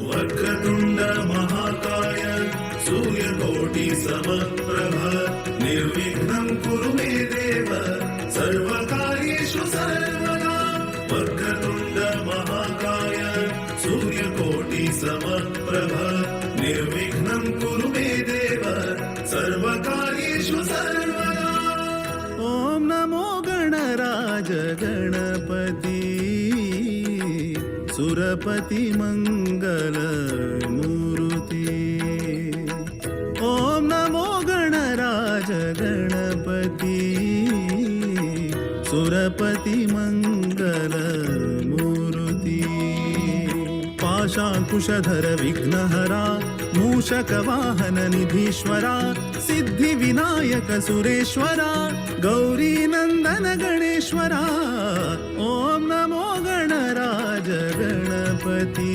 वक्रतुण्ड महाकाय सूर्यकोटि समप्रभ निर्विघ्नं कुरु मे देव सर्वकार्येषु सर्वदा। वक्रतुण्ड महाकाय सूर्यकोटि समप्रभ निर्विघ्नं कुरु मे देव सर्वकार्येषु सर्वदा। ॐ नमो गणराज गणपति सुरपति मंगल मूर्ति। ॐ नमो गणराज गणपति सुरपति मंगल मूर्ति। पाशाङ्कुशधर विघ्नहरा मूषकवाहन निधीश्वरा सिद्धिविनायक सुरेश्वरा गौरी नंदन गणेश्वरा। ॐ नमो गणराज गणपती।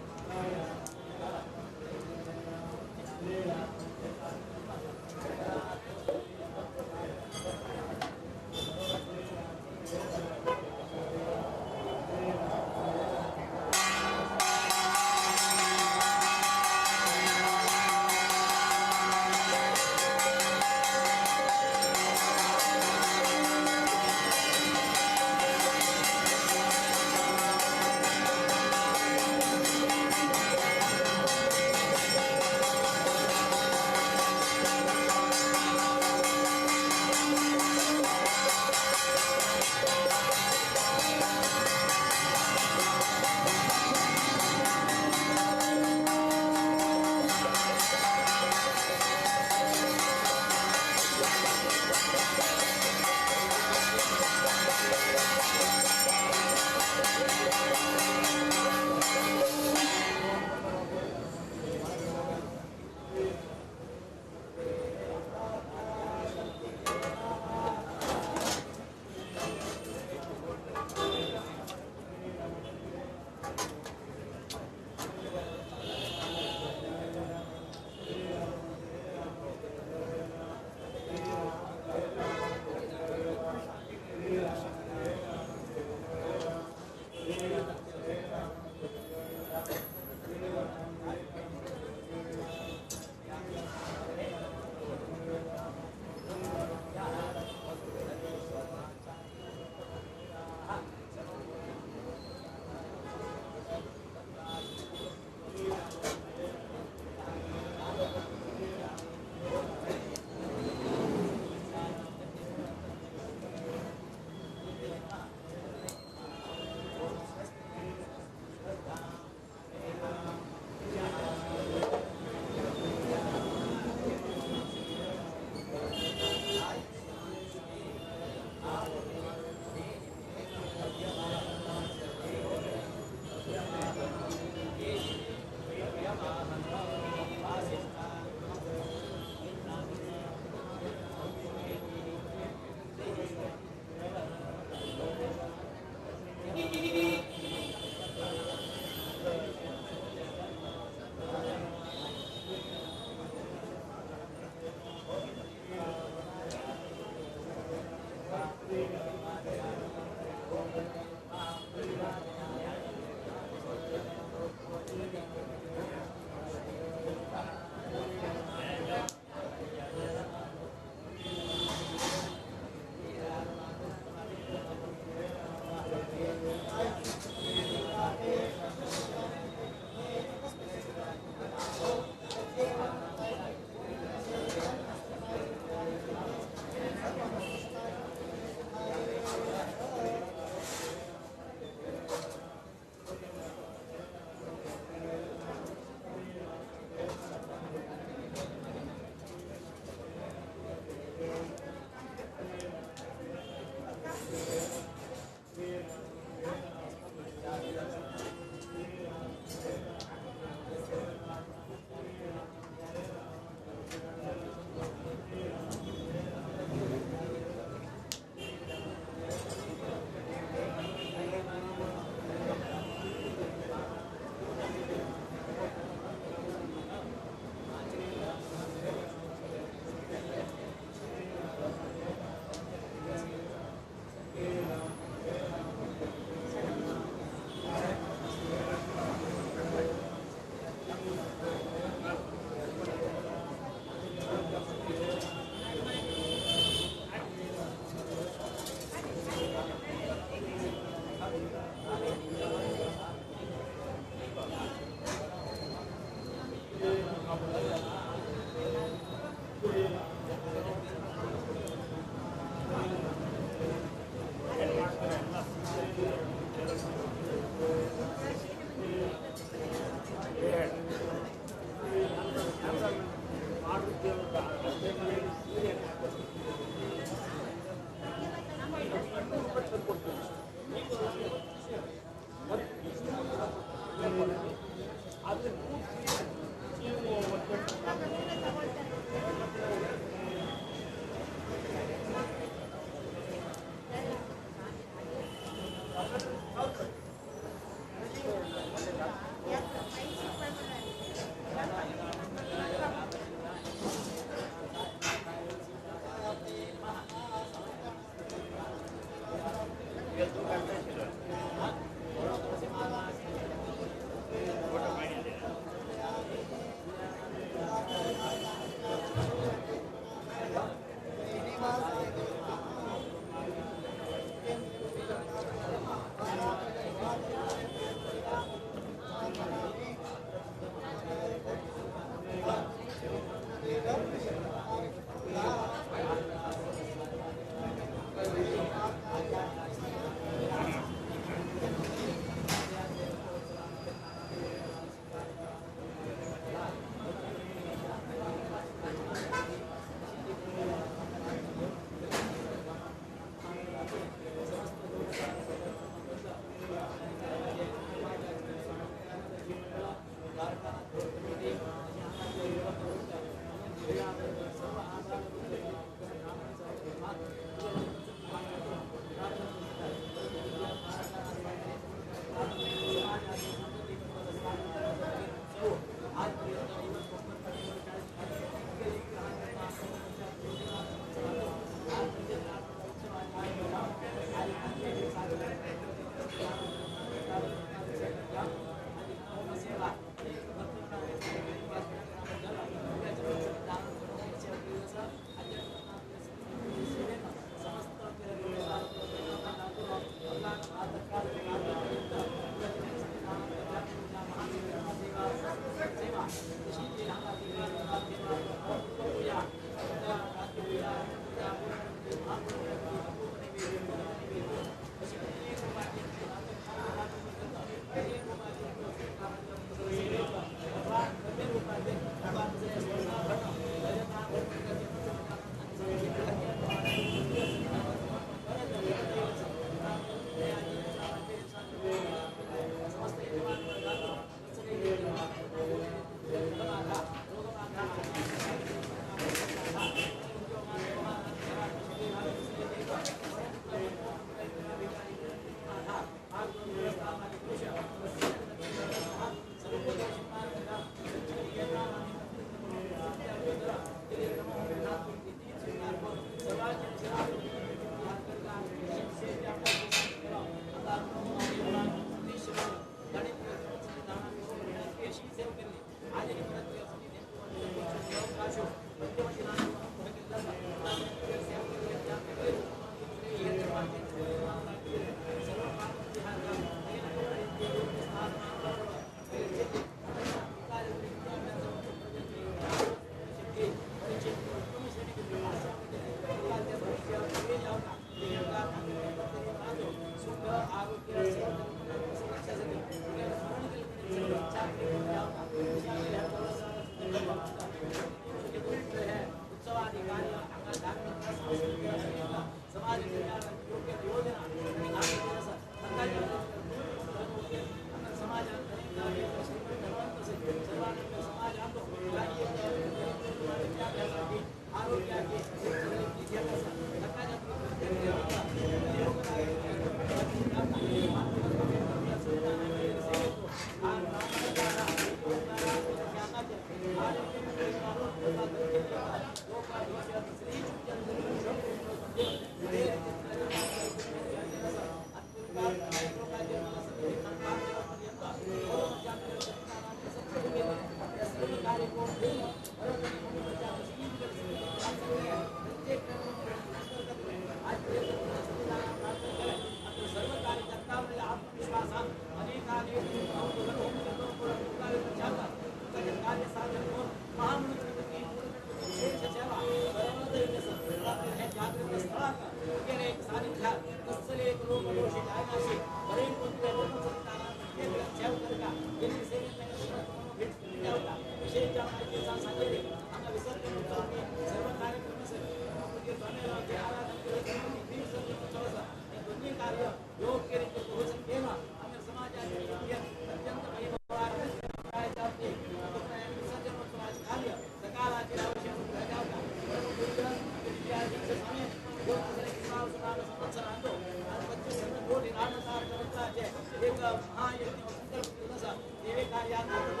श्री रामतारक मंत्राचे एक महायज्ञ संकल्प केल्लो आसा. देवे कार्याक आरंभ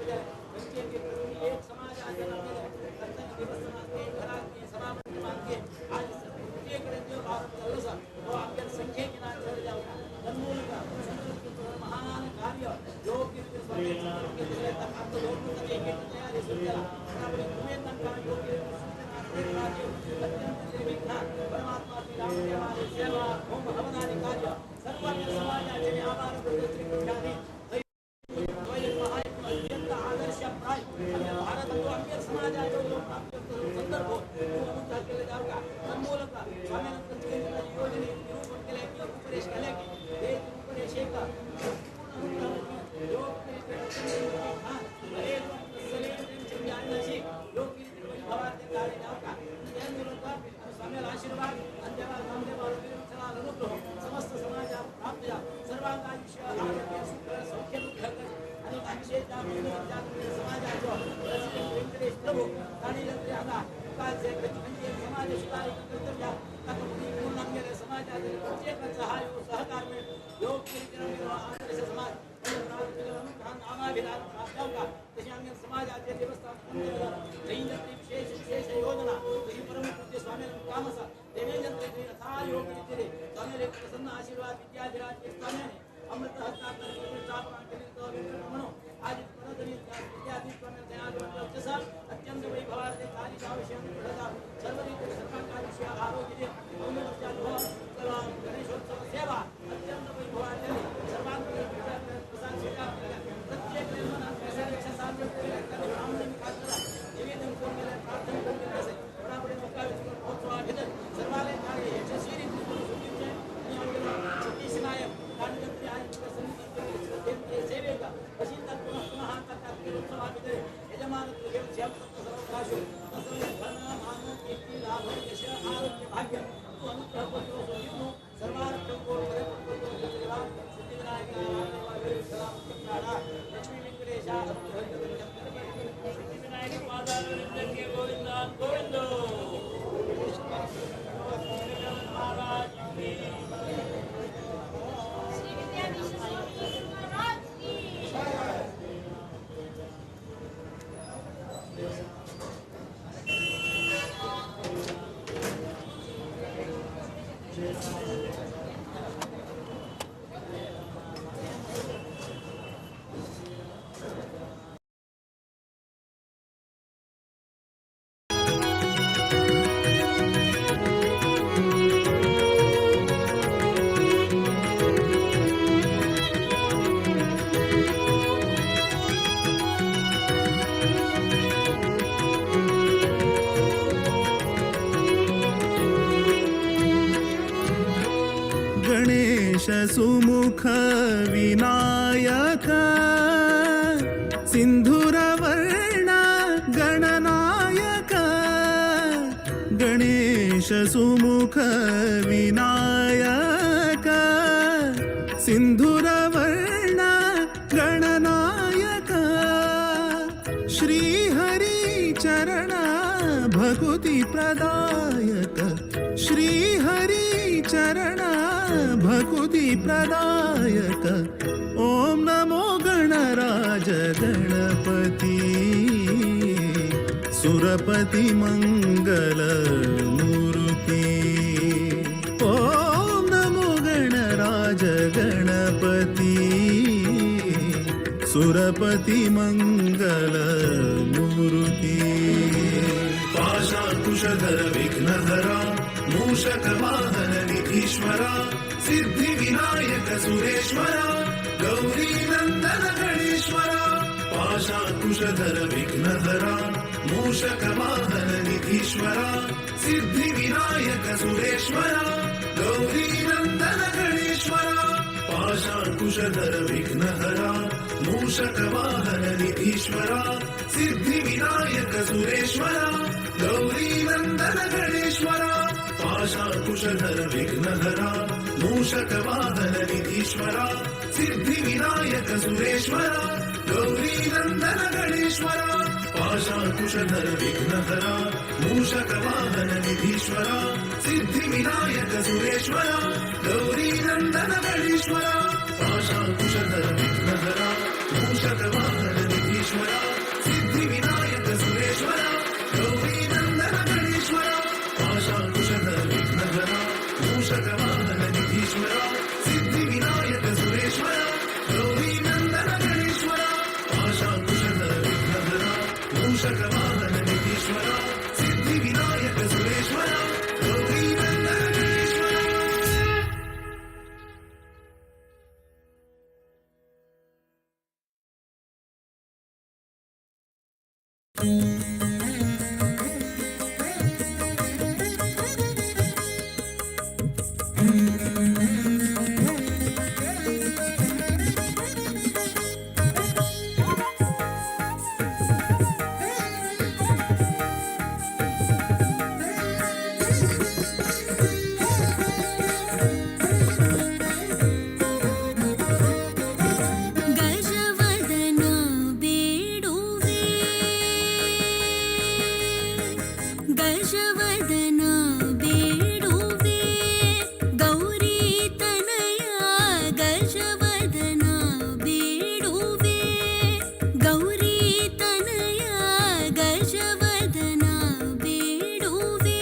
जाले खंयचे प्रति एक समाजाचे कर्तव्य देवस्थानांतले घरांतले सभामंडपांतले आज प्रत्येक कडेन देव आरंभ जाल्लो आसा. तो आमगे संख्येक ना चड जावना तन्मूलक संकल्प महान कार्य योग्य रीतीन स्वामी संकल्प केल्ले ताका दवरून एक एक तयारी सुरू केला. बराबर उमेद तांकां योग्य सूचना प्रेरणा अत्यंत निर्विघ्न परमात्मा श्री रामदेवाले सेवा होम हवनादि कार्य सर्व समाजाचे आभार श्री कृष्णाने अत्यंत आदर्शप्राय भारत आमगे समाजाचो जो प्राप्त संदर्भ अनुग्रह केले जावका. तन्मूलक स्वामी योजने निरूपण केले की रूपरेष केले की ते रूपरेष एक संपूर्ण अनुग्रह योग्य योग्य वैभवाचे कार्य जावका. त्या स्वामीला आशीर्वाद आणि देवा रामदेवा अनुग्रह समस्त समाजाक प्राप्त जाव. सर्वांक आयुष्य आरोग्य सुख सौख्य दुःख आणि विशेषतः समाजाचो प्रेसिडेंट वेंकटेश प्रभू तांणी जर हांगा खंयचे समाज सुदारीक कर्तव्य ताका पूर्ण आमगेले समाजाचे प्रत्येक सहाय सहकार मेळ योग्य रितीन आदर्श समाज नामाभिधान प्राप्त जावका. तशें आमगे समाजाचे देवस्थान जैन विशेष विशेष योजना तशी परम पूज्य स्वामी काम आसा. देवेंद्र यथा योग्य रीतीने स्वामीले प्रसन्न आशीर्वाद विद्याधिराज स्वाम्याने अमृत हस्तांतर स्थापना केली म्हणून आज परत विद्याधीश स्वामी अत्यंत वैभवाचे कार्य विषय सर्व रीतीने सर्वांक आयुष्य आरोग्य गणेशोत्सव सेवा अत्यंत वैभवाचे सर्वांक प्रसाद स्वीकार प्रत्येक निवेदन करून गेले प्रार्थना करून गेले असे बराबर महोत्सवा भितर सर्वाले कार्य यशस्वी रीतीन करून आणि आमगेलो सतीश नायक सेवेक अशी पुनः पुनः ताका उत्सवा भितर यजमानत्व घेवन सेवा सर्वकाशु तसं धन मान कीर्ती लाभ यश आरोग्य भाग्य तू अनुग्रह करतो दिवन सर्वार्थ सिद्धिविनायक लक्ष्मी वेंकटेश सिद्धिविनायक पादारविंदके गोविंद गोविंद महाराज की. श्री विद्याधीश स्वामी महाराज की. गणेश सुमुख विनायक सिंधुरवर्ण गणनायक गणेश सुमुख विनायक सिंधुरवर्ण गणनायक श्रीहरी चरण भकुती प्रदायक श्रीहरी चरण भकुती प्रदायक ओम नमो गणराज गणपती सुरपती मंगल मूर्ती ओम नमो गणराज गणपती सुरपती मंगल मूर्ती. पाशाकुशधर विघ्नहरा मूषक वाहन निधीश्वरा सिद्धी विनायक सुरेश्वरा गौरी नंदन गणेश्वरा. पाशाकुशधर विघ्नहरा मूषक वाहन निधीश्वरा सिद्धी विनायक सुरेश्वरा गौरी नंदन गणेश्वरा. पाशाकुशधर विघ्नहरा मूषक वाहन निधीश्वरा सिद्धी विनायक सुरेश्वरा गौरी नंदन गणेश्वरा. पाशाकुशधर विघ्नहरा मूषक वाहन निधीश्वरा सिद्धी विनायक सुरेश्वरा गौरी नंदन गणेश्वरा पाशाकुशधर विघ्नहरा मूषक वाहन निधीश्वरा सिद्धिविनायक सुरेश्वरा गौरी नंदन गणेश्वरा पाशाकुशधर विघ्नहरा मूषक वाहन निधीश्वरा सिद्धिविनायक सुरेश्वरा गौरी नंदन गणेश्वरा पाशाकुशधर विघ्नहरा मूषक वाहन निधीश्वरा सिद्धिविनायक सुरेश्वरा गौरी नंदन गणेश्वरा पाशाकुशधर विघ्नहरा मूषक वाहन निधीश्वरा सिद्धिविनायक सुरेश्वरा गौरी नंदन गणेश्वरा. ಗಜವದನ ಬೇಡುವೆ, ಗಜವದನ ಬೇಡುವೆ, ಗೌರಿ ತನಯ ಗಜವದನ ಬೇಡುವೆ, ಗೌರಿ ತನಯ ಗಜವದನ ಬೇಡುವೆ,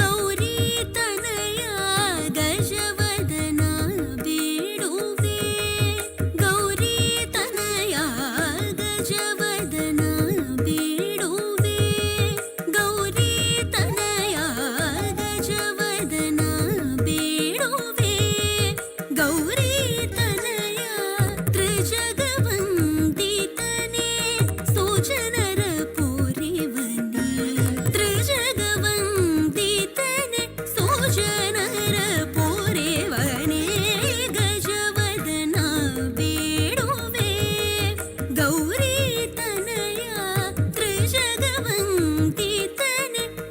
ಗೌರಿ ತನಯ ಗಜವದನ ಬೇಡುವೆ, ಗೌರಿ ತನಯ ಗಜವದನ ಬೇಡುವೆ, ಗೌರಿ ತನಯ ಗಜವದನ ಬೇಡುವೆ, ಗೌರಿ ತನಯ ತ್ರಿಜಗವಂದಿತನೆ ಸುಜನರ ಪೂರಿವನಿ, ತ್ರಿಜಗವಂದಿತನೆ ಸುಜನರ ಪೂರಿವನೆ, ಗಜವದನ ಬೇಡುವೆ, ಗೌರಿ ತನಯ ತ್ರಿಜಗವಂದಿತನೆ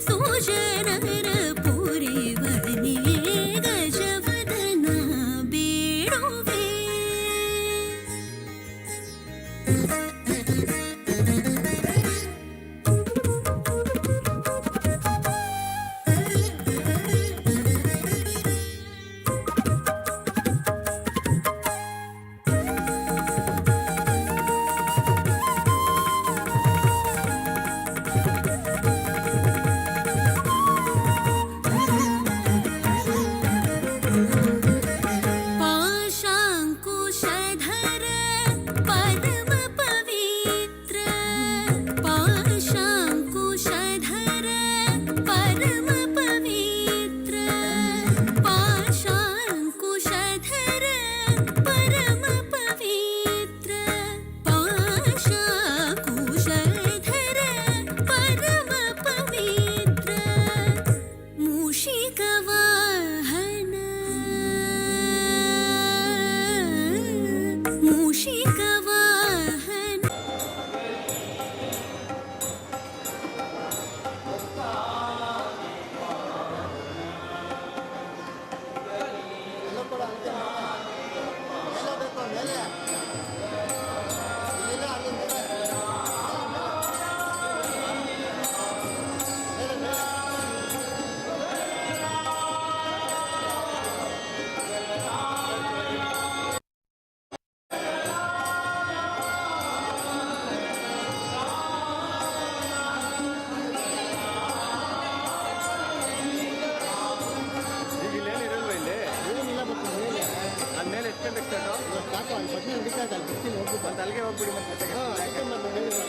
ಸುಜನರ ಪೂರಿವನೆ, ಗಜವದನ ಬೇಡುವೆ. पाशाङ्कुशधर परम पवित्र, पाशाङ्कुशधर परम पवित्र, पाशाङ्कुशधर परम पवित्र, पाशाङ्कुशधर परम पवित्र, मूषिकवाहन, मूषिकवाहन. ಈಗ ಇಲ್ಲೇನು ಇರಲ್ವಾ ಇಲ್ಲಿ? ಏನಿಲ್ಲ, ಮತ್ತು ಮೇಲೆ. ಅಲ್ಲಿ ಮೇಲೆ ಎಷ್ಟು ಗಂಟೆಗೆ ಸ್ಟಾರ್ಟು? ಇವಾಗ ಸ್ಟಾರ್ಟು ಅಲ್ಲಿ ಬಡ್ಡಿ ನಡೀತಾ ಇದೆ, ಅಲ್ಲಿ ಬಿಡ್ತೀನಿ, ಹೋಗ್ಬಿಟ್ಟು. ಮತ್ತೆ ಅಲ್ಲಿಗೆ ಹೋಗ್ಬಿಡಿ ಮತ್ತೆ ಜೊತೆಗೆ. ಹಾಂ, ಅದಕ್ಕೆ ಮತ್ತೆ ಹೇಳಿದ್ರು.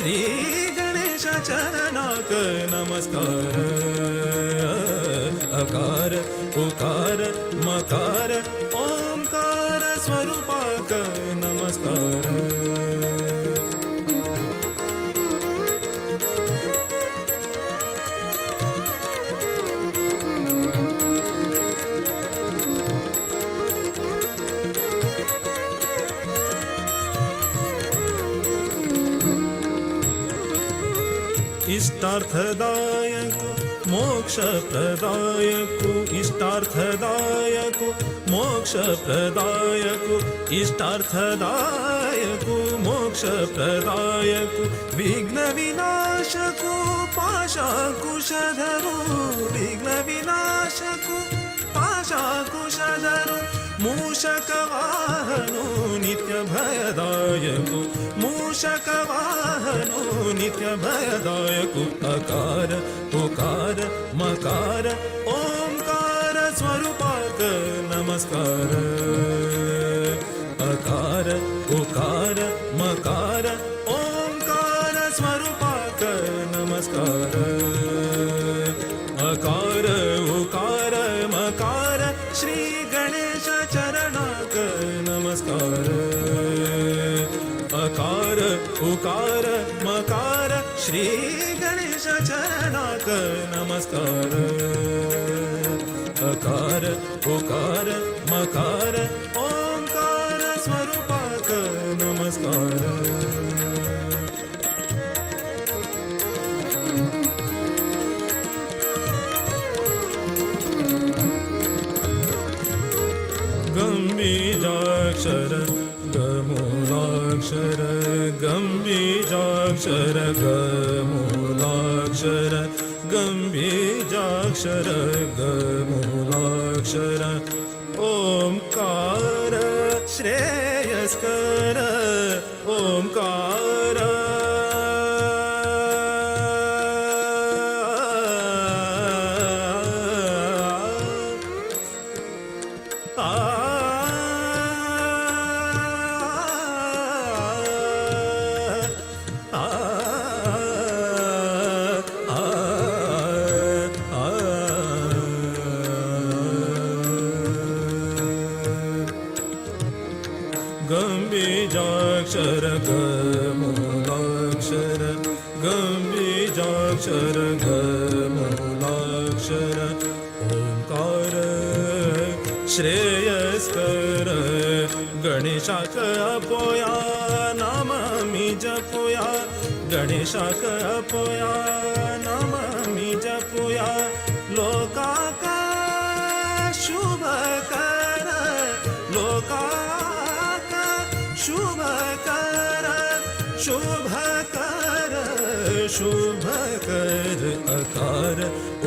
श्री गणेश चरणाक नमस्कार. अकार उकार मकार ओंकार स्वरूपाक नमस्कार. इष्टार्थदायक मोक्षप्रदायक इष्टार्थदायक मोक्षप्रदायक इष्टार्थदायक मोक्षप्रदायक विघ्न विनाशक पाशाकुशधरु विघ्न विनाशक पाशाकुशधरु मूषकवाहनो नित्य भयदायक मूषकवाहनो नित्य भयदायक. अकार उकार मकार ओंकार स्वरूपाक नमस्कार. अकार उकार मकार ओंकार स्वरूपाक नमस्कार. अकार उकार मकार श्री गणेश चरणाक नमस्कार. अकार उकार मकार श्री गणेश चरणाक नमस्कार. अकार उकार मकार ओंकार स्वरूपाक नमस्कार. गंबीजाक्षर गमूलाक्षर गंबीजाक्षर गमूलाक्षर गंबीजाक्षर गमूलाक्षर ओंकार श्रेयस्कर ओंकार. गंबीजाक्षर गमूलाक्षर गंबीजाक्षर गमूलाक्षर ओंकार श्रेयस्कर गणेशाक अपोया नाम मी जपुया गणेशाक अपोया नाम मी जपुया लोकाक शुभ कर लोकाक शुभ कर शुभ कर शुभ कर. अकार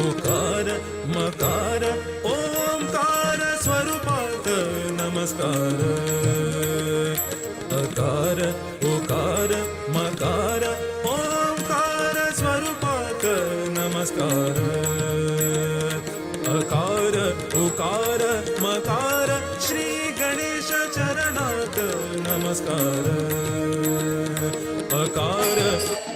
उकार मकार ओंकार स्वरूपाक नमस्कार. अकार उकार मकार ओंकार स्वरूपाक नमस्कार. अकार उकार मकार श्री गणेश चरणाक नमस्कार. अकार Thank you.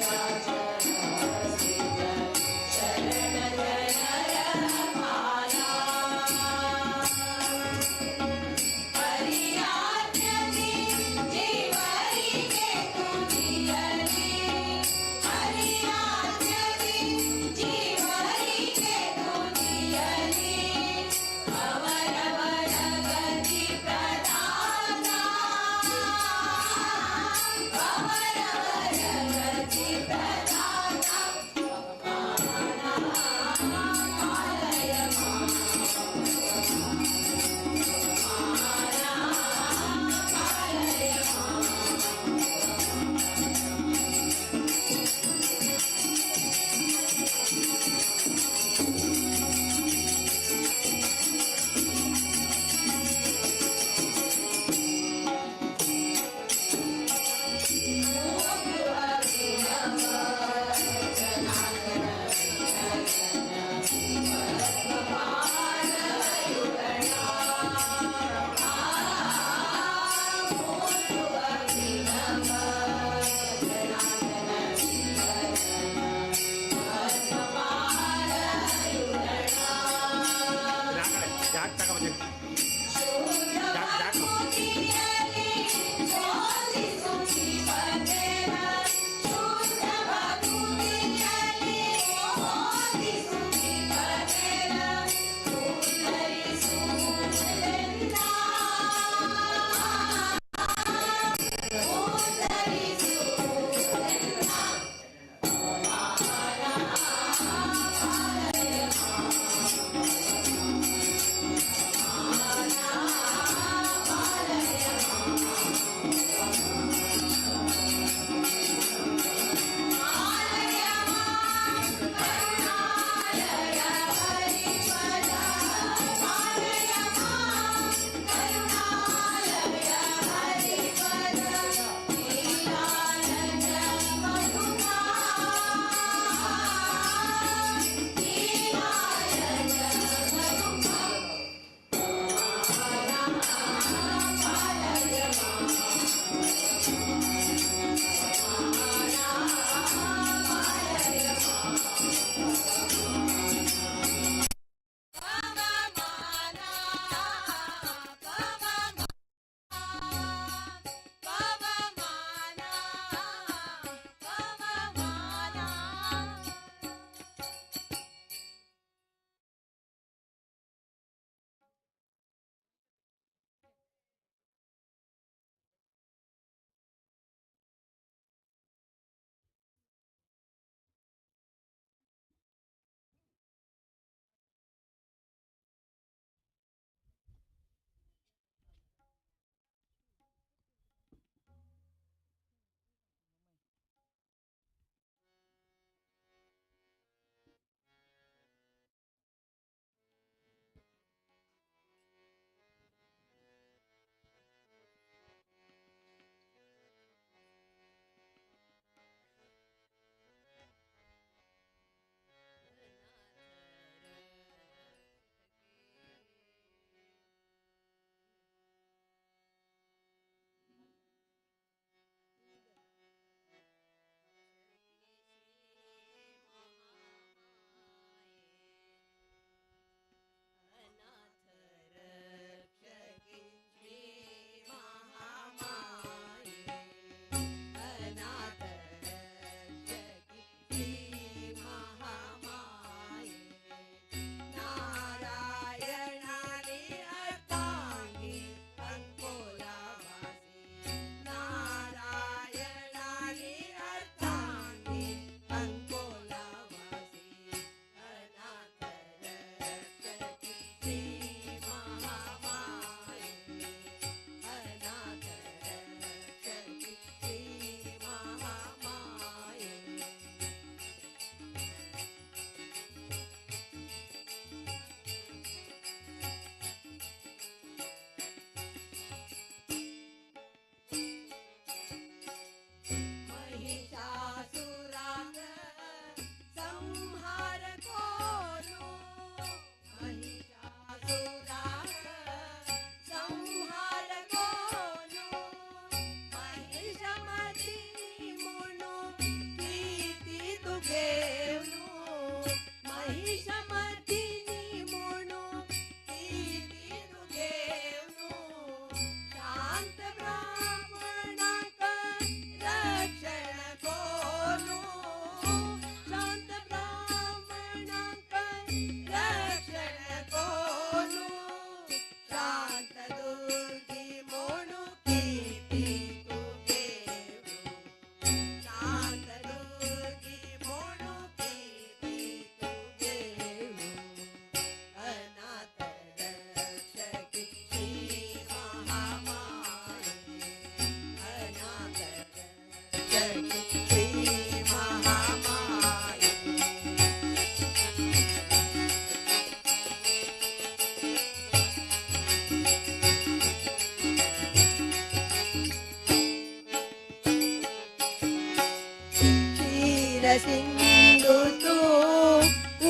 क्षीरसिन्धु तू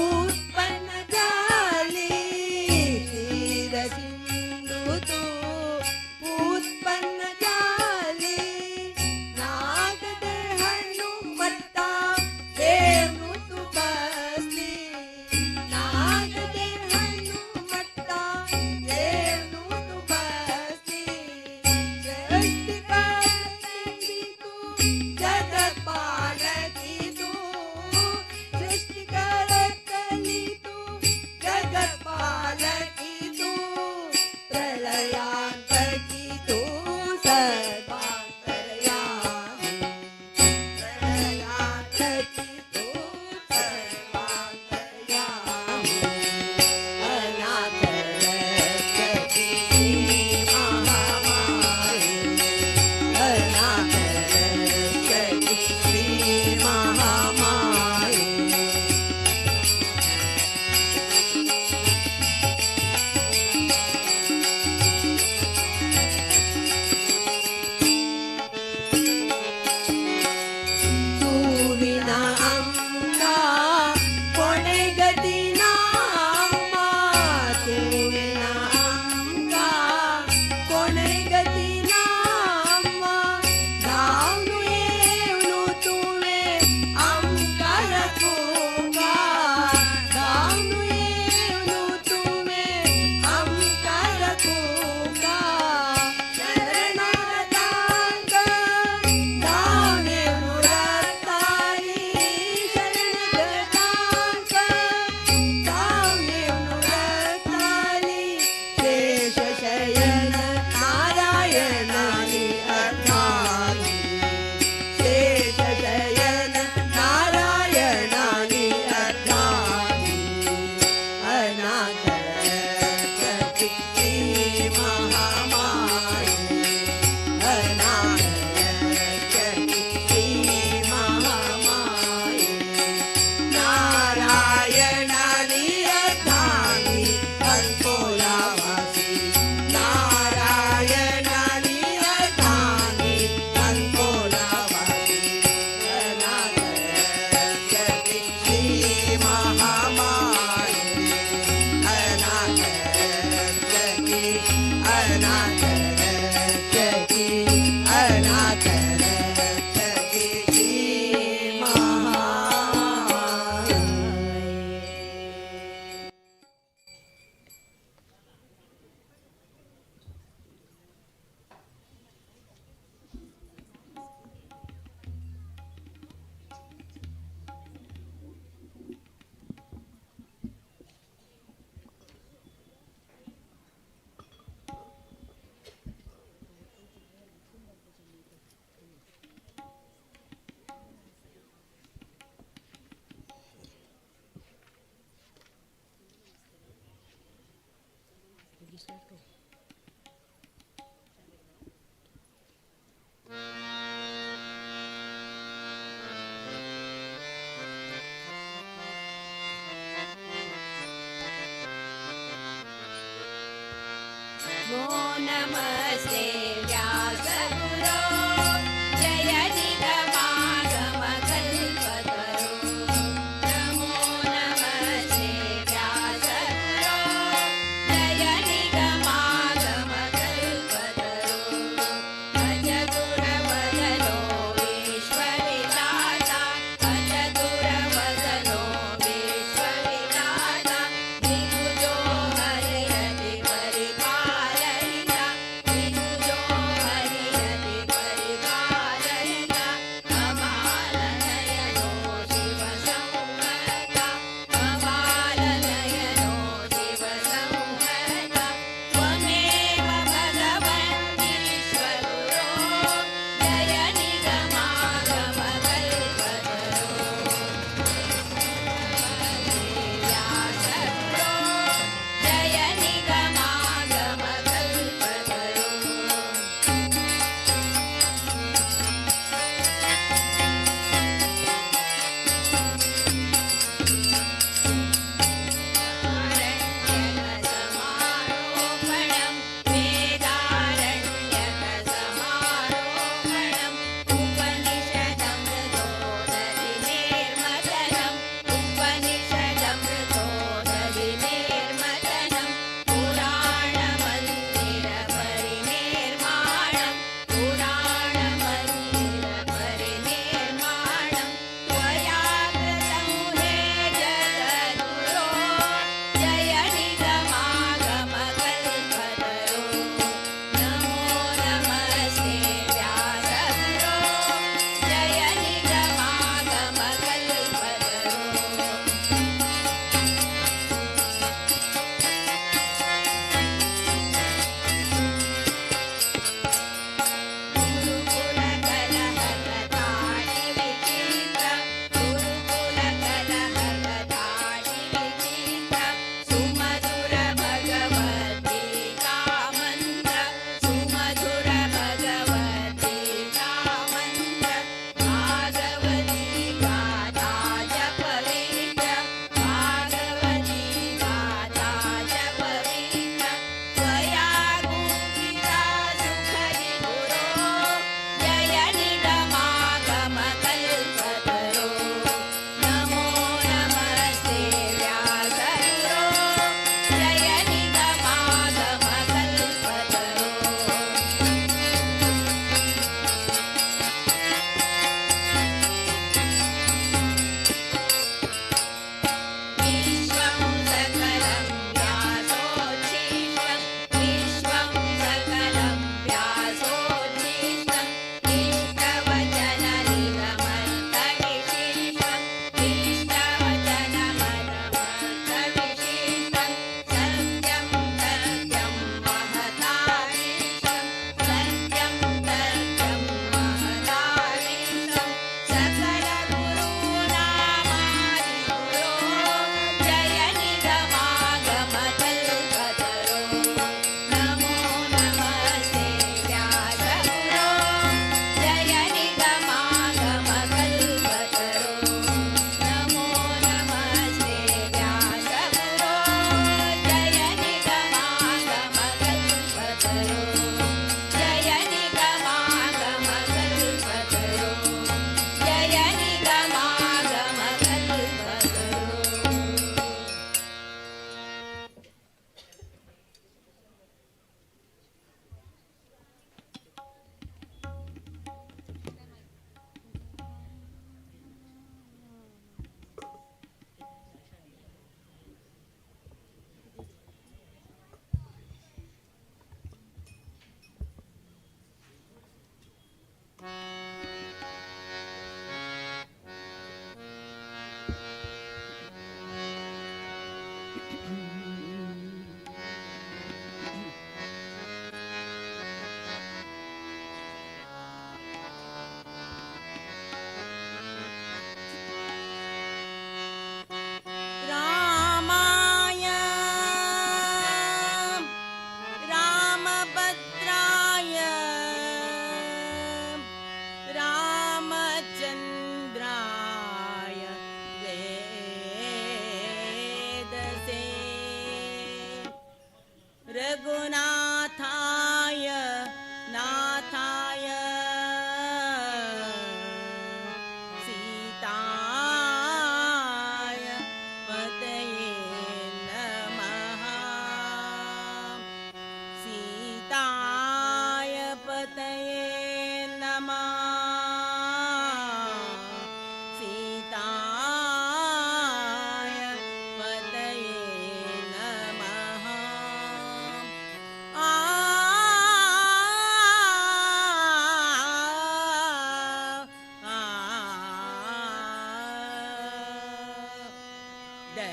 उत्पन्न झाली, क्षीरसिन्धु तू उत्पन्न झाली, नागदे हनुमंता देवनु तू बसली, नागदे हनुमंता देवनु तू बसली, सृष्टी करती तू जगत पालकी तू, सृष्टी करतली तू जगत पालकी तू, प्रलयांतकी तू सर्वांतर्यामी, प्रलयांतकी तू सर्वांतर्यामी, अनाथ रक्षकी श्री महामाये, अनाथ रक्षकी श्री महामाये.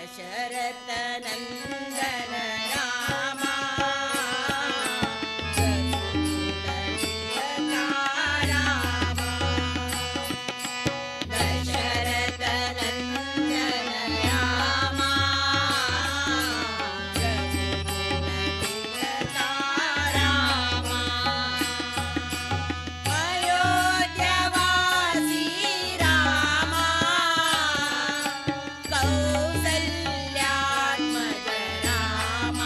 दशरथ नंदन रामा रघुकुल रामा दशरथ नंदन रामा रघुकुल रामा अयोध्यवासी रामा कौसल्यात्मज रामा।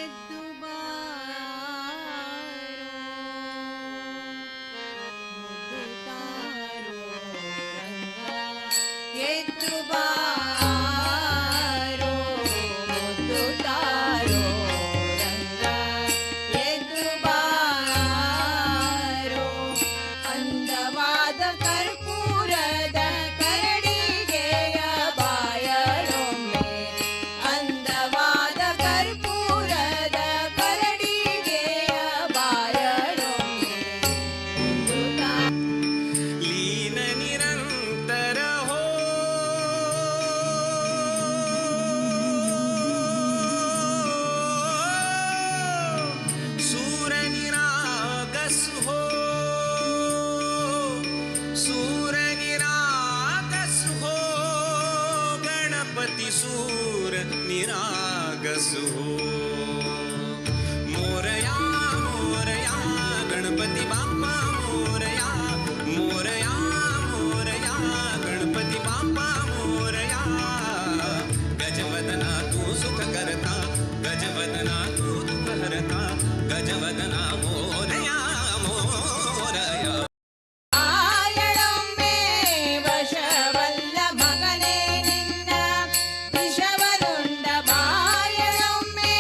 ಎದ್ದು ಬಾರೋ, ಮುದ್ದು ತಾರೋ ರಂಗ. ಎದ್ದು ಬಾರೋ, ಮುದ್ದು ತಾರೋ ರಂಗ. ಎದ್ದು ಬಾರೋ. ಅಂದವಾದ ಕರ್ಪೂರದ ಕರಡಿಗೆಯ ಬಾಯಲೊಮ್ಮೆ, ಅಂದವಾದ ಕರ್ಪೂರದ ಕರಡಿಗೆಯ ಬಾಯಲೊಮ್ಮೆ, ಮುದ್ದು लीन निरंतर हो, सूर निरागस हो, सूर निरागस हो, गणपति सूर निरागस हो. मोरया मोरया गणपती बाप्पा मोरया, मोरया मोरया गणपती बाप्पा मोरया. गजवदना तू सुख करता, गजवदना तू दुःख हरता, गजवदना मोरया मोरया. ಆಯಳೊಮ್ಮೆ ವಶವಲ್ಲ ಮಗನೇ, ನಿನ್ನ ವಿಷವನುಂಡ ಬಾಯಳೊಮ್ಮೆ.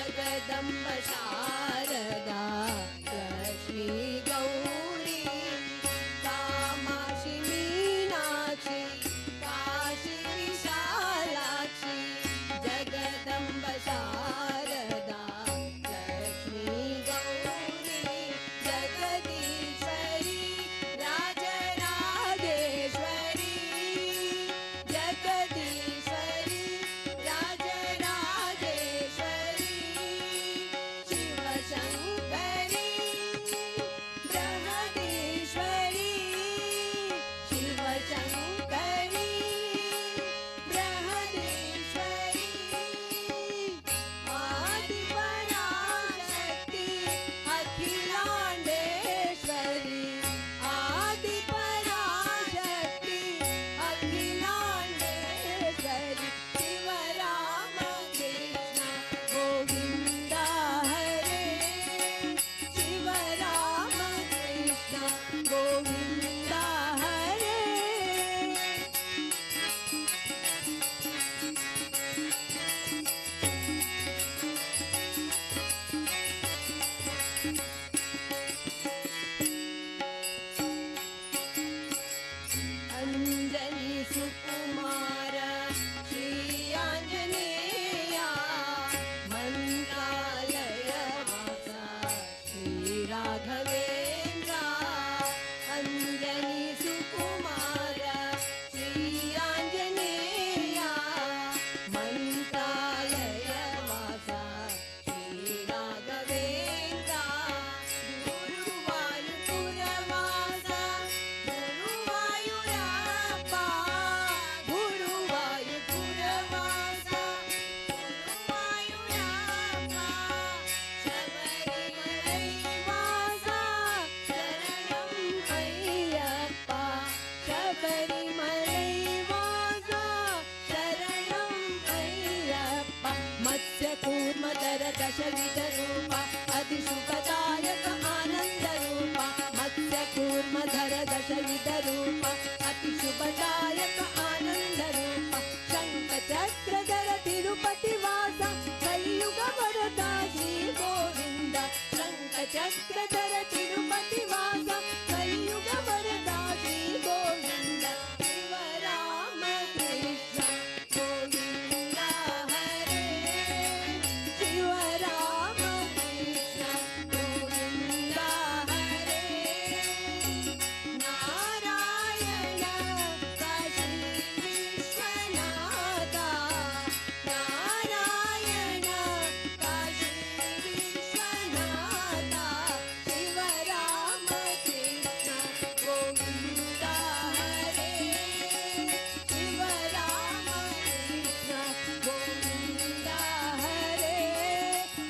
जगदम्ब शारदा लक्ष्मी गौरी कामाक्षी मीनाक्षी काशी विशालाक्षी जगदम्ब शारदा लक्ष्मी गौरी जगदीश्वरी राजराजेश्वरी जगदीश्वरी राजराजेश्वरी शिवशङ्करी बृहदीश्वरी शिवशङ्करी बृहदीश्वरी आदिपराशक्ति अखिलाण्डेश्वरी आदिपराशक्ति अखिलाण्डेश्वरी शिवरामकृष्ण गोविन्द हरे शिवरामकृष्ण गोविन्द हरे. अंजनी सुकुमार श्री आंजनेया मंत्रालय वासा श्री राघवेंद्रा. अंजनी सुकुमार श्री आंजनेया मंत्रालय वासा श्री राघवेंद्रा. गुरुवायुपुरवासा गुरुवायुरप्पा गुरुवायुपुरवासा गुरुवायुरप्पा शबरिमलैवासा शरणं अय्यप्पा शबरिमलैवासा शरणं अय्यप्पा. मत्स्यकूर्मधर दशविधरूप अतिशुभदायक आनन्दरूप मत्स्यकूर्मधर दशविधरूप अतिशुभदायक आनन्दरूप शङ्खचक्रधर तिरुपतिवास कलियुग वरदा श्री गोविन्द शङ्खचक्रधर तिरुपतिवास कलियुग वरदा श्री गोविन्द. शिवरामकृष्ण गोविन्द हरे शिवरामकृष्ण गोविन्द हरे. नारायण काशी विश्वनाथा नारायण काशी विश्वनाथा शिवरामकृष्ण गोविन्द हरे शिवरामकृष्ण गोविन्द हरे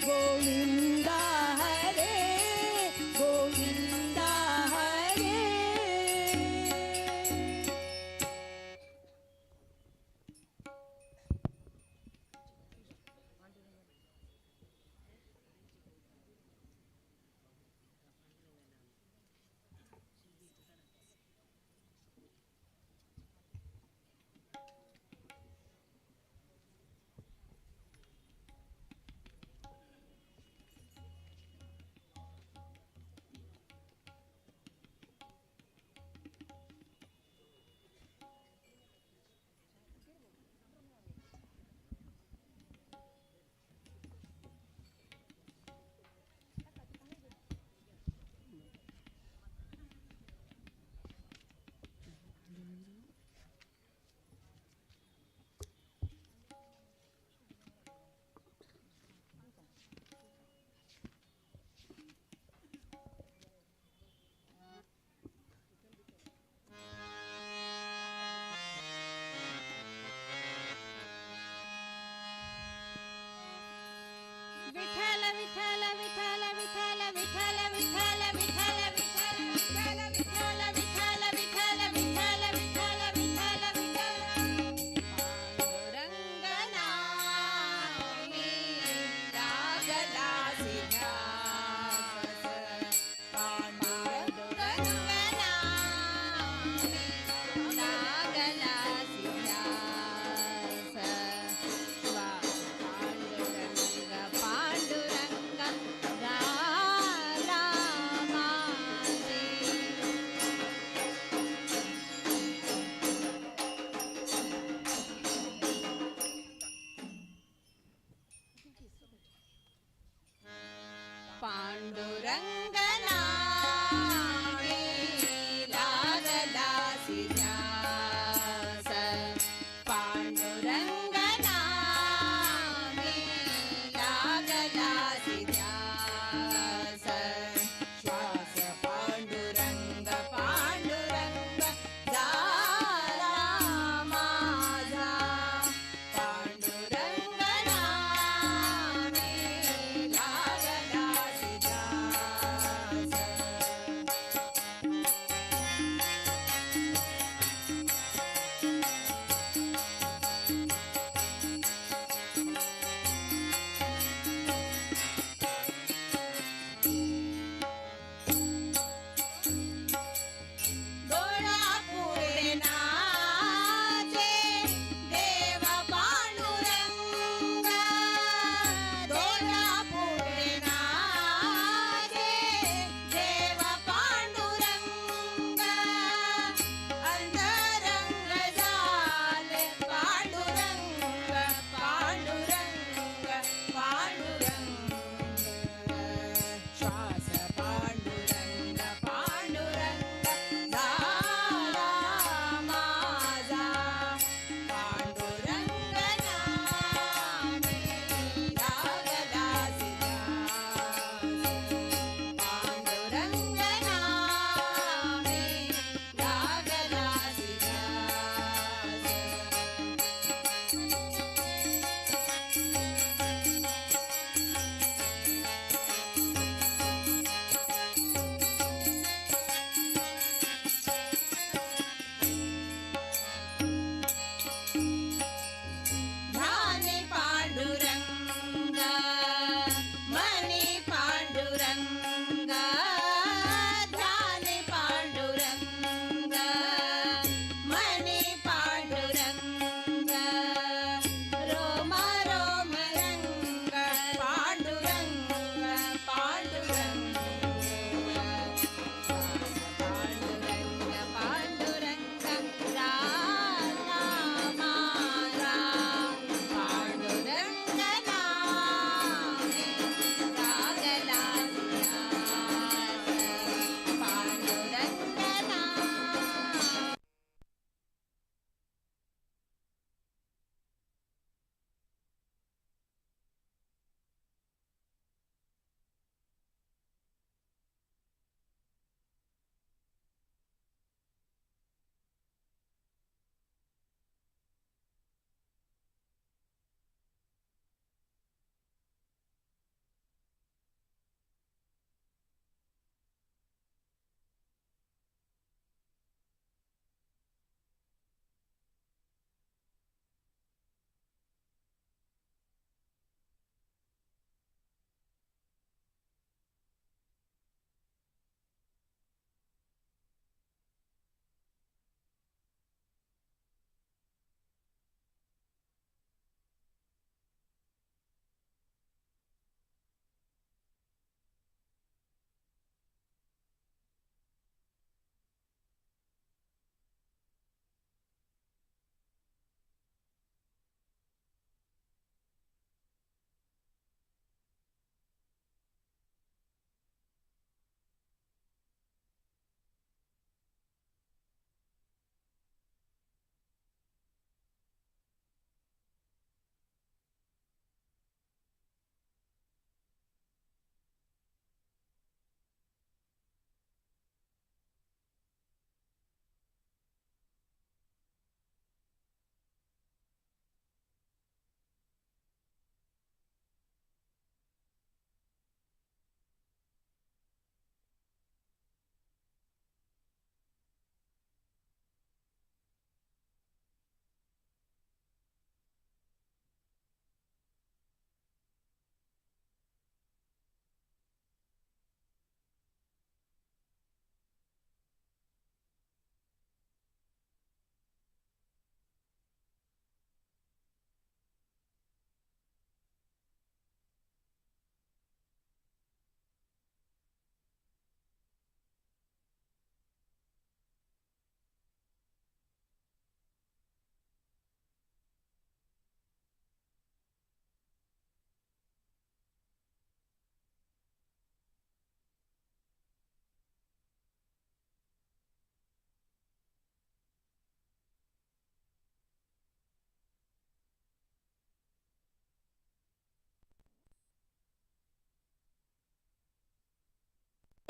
गोविन्द हरे गोविन्द हरे. विठ्ठल विठ्ठल विठ्ठल विठ्ठल विठ्ठल विठ्ठल विठ्ठल विठ्ठल विठ्ठल विठ्ठल विठ्ठल विठ्ठल विठ्ठल विठ्ठल विठ्ठल. पांडुरंगनामी लागला सिद्धास पांडुरंगनामी लागला सिद्धास. पांडुरंग पांडुरंग पांडुरंग नामी लागलासी ध्यास. पांडुरंग नामी लागलासी ध्यास. श्वास पांडुरंग पांडुरंग झाला माझा. पांडुरंग नामी लागलासी ध्यास.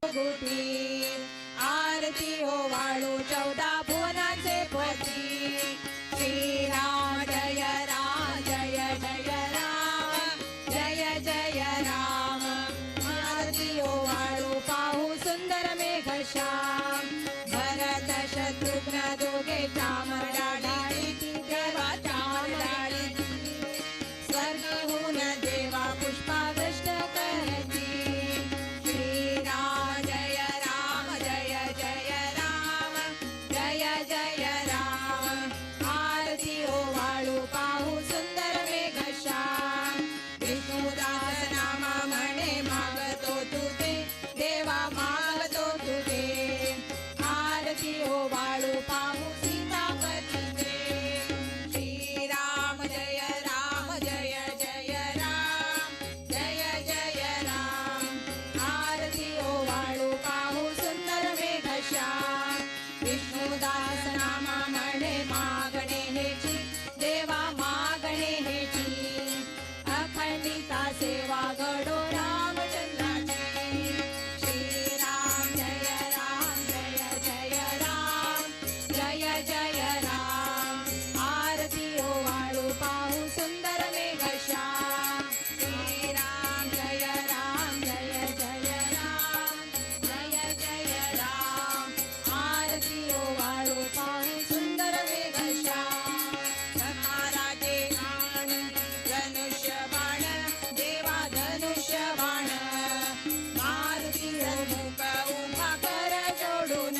मुगुटी आरती ओवाळू 14 भुवनांचे पती श्रीराम जय राम जय जय राम जय जय राम आरती ओवाळू पाहू सुंदर मेघश्याम भरत शत्रुघ्न दोघे चामर डाळी देवा चामर डाळी स्वर्गहून देवा पुष्पावृष्ट करती श्रीराम जय राम जय जय राम जय जय राम आरती ओवाळू पाहू सुंदर मेघश्याम विष्णुदास नामा म्हणे मागतो तुझे देवा मागतो तुझे आरती ओवाळू पाहू सीतापतीचे श्रीराम जय राम जय जय राम जय जय राम आरती ओवाळू पाहू सुंदर मेघश्याम विष्णुदास नामा म्हणे मागणे हेची देवा मागणे हेची अखंडिता सेवा घडो रामचंद्राची श्रीराम जय राम जय जय राम जय जय राम आरती ओवाळू पाहू सुंदर मेघश्याम श्रीराम जय राम जय जय राम जय जय राम आरती ओवाळू पाहू सुंदर मेघश्याम सखाराजे आण धनुष्य बाण देवा धनुष्य बाण मारुती सन्मुख उभा कर जोडून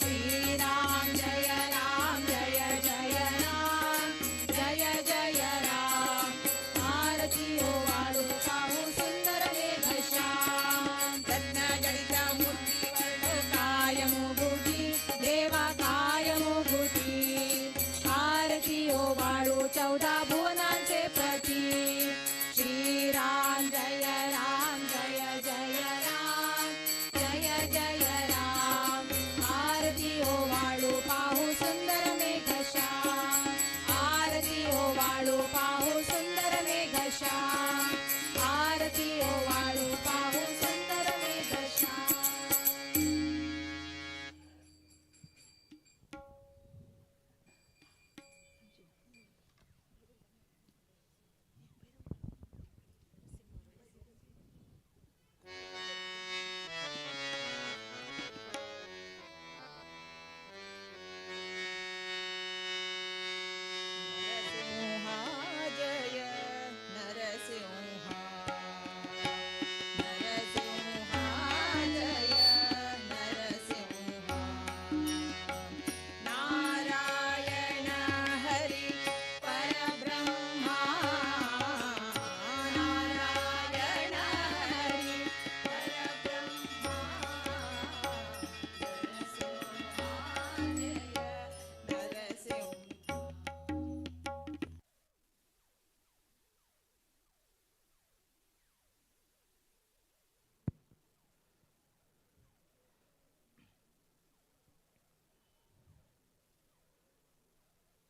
श्रीराम जय राम जय जय राम जय जय राम आरती ओवाळू पाहू सुंदर मेघश्याम रत्न जडित मूर्ती वर्ण काय मुगुटी देवा काय मुगुटी आरती ओवाळू 14 भुवनांचे प्रती श्रीराम जय राम जय जय राम जय जय राम आरती ओवाळू पाहू सुंदर मेघश्याम आरती ओवाळू पाहू सुंदर मेघश्याम आरती ओवाळू पाहू सुंदर मेघश्याम. नरसिंहा जय नरसिंहा नरसिंहा जय नरसिंहा नारायण हरि परब्रह्मा नारायण हरि परब्रह्मा नरसिंहा जय नरसिंहा.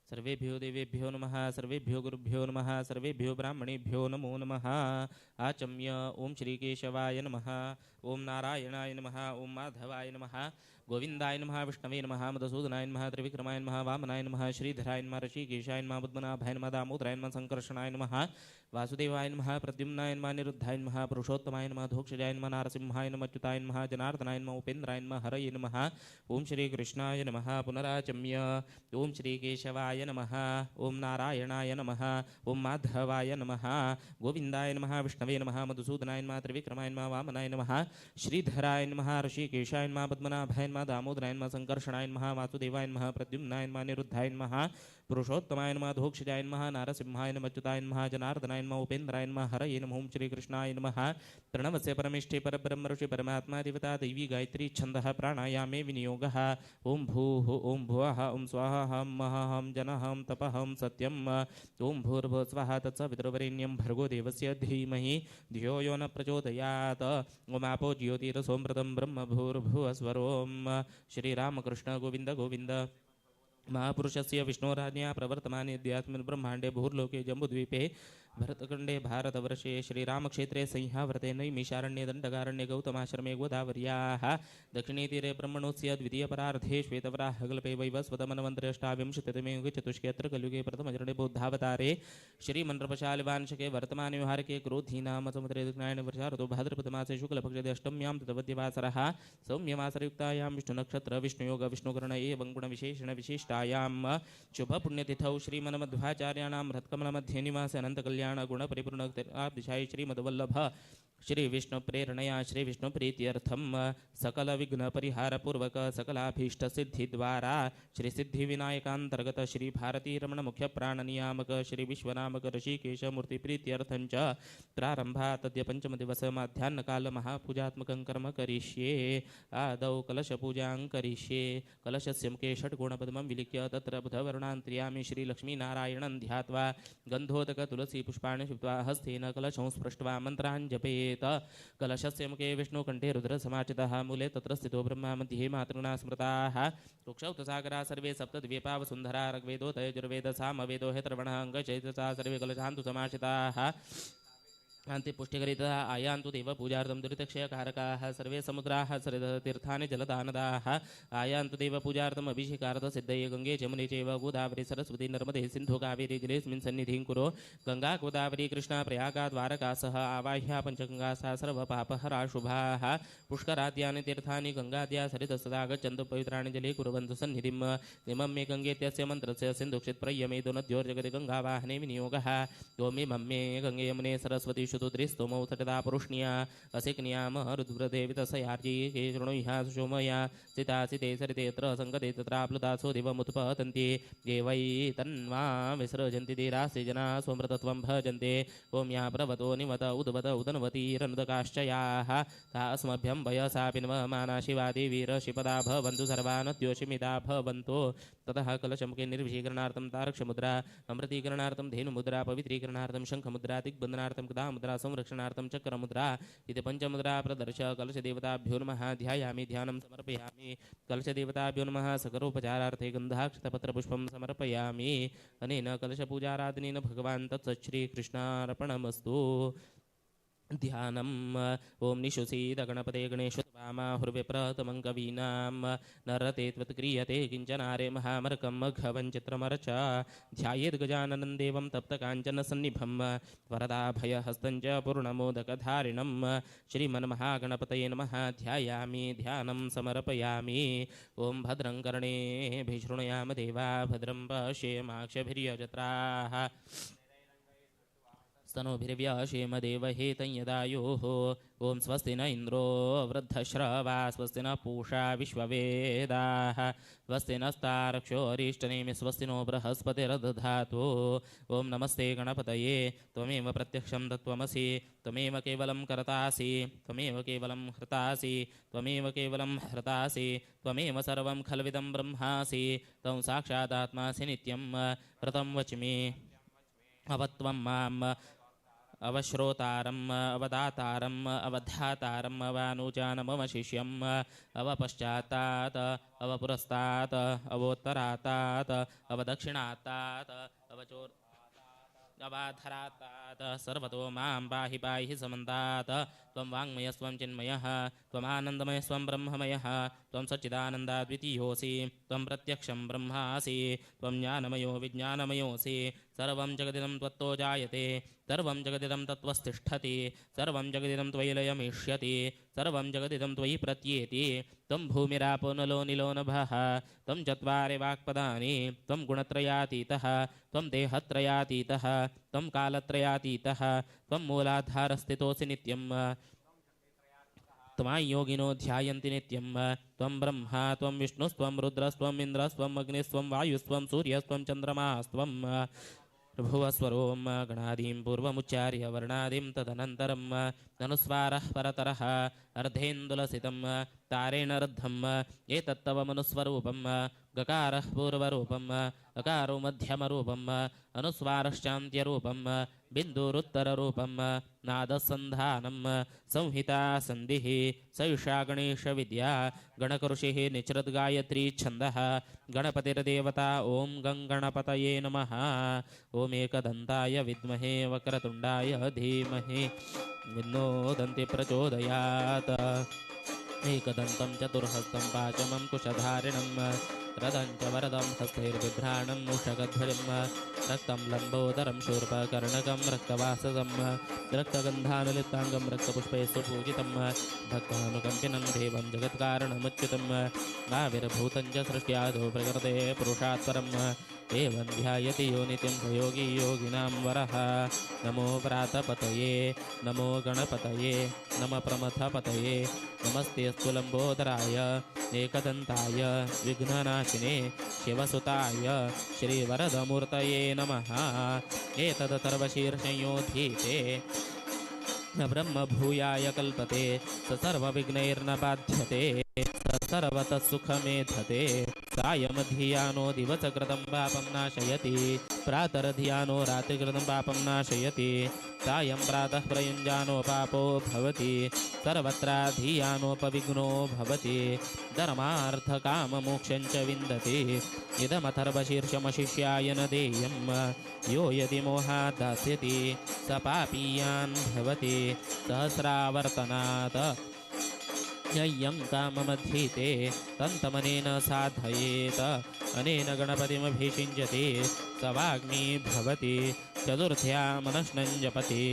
सर्वेभ्यो देवेभ्यो नमः, सर्वेभ्यो गुरुभ्यो नमः, सर्वेभ्यो ब्राह्मणेभ्यो नमो नमः। आचम्य ओम श्रीकेशवाय नमः, ओम नारायणाय नमः, ओम माधवाय नमः, गोविंदाय नमः, विष्णवे नमः, मधुसूदनाय नमः, त्रिविक्रमाय नमः, वामनाय नमः, श्रीधराय नमः, ऋषिकेशाय नमः, पद्मनाभाय नमः, दामोदराय नमः, संकर्षणाय नमः, वासुदेवाय नमः, प्रद्युम्नाय नमः, निरुद्धाय नमः, पुरुषोत्तमाय नमः, धोक्षजाय नमः, नारसिंहाय नमः, अच्युताय नमः, जनार्दनाय नमः, उपेन्द्राय नमः, हरये नमः, ओम श्रीकृष्णाय नमः। पुनराचम्य ओम श्रीकेशवाय नमः, ओम नारायणाय नमः, ओम माधवाय नमः, गोविंदाय नमः, विष्णवे नमः, मधुसूदनाय नमः, त्रिविक्रमाय नमः, वामनाय नमः, श्रीधराय नमः, ऋषिकेशाय नमः, पद्मनाभाय नमः, दामोदराय नमः, संकर्षणाय नमः, वासुदेवाय नमः, प्रद्युम्नाय नमः, निरुद्धाय नमः, पुरुषोत्तमाय नमः, धोक्षजाय नमः, नारसिंहाय नमः, अच्युताय नमः, जनार्दनाय नमः, उपेन्द्राय नमः, हरये नमः, ओम श्रीकृष्णाय नमः। प्रणवस्य परमेष्ठे परब्रह्म ऋषि परमात्मा देवता दैवी गायत्री छन्दः प्राणायामे विनियोगः। ओम भूः ओम भुवः ओम स्वाहा हं महः हं जनः हं तपः हं सत्यं ओम भूर्भुवः स्वः तत्सवितुर्वरेण्यं भर्गो देवस्य धीमहि धियो यो न प्रचोदयात्। ओम आपो ज्योतिरसोऽमृतं ब्रह्म भूर्भुवः स्वरों। श्रीरामकृष्ण गोविंद गोविंद। महापुरुषस्य विष्णोराज्ञया प्रवर्तमाने अध्यात्मिन् ब्रह्माण्डे भूर्लोके जम्बुद्वीपे भरतखंडे भारतवर्षे श्रीरामक्षेत्रे संह्याव्रते नैमिषारण्ये दण्डकारण्ये गौतमाश्रमे गोदावर्याः दक्षिणे तीरे ब्रह्मणोऽस्य द्वितीयपरार्धे श्वेतवराहकल्पे वैवस्वतमन्वन्तरे अष्टाविंशतितमे युगे चतुष्केऽत्र कलियुगे प्रथमचरणे बौद्धावतारे श्रीमन्त्रपशालिवांशके वर्तमानव्यवहारके क्रोधीनाम समुद्रे दक्षिणायनवर्षा ऋतौ भाद्रपदमासे शुक्लपक्षे अष्टम्यां तदवध्यवासरः सौम्यवासरयुक्तायां विष्णुनक्षत्र विष्णुयोग विष्णुकर्ण एवं गुणविशेषण विशिष्टायां शुभपुण्यतिथौ श्रीमन्मध्वाचार्याणां हृत्कमलमध्ये निवास अनन्तकल्याण गुणपरिपूर्णदिशाय श्रीमद्वल्लभ श्री विष्णु प्रेरणया श्री विष्णु प्रीत्यर्थं सकल विघ्न परिहार पूर्वक सकलाभीष्ट सिद्धि द्वारा श्री सिद्धि विनायकांतर्गत श्री भारती रमण मुख्य प्राण नियामक श्री विश्वनामक ऋषिकेश मूर्ति प्रीत्यर्थं च प्रारंभात् अद्य पंचम दिवस माध्याह्न काल महापूजात्मकं कर्म करिष्ये। आदौ कलश पूजां करिष्ये। कलशस्य मुखे षट्कोणपद्मं विलिख्य तत्र बुधवरुणान् त्रियामि श्री लक्ष्मीनारायणं ध्यात्वा गन्धोदक तुलसी पुष्पाणि क्षिप्त्वा हस्तेन कलशं स्पृष्ट्वा मन्त्रान् जपेत्। कलशस्य मुखे विष्णुकण्ठे रुद्रसमाचितः मूले तत्र स्थितो ब्रह्मा मध्ये मातृगणा स्मृताः वृक्षौ सागरा सर्वे सप्तद्वीपा वसुन्धरा ऋग्वेदो तयजुर्वेद सामवेदो हेतर्वणः अङ्गचैतसा सर्वे कलशान्तु समाचिताः अन्ते पुष्टिकरितः आयान्तु देव पूजार्थं दुरितक्षयकारकाः सर्वे समुद्राः तीर्थानि जलदानदाः आयान्तु देव पूजार्थम् अभिषेकार्थ सिद्धये गंगे जमुने चैव गोदावरी सरस्वती नर्मदे सिन्धु कावेरी जलेऽस्मिन् सन्निधिं कुरु। गंगा गोदावरी कृष्णा प्रयागा द्वारका सह आवाह्या पञ्चगंगा सा सर्वपापहरा शुभाः पुष्कराद्यानि तीर्थानि गंगाद्या सरितः सदा गच्छन्तु पवित्राणि जले कुर्वन्तु सन्निधिम्। इमं मे गङ्गेत्यस्य मन्त्रस्य सिन्धुक्षिप्रयमेदो नद्योर्जगति गङ्गावाहने विनियोगः। ओमिमं मे गङ्गे यमुने सरस्वती त्रिस्तोमौ तटदा पुरुष्ण्या असिक्न्याम रुद्रदेवितसयार्जीके शृणुह्या सुषोमया सिता सिते सरिते यत्र सङ्गते तत्राप्लुतासो दिवमुत्पतन्ति ये वै तन्वा विसृजन्ति धीरासि जना स्वमृतत्वं भजन्ते। ॐ या प्रवतो निवत उद्वत उदन्वतीरनुदकाश्च याः ता अस्मभ्यं वयसा पिन्वमाना शिवा देवीरशिपदा भवन्तु सर्वा नद्योषिमिता भवन्तु। ततः कलशमुखे निर्विषीकरणार्थं तारक्षमुद्रा अमृतीकरणार्थं धेनुमुद्रा पवित्रीकरणार्थं शङ्खमुद्रा दिग्बन्धनार्थं गदामुद्रा संरक्षणार्थं चक्रमुद्रा इति पञ्चमुद्रा प्रदर्श कलशदेवताभ्यो नमः ध्यायामि ध्यानं समर्पयामि। कलशदेवताभ्यो नमः सकरोपचारार्थे गन्धाक्षतपत्रपुष्पं समर्पयामि। अनेन कलशपूजाराधनेन भगवान् तत्सच्छ्रीकृष्णार्पणमस्तु। ध्यानम् ॐ निशुसीद गणपते गणेशवामाहुर्विप्रतमं कवीनां नरते त्वत्क्रियते किञ्चनारे महामर्कं मघवं चित्रमरच ध्यायेद् गजाननं देवं तप्तकाञ्चनसन्निभं वरदाभयहस्तं च पूर्णमोदकधारिणं श्रीमन्महागणपतये नमः ध्यायामि ध्यानं समर्पयामि। ॐ भद्रं कर्णेभिः शृणुयाम देवा भद्रं पश्येमाक्षभिर्यजत्राः स्तनोभिर्व्याशेम देवहितं यदायुः। ॐ स्वस्ति न इन्द्रो वृद्धश्रवा स्वस्ति न पूषा विश्ववेदाः स्वस्ति नस्तार्क्ष्योऽरिष्टनेमि स्वस्ति नो बृहस्पतिर्दधातु। ॐ नमस्ते गणपतये त्वमेव प्रत्यक्षं तत्त्वमसि त्वमेव केवलं कर्तासि त्वमेव केवलं हृतासि त्वमेव केवलं हृतासि त्वमेव सर्वं खल्विदं ब्रह्मासि त्वं साक्षादात्मासि नित्यं व्रतं वच्मि। अवत्वं माम् अवश्रोतारम् अवदातारम् अवधातारम् अवानुजानमवशिष्यम् अवपश्चात्तात् अवपुरस्तात् अवोत्तरातात् अवदक्षिणातात् अवचोर अवाधरातात् सर्वतो मां पाहि पाहि समन्तात्। त्वं वाङ्मयस्त्वं चिन्मयः त्वमानन्दमयस्त्वं ब्रह्ममयः त्वं सच्चिदानन्दाद्वितीयोऽसि त्वं प्रत्यक्षं ब्रह्मासि त्वं ज्ञानमयो विज्ञानमयोऽसि। सर्वं जगदिदं त्वत्तो जायते सर्वं जगदिदं तत्त्वस्तिष्ठति सर्वं जगदिदं त्वयि लयमिष्यति सर्वं जगदिदं त्वयि प्रत्येति। त्वं भूमिरापो नलो निलो नभः त्वं चत्वारि वाक्पदानि त्वं गुणत्रयातीतः त्वं देहत्रयातीतः त्वं कालत्रयातीतः त्वं मूलाधारस्थितोऽसि नित्यं त्वां योगिनो ध्यायन्ति नित्यं। त्वं ब्रह्मा त्वं विष्णुस्त्वं रुद्रस्त्वम् इन्द्रस्त्वम् अग्निस्त्वं वायुस्त्वं सूर्यस्त्वं चन्द्रमास्त्वं भुवस्वरों गणादीं पूर्वमुच्चार्य वर्णादीं तदनन्तरं अनुस्वारः परतरः अर्धेन्दुलसितं तारेण अर्धम् एतत्तव मनुस्वरूपं गकारः पूर्वरूपम् अकारो मध्यमरूपम् अनुस्वारश्चान्त्यरूपं बिन्दुरुत्तररूपं नादसन्धानं संहिता सन्धिः सैषा गणेशविद्या गणकृषिः निचृद्गायत्री छन्दः गणपतिर्देवता ॐ गं गणपतये नमः। ॐ एकदन्ताय विद्महे वक्रतुण्डाय धीमहि तन्नो दन्ति प्रचोदयात्। एकदन्तं चतुर्हस्तं पाचमं कुशधारिणं रदं च वरदं हस्तैर्बिभ्राणं मूषकध्वजं रक्तं लम्बोदरं शूर्पकर्णकं रक्तवाससं रक्तगन्धानुलिप्ताङ्गं रक्तपुष्पैः सुपूजितं भक्तानुकम्पिनं देवं जगत्कारणमुच्युतं आविर्भूतं च सृष्ट्यादौ प्रकृते पुरुषात् परम् एवं ध्यायति योनितिं स योगी योगिनां वरः। नमो व्रातपतये नमो गणपतये नमः प्रमथपतये नमस्तेऽस्तु लम्बोदराय एकदन्ताय विघ्ननाशिने शिवसुताय श्रीवरदमूर्तये नमः। एतदथर्वशीर्षयोधीते न ब्रह्मभूयाय कल्पते स सर्वविघ्नैर्न बाध्यते स सर्वतः सुखमेधते। सायमधियानो दिवसकृतं पापं नाशयति प्रातरधियानो रात्रिकृतं पापं नाशयति सायं प्रातः प्रयुञ्जानो पापो भवति सर्वत्राधियानोपविघ्नो भवति धर्मार्थकाममोक्षं च विन्दति। इदमथर्वशीर्षमशिष्याय न देयं यो यदि मोहात् दास्यति स पापीयान् भवति सहस्रावर्तनात्। यं काममधीते तन्तमनेन साधयेत अनेन गणपतिमभिषिञ्चति स वाग्मी भवति चतुर्थ्यामनश्नं जपति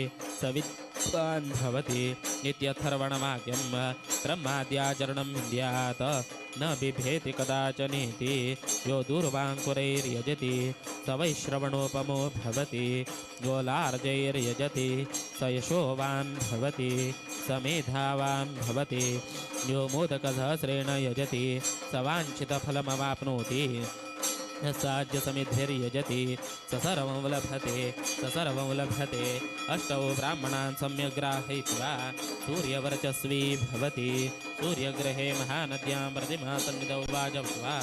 स विद्वान् भवति। नित्यथर्वणमाख्यं ब्रह्माद्याचरणं विद्यात् न बिभेति कदाचनेति। यो दूर्वाङ्कुरैर्यजति स वैश्रवणोपमो भवति गोलार्जैर्यजति स यशोवान् भवति स मेधावान् भवति। यो मोदकसहस्रेण यजति स वाञ्छितफलमवाप्नोति। साज्यसमिद्भिर्यजति स सर्वं लभते स सर्वं लभते। अष्टौ ब्राह्मणान् सम्यग्राहयित्वा सूर्यवर्चस्वी भवति। सूर्यग्रहे महानद्यां प्रतिमा सन्निधौ वाजप्त्वा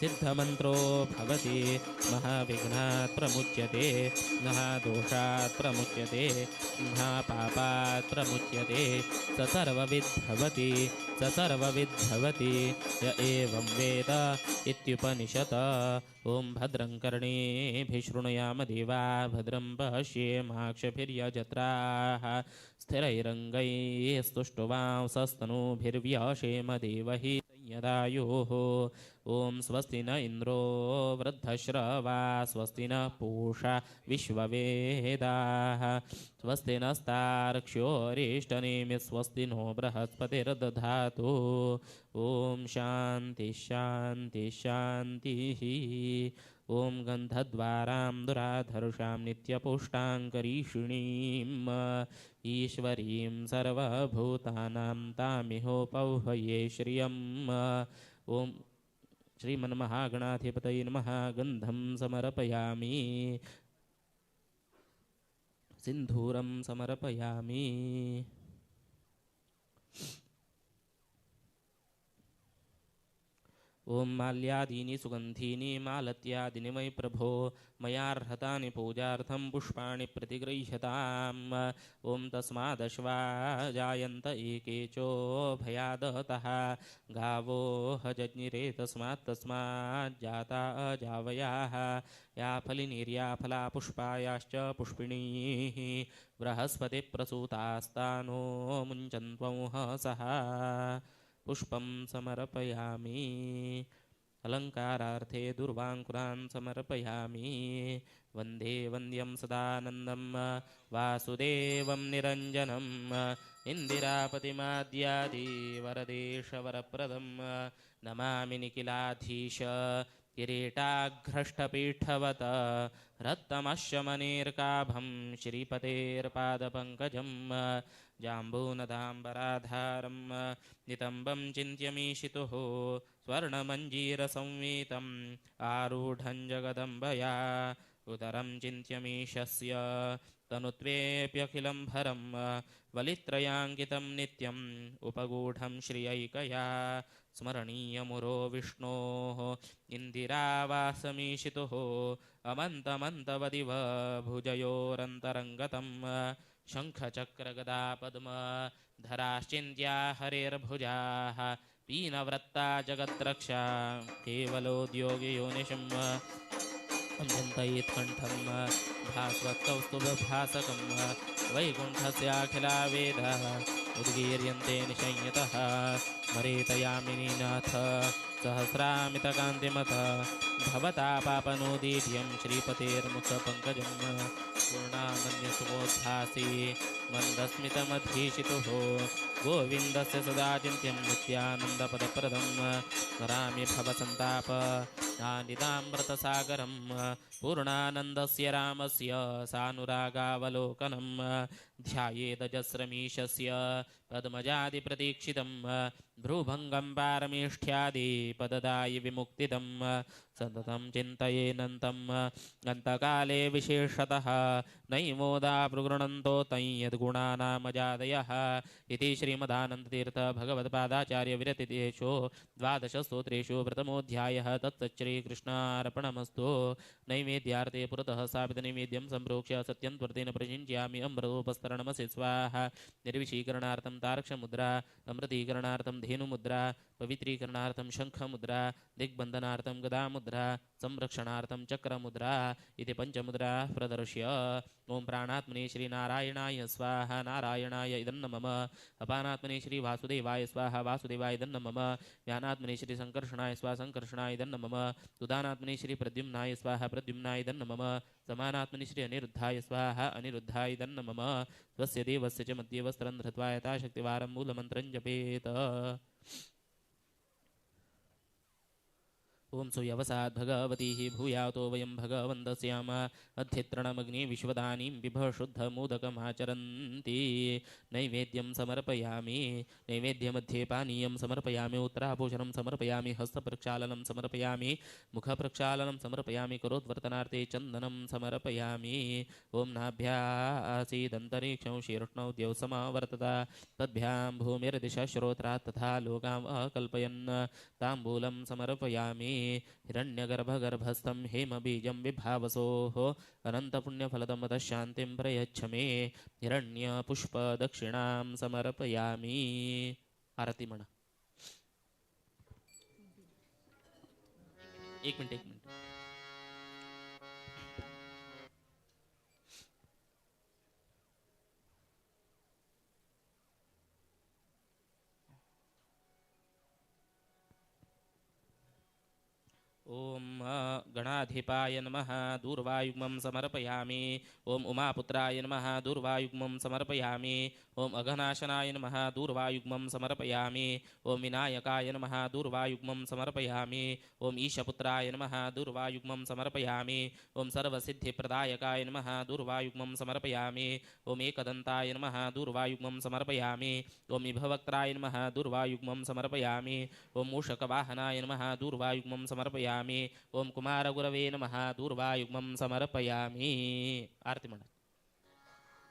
सिद्धमन्त्रो भवति। महाविघ्नात् प्रमुच्यते महादोषात् प्रमुच्यते महापापात् प्रमुच्यते स सर्वविद् भवति स सर्वविद् भवति। य एवं वेद इत्युपनिषत्। ॐ भद्रं कर्णेभिः शृणुयाम देवा भद्रं पश्येमाक्षभिर्यजत्राः स्थिरैरङ्गैस्तुष्टुवांसस्तनूभिर्व्यशेम देवहि यदायुः। ॐ स्वस्ति न इन्द्रो वृद्धश्रवा स्वस्ति न पूषा विश्ववेदाः स्वस्ति नस्तार्क्ष्योऽरिष्टनेमि स्वस्ति नो बृहस्पतिर्दधातु। ॐ शान्ति शान्ति शान्तिः। ॐ गन्धद्वारां दुराधर्षां नित्यपुष्टां करीषिणीम् ईश्वरीं सर्वभूतानां तामिहोपह्वये श्रियम्। ॐ श्रीमन्महागणाधिपतये नमः। गन्धं समर्पयामि सिन्धूरं समर्पयामि। ॐ माल्यादीनि सुगन्धीनि मालत्यादीनि मयि प्रभो मयार्हतानि पूजार्थं पुष्पाणि प्रतिगृह्यताम्। ॐ तस्मादश्वा जायन्त एके चोभयादतः गावो हजज्ञिरे तस्मात् तस्माज्जाता अजावयाः। या फलिनीर्या फला पुष्पायाश्च पुष्पिणीः बृहस्पतिप्रसूतास्तानो मुञ्चन्त्वंहसः। पुष्पं समर्पयामि। अलङ्कारार्थे दुर्वाङ्कुरान् समर्पयामि। वन्दे वन्द्यं सदानन्दं वासुदेवं निरञ्जनम् इन्दिरापतिमाद्यादि वरदेशवरप्रदं नमामि निखिलाधीश किरीटाघ्रष्टपीठवत रत्तमश्यमनेर्काभं श्रीपतेर्पादपङ्कजं जाम्बूनदाम्बराधारं नितम्बं चिन्त्यमीशितुः स्वर्णमञ्जीरसंवीतम् आरूढं जगदम्बया उदरं चिन्त्यमीशस्य तनुत्वेऽप्यखिलं भरं वलित्रयाङ्कितं नित्यम् उपगूढं श्रियैकया स्मरणीयमुरो विष्णोः इन्दिरावासमीशितुः अमन्तमन्तवदिव भुजयोरन्तरङ्गतं शङ्खचक्रगदा पद्म धराश्चिन्त्या हरेर्भुजाः पीनव्रत्ता जगद्रक्षा केवलोद्योगियोनिशं चिन्तयेत्कण्ठं भास्वत्कौस्तुभभासकं वैकुण्ठस्याखिला वेदाः उद्गीर्यन्ते निशय्यतः मरेतयामिनीनाथ सहस्रामितकान्तिमथ भवता पापनोदीढ्यं श्रीपतेर्मुखपङ्कजं पूर्णानन्यसुखोद्भासि मन्दस्मितमधीशितुः गोविन्दस्य सदा चिन्त्यं नित्यानन्दपदप्रदं स्मरामि भवसन्ताप नानिदामृतसागरं पूर्णानन्दस्य रामस्य सानुरागावलोकनं ध्यायेदजस्रमीशस्य पद्मजादिप्रतीक्षितं भ्रूभङ्गं पारमेष्ठ्यादि पददायि विमुक्तिदं सततं चिन्तयेनन्तं अन्तकाले विशेषतः नैवोदा प्रगृणन्तो तं यद्गुणानामजादयः इति श्रीमदानन्दतीर्थ भगवत्पादाचार्यविरतितेषु द्वादशस्तोत्रेषु प्रथमोऽध्यायः। तत्सच्छ्रीकृष्णार्पणमस्तु। नैवेद्यार्थे पुरतः स्थापितनैवेद्यं सम्प्रोक्ष्य सत्यं त्वर्तेन प्रशिञ्च्यामि अमृतोपस्तरणमसि स्वाहा। निर्विषीकरणार्थं तार्क्षमुद्रा, अमृतीकरणार्थं धेनुमुद्रा, पवित्रीकरणार्थं शङ्खमुद्रा, दिग्बन्धनार्थं गदामुद्रा, संरक्षणार्थं चक्रमुद्रा इति पञ्चमुद्राः प्रदर्श्य ॐ प्राणात्मने श्रीनारायणाय स्वाहा, नारायणाय इदं नमः। अपानात्मने श्री वासुदेवाय स्वाहा, वासुदेवाय इदं नमः। व्यानात्मने श्री संकर्षणाय स्वाहा, संकर्षणाय इदं नमः। उदानात्मने श्री प्रद्युम्नाय स्वाहा, प्रद्युम्नाय इदं नमः। समानात्मने श्री अनिरुद्धाय स्वाहा, अनिरुद्धाय इदं नमः। स्वस्य देवस्य च मध्ये वस्त्रं धृत्वा यथाशक्तिवारं मूलमन्त्रं जपेत। ॐ सुयवसात् भगवतीः भूयातो वयं भगवन्तस्याम अध्यत्रणमग्नि विश्वदानीं बिभशुद्धमोदकमाचरन्ति। नैवेद्यं समर्पयामि। नैवेद्यमध्ये पानीयं समर्पयामि, उत्तराभूषणं समर्पयामि, हस्तप्रक्षालनं समर्पयामि, मुखप्रक्षालनं समर्पयामि, करोद्वर्तनार्थे चन्दनं समर्पयामि। ॐ नाभ्या आसीदन्तरिक्षं शीर्ष्णौ द्यौ समावर्तत तद्भ्यां भूमिर्दिशः श्रोत्रात् तथा लोकाम् अकल्पयन्। ताम्बूलं समर्पयामि। हिरण्यगर्भगर्भस्थं हेमबीजं विभावसोः अनन्तपुण्यफलदमतः शान्तिं प्रयच्छ मे। हिरण्यपुष्पदक्षिणां समर्पयामि। आरती म्हणा। एक मिनिट, एक मिनिट। ॐ गणाधिपाय नमः दूर्वायुग्मं समर्पयामि। ॐ उमापुत्राय नमः दूर्वायुग्मं समर्पयामि। ॐ अघनाशनाय नमः दूर्वायुग्मं समर्पयामि। ॐ विनायकाय नमः दूर्वायुग्मं समर्पयामि। ॐ ईशपुत्राय नमः दूर्वायुग्मं समर्पयामि। ॐ सर्वसिद्धिप्रदायकाय नमः दूर्वायुग्मं समर्पयामि। ॐ एकदन्ताय नमः दूर्वायुग्मं समर्पयामि। ॐ विभवक्त्राय नमः दूर्वायुग्मं समर्पयामि। ॐ मूषकवाहनाय नमः दूर्वायुग्मं समर्पयामि। ॐ कुमारगुरवे नमः दूर्वायुग्मं समर्पयामि। आरती म्हणा।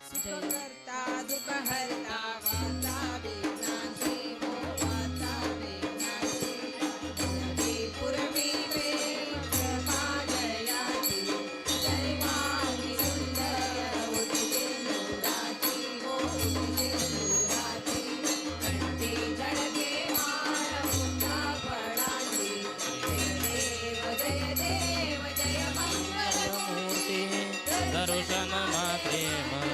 सुखकर्ता दुःखहर्ता वार्ता विघ्नाशी हो वार्ता विघ्नाशी पुरवी पुरवी वे कृपा जयाची सर्वांगी सुंदर उदितेंदुराची हो उदितेंदुराची कंठी झडके माळ मुक्ता फळाची जय देव जय देव जय मंगलमूर्ती दर्शन मात्रे मन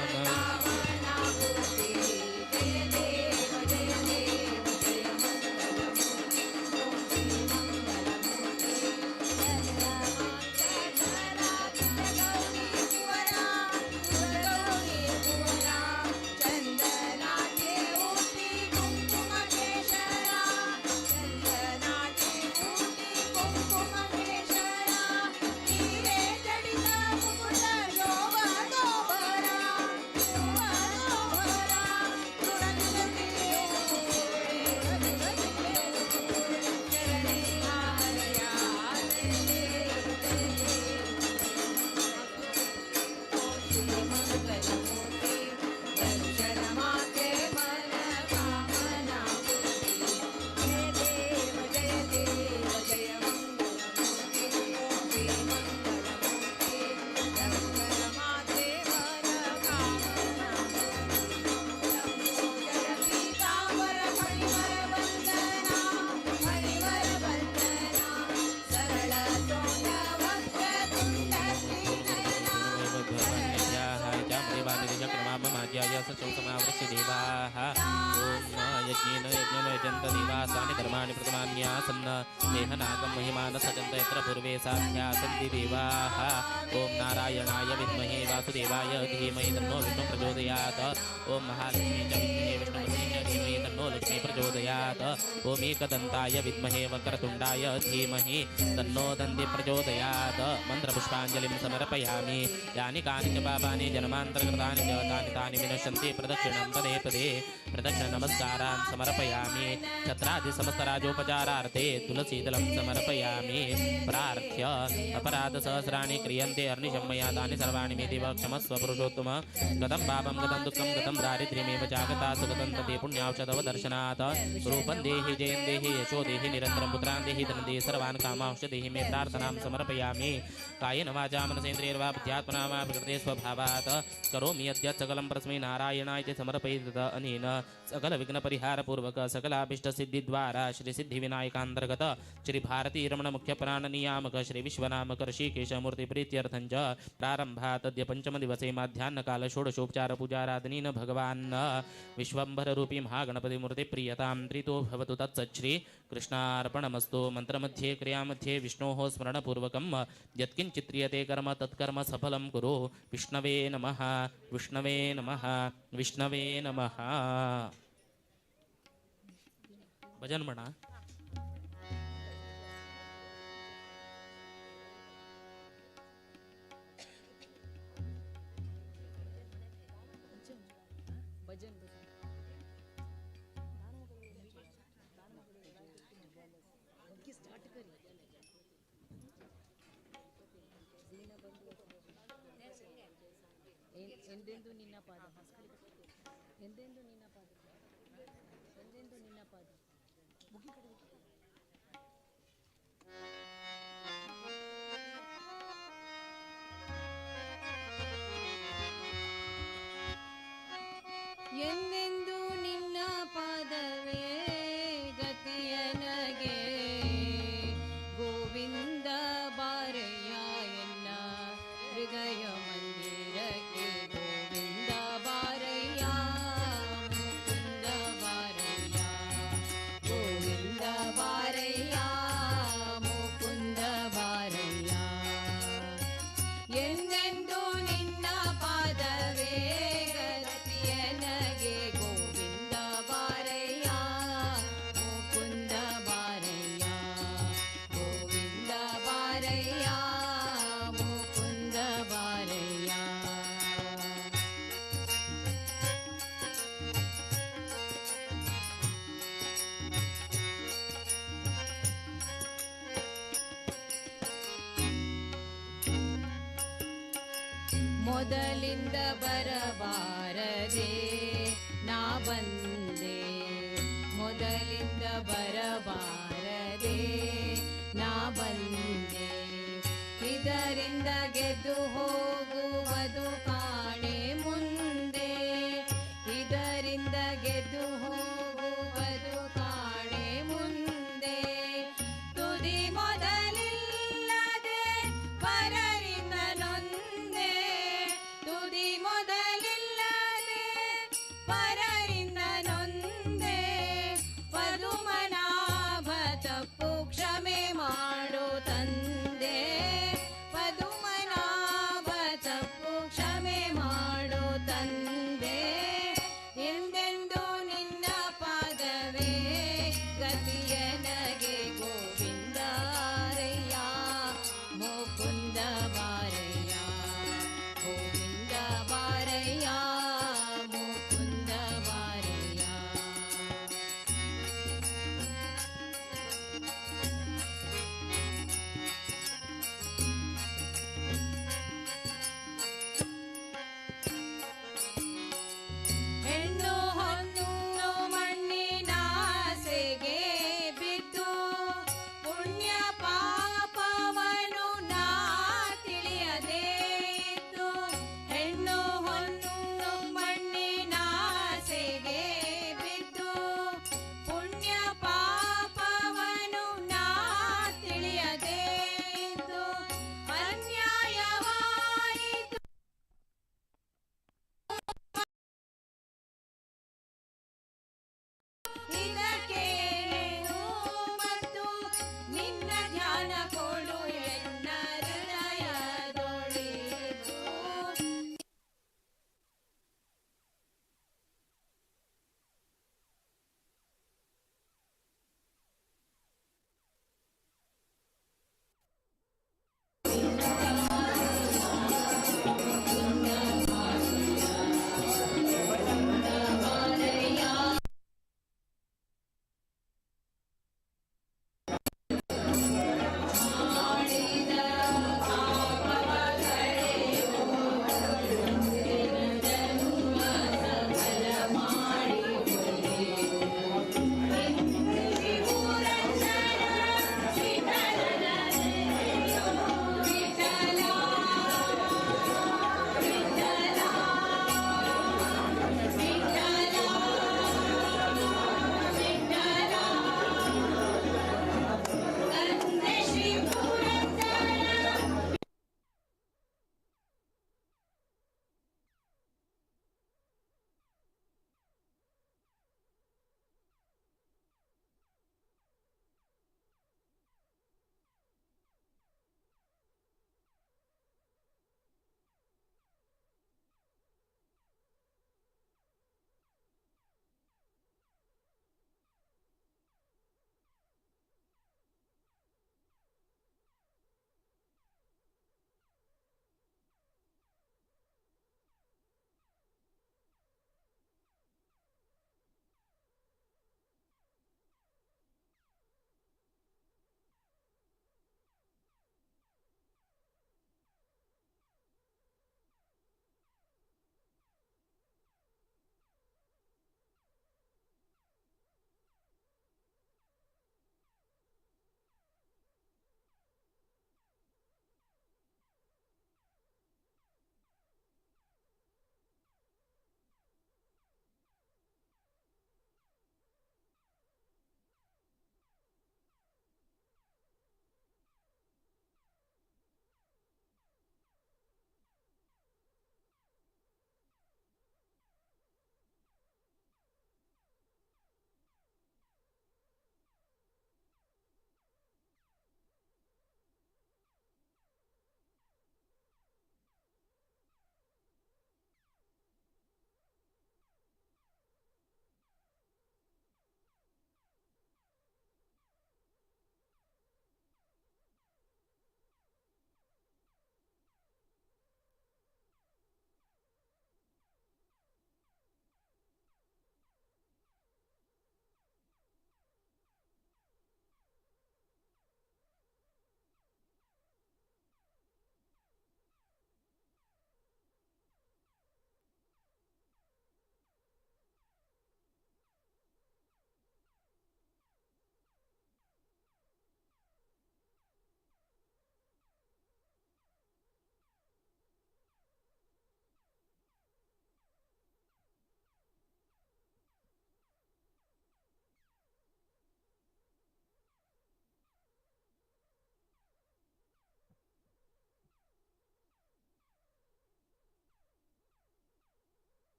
जय देव। सजन्त देवासानि धर्माणि प्रथमान्यासन्न देहनागं महिमान सजन्त यत्र पूर्वे साध्या सन्ति देवाः। ॐ नारायणाय विद्महे वासुदेवाय धीमहि तन्नो विष्णु प्रचोदयात्। ॐ महालक्ष्मी च विद्महे विष्णुपत्नी च धीमहि तन्नो लक्ष्मी प्रचोदयात्। ॐ एकदन्ताय विद्महे वक्रतुण्डाय धीमहि तन्नो दन्ति प्रचोदयात्। मन्त्रपुष्पाञ्जलिं समर्पयामि। यानि कानि च पापानि जन्मान्तरकृतानि च तानि तानि विनश्यन्ति। प्रदक्षिणं पदे पदे प्रदक्षिणनमस्कारान् समर्पयामि। छत्रादिसमस्तराजोपचारार्थे तुलसीदलं समर्पयामि। प्रार्थ्य अपराधसहस्राणि क्रियन्ते अर्निशं मया तानि सर्वाणि मे देव क्षमस्व पुरुषोत्तम। गतं पापं गतं दुःखं गतं दारिद्र्यमेव चागता सुगतं तते पुण्याौषधव दर्शनात्। रूपं देहि जयं देहि यशो देहि निरन्तरं पुत्रान् देहि धनं देहि सर्वान् कामांश्च देहि मे प्रार्थनां समर्पयामि। कायेन वाचा मनसेन्द्रियैर्वा बुद्ध्यात्मना वा प्रकृते स्वभावात् करोमि यद्यत् सकलं परस्मै नारायणाय च समर्पयित। अनेन सकलविघ्नपरिहारपूर्वक सकलाभीष्टसिद्धिद्वारा श्रीसिद्धिविनायकान्तर्गत श्रीभारतीरमण मुख्यप्राणनियामक श्री विश्वनामक ऋषिकेशमूर्तिप्रीत्यर्थं च प्रारम्भात् पञ्चमदिवसे माध्याह्नकाल षोडशोपचार पूजाराधनेन भगवान् विश्वम्भररूपी महागणपतिमूर्तिप्रियतां प्रीतो भवतु। तत्सच्छ्री कृष्णार्पणमस्तु। मन्त्रमध्ये क्रियामध्ये विष्णोः स्मरणपूर्वकं यत्किञ्चित् क्रियते कर्म तत्कर्म सफलं कुरु। विष्णवे नमः। विष्णवे नमः। विष्णवे नमः। भजन म्हणा। ಎಂದೆಂದು ನಿನ್ನ ಪಾದ, ಎಂದೆಂದು ನಿನ್ನ ಪಾದ, ಎಂದೆಂದು ನಿನ್ನ ಪಾದ. ಎಂದೆಂದು ನಿನ್ನ ಪಾದವೇ ಗತಿಯನಗೆ ಗೋವಿಂದ ಬಾರಯ್ಯ ಎನ್ನ ಹೃದಯ ಮಂದಿರಕ್ಕೆ. ಗೋವಿಂದ ಬಾರಯ್ಯ ಮುಕುಂದ ಬಾರಯ್ಯ, ಗೋವಿಂದ ಬಾರಯ್ಯ ಮುಕುಂದ ಬಾರಯ್ಯ. ಎಂದೆಂದು ನಿನ್ನ ಪಾದವೇ ಗತಿಯನಗೆ ಗೋವಿಂದ ಬಾರಯ್ಯ ಮುಕುಂದ ಬಾರಯ್ಯ, ಗೋವಿಂದ ಬಾರಯ್ಯ ಮುಕುಂದ ಬಾರಯ್ಯ. ಮೊದಲಿಂದ ಬರಬಾರದೆ ನಾ ಬಂದೆ, ಮೊದಲಿಂದ ಬರಬಾರದೆ ನಾ ಬಂದೆ. ಇದರಿಂದ ಗೆದ್ದು ಹೋಗುವುದು ಕಾಣೆ ಮುಂದೆ, ಇದರಿಂದ ಗೆದ್ದು ಹೋಗುವುದು ಕಾಣೆ ಮುಂದೆ. ತುದಿ ಮೊದಲಿಲ್ಲದೆ ಪರರಿಂದ ನೊಂದೆ, ತುದಿ ಮೊದಲಿಲ್ಲದೆ ಪರರಿಂದ ನೊಂದೆ. ಪದುಮನಾಭ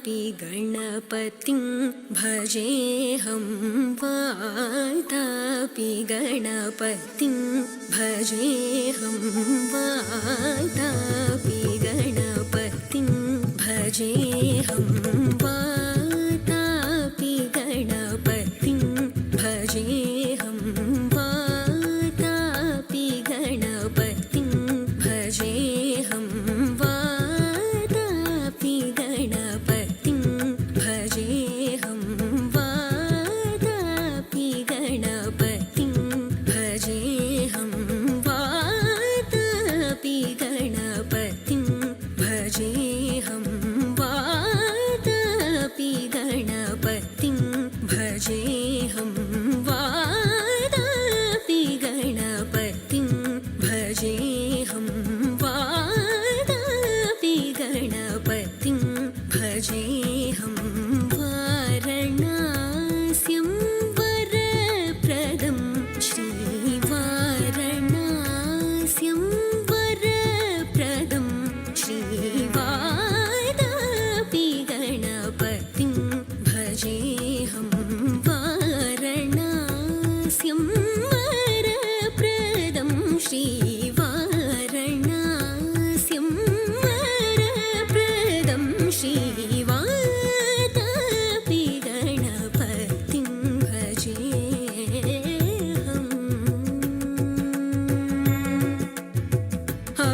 वातापि गणपतिं भजेऽहं वातापि गणपतिं भजेऽहं वातापि गणपतिं भजेऽहं वातापि गणपतिं भजेऽहं वातापि गणपतिं भजेऽहं वातापि गणपतिं भजेऽहं वातापि गणपतिं भजेऽहं वातापि गणपतिं भजेऽहं वातापि गणपतिं भजेऽहं वातापि गणपतिं भजेऽहं वातापि गणपतिं भजेऽहं वारणास्यं वरप्रदं श्रीवारणास्यं वरप्रदं श्रीवातापि गणपतिं भजेऽहं वारणास्यं वरप्रदं श्रीवारणास्यं वरप्रदं श्रीवातापि गणपतिं भजेऽहम्। आ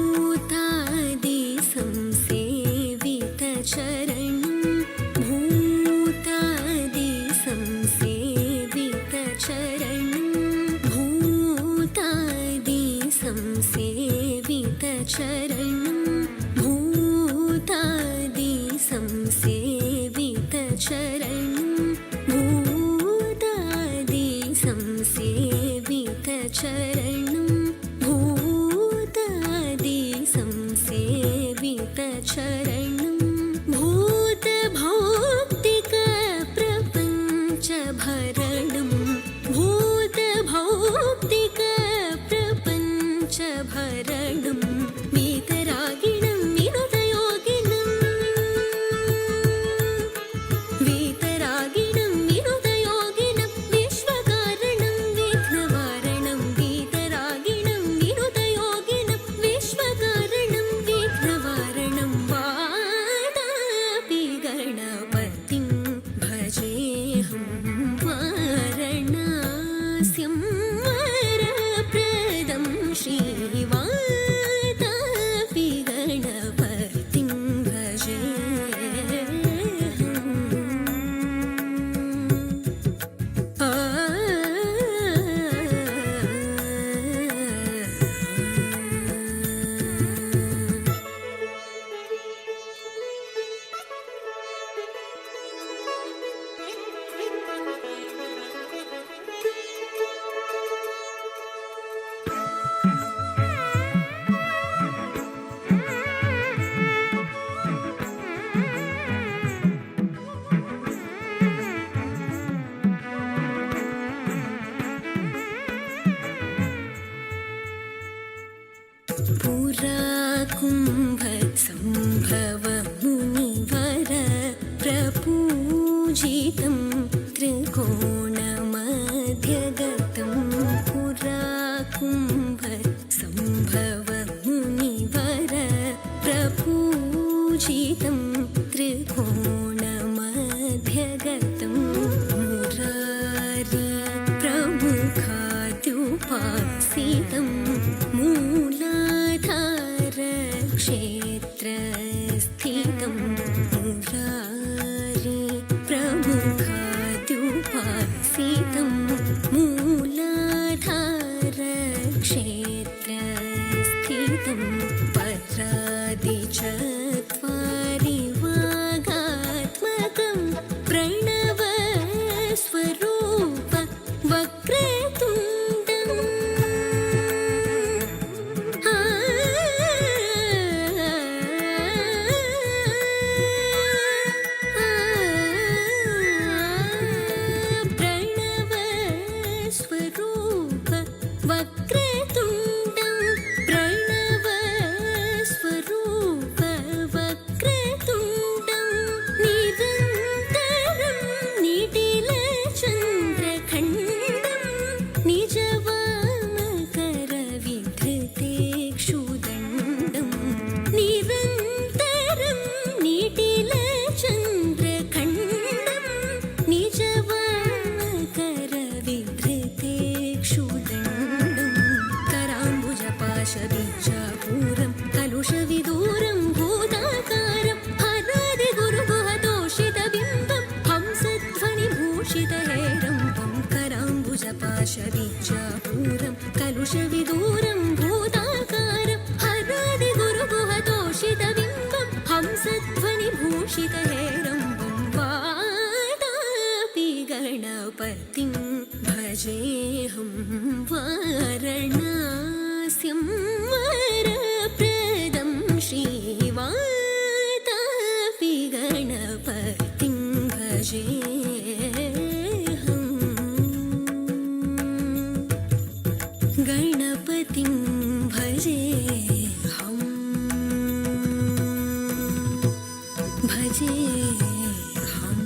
भूतादि संसेवितचरणं भूतादि संसेवितचरणं भूतादि संसेवितचरणं भूतादि संसेवितचरणं भूतादि संसेवितचरणं भूतादि संसेवितचरणं भूतभौक्तिकप्रपञ्चभरणं भूतभौक्तिकप्रपञ्चभरणं वीतरागिणं विनुतयोगिनम् वीतरागिणं विनुतयोगिनं विश्वकारणं विघ्नवारणं वीतरागिणं विनुतयोगिनं विश्वकारणं विघ्नवारणं वातापि गणपतिं भजेऽहं वारणास्यं वरप्रदं श्रीवातापि गणपतिं भजेऽहम्। आ पुरा कुम्भ सम्भव मुनिवर प्रपूजितं त्रिकोणमध्यगतं पुरा कुम्भ सम्भव मुनिवर प्रपूजितं त्रिकोणमध्यगतं मुरारी प्रमुखाद्युपासितं मूलाधारक्षेत्रस्थितं मुरारी कराम्बुजपाशबीजापूरं कलुषविदूरं भूताकारं हरादिगुरुगुहतोषितबिम्बं हंसध्वनिभूषितहेरम्बं कराम्बुजपाशबीजापूरं कलुषविदूरं भूताकारं हरादिगुरुगुहतोषितबिम्बं हंसध्वनिभूषितहेरम्बं वातापि गणपतिं भजेऽहं वारणास्यं वरप्रदं श्रीवातापि गणपतिं भजेऽहं गणपतिं भजेऽहं भजेऽहम्।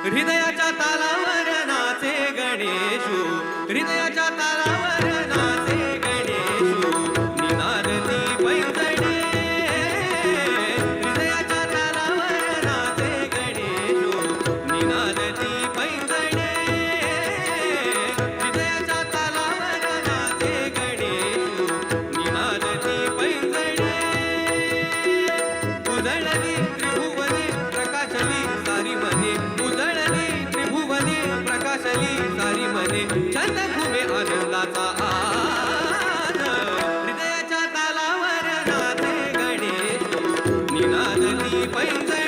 हृदयाच्या तालावर नाचे गणेशू, हृदयाच्या तालावर नाचे गणेशू, निनादती पैंजणे. हृदयाच्या तालावर नाचे गणेशू, निनादती पैंजणे. हृदयाच्या तालावर नाचे गणेशू, निनादती पैंजणे. उजळली त्रिभुवने प्रकाशली सारी मने, उजळली त्रिभुवने प्रकाशली सारी मने, छंद घुमे आनंदाचा आन. हृदयाच्या तालावर नाचे गणेश, निनादली पैंजणे.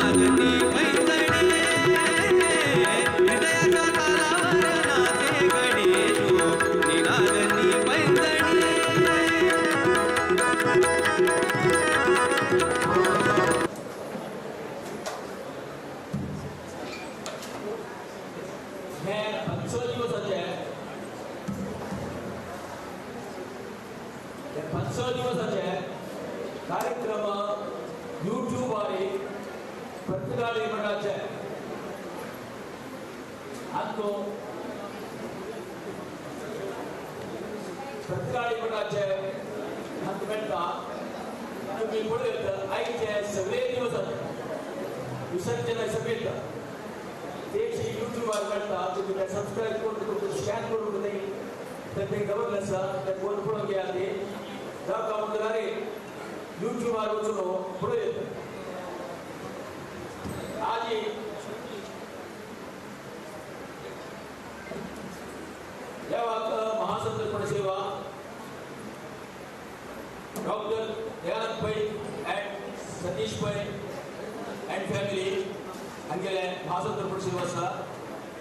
निनादती पैंजणे, हृदयाच्या तालावर नाचे गणेश निनादती पैंजणे. हे 5 दिवसाचे, हे 5 दिवसाचे कार्यक्रम यूट्यूबार प्रतिगाळी मंडळाचे आतो प्रतिगाळी मंडळाचे हात मेळटा. तुमी पळयत आयचे सगळे दिवस विसर्जन सगळे तेच यूट्यूबार मेळटा. तुमी ते सबस्क्रायब करून तुमकां स्कॅन करून ते ते खबर आसा, ते फोन पळोवंक घेयात. ती जावं म्हणटकीर यूट्यूबार वचून पळयत. आजी देवाक महासंतर्पण सेवा doctor Dayanand Pai and Satish Pai and family हांगेले महासंतर्पण सेवा आसा.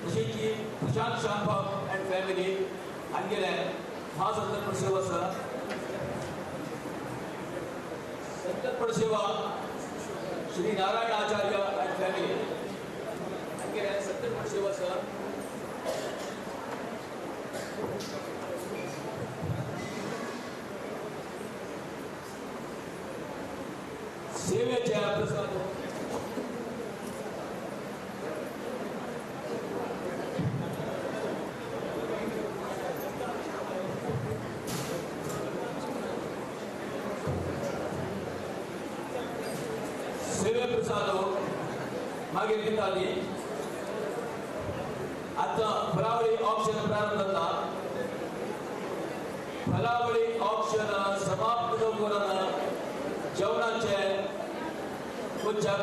तशीच प्रशांत शानभाग अँड फॅमिली हांगेले महासंतर्पण सेवा आसा. संतर्पण सेवा श्री नारायण आचार्य अँड फॅमिली हांगेले संतर्पण सेवा आसा. सेवेच्या प्रसाद सेवे प्रसाद मागीर दिताली. आतां फलावळी ऑप्शन प्रारंभ जाता. फलावळी ऑप्शन समाप्त करून जेवणाचे उच्चाक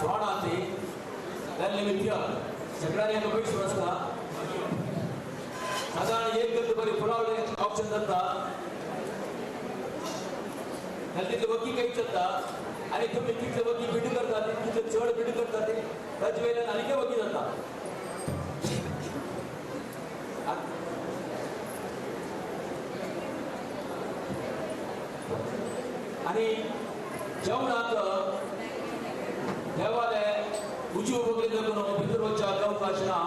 सोणाती त्या निमित्त सगळ्यांनी पयस आसता. सादारण एक गंत बरी फुलावळी ऑप्शन जाता, तितले वकी काहीच जाता आनी तुमी कितले वकी बिड करता तितले चड बिड करता ते ताचे वयल्यान आनीक वकी जाता. आनी जेवणाक देवाले उजू बगले लागून भितर वचपाक अवकाश ना.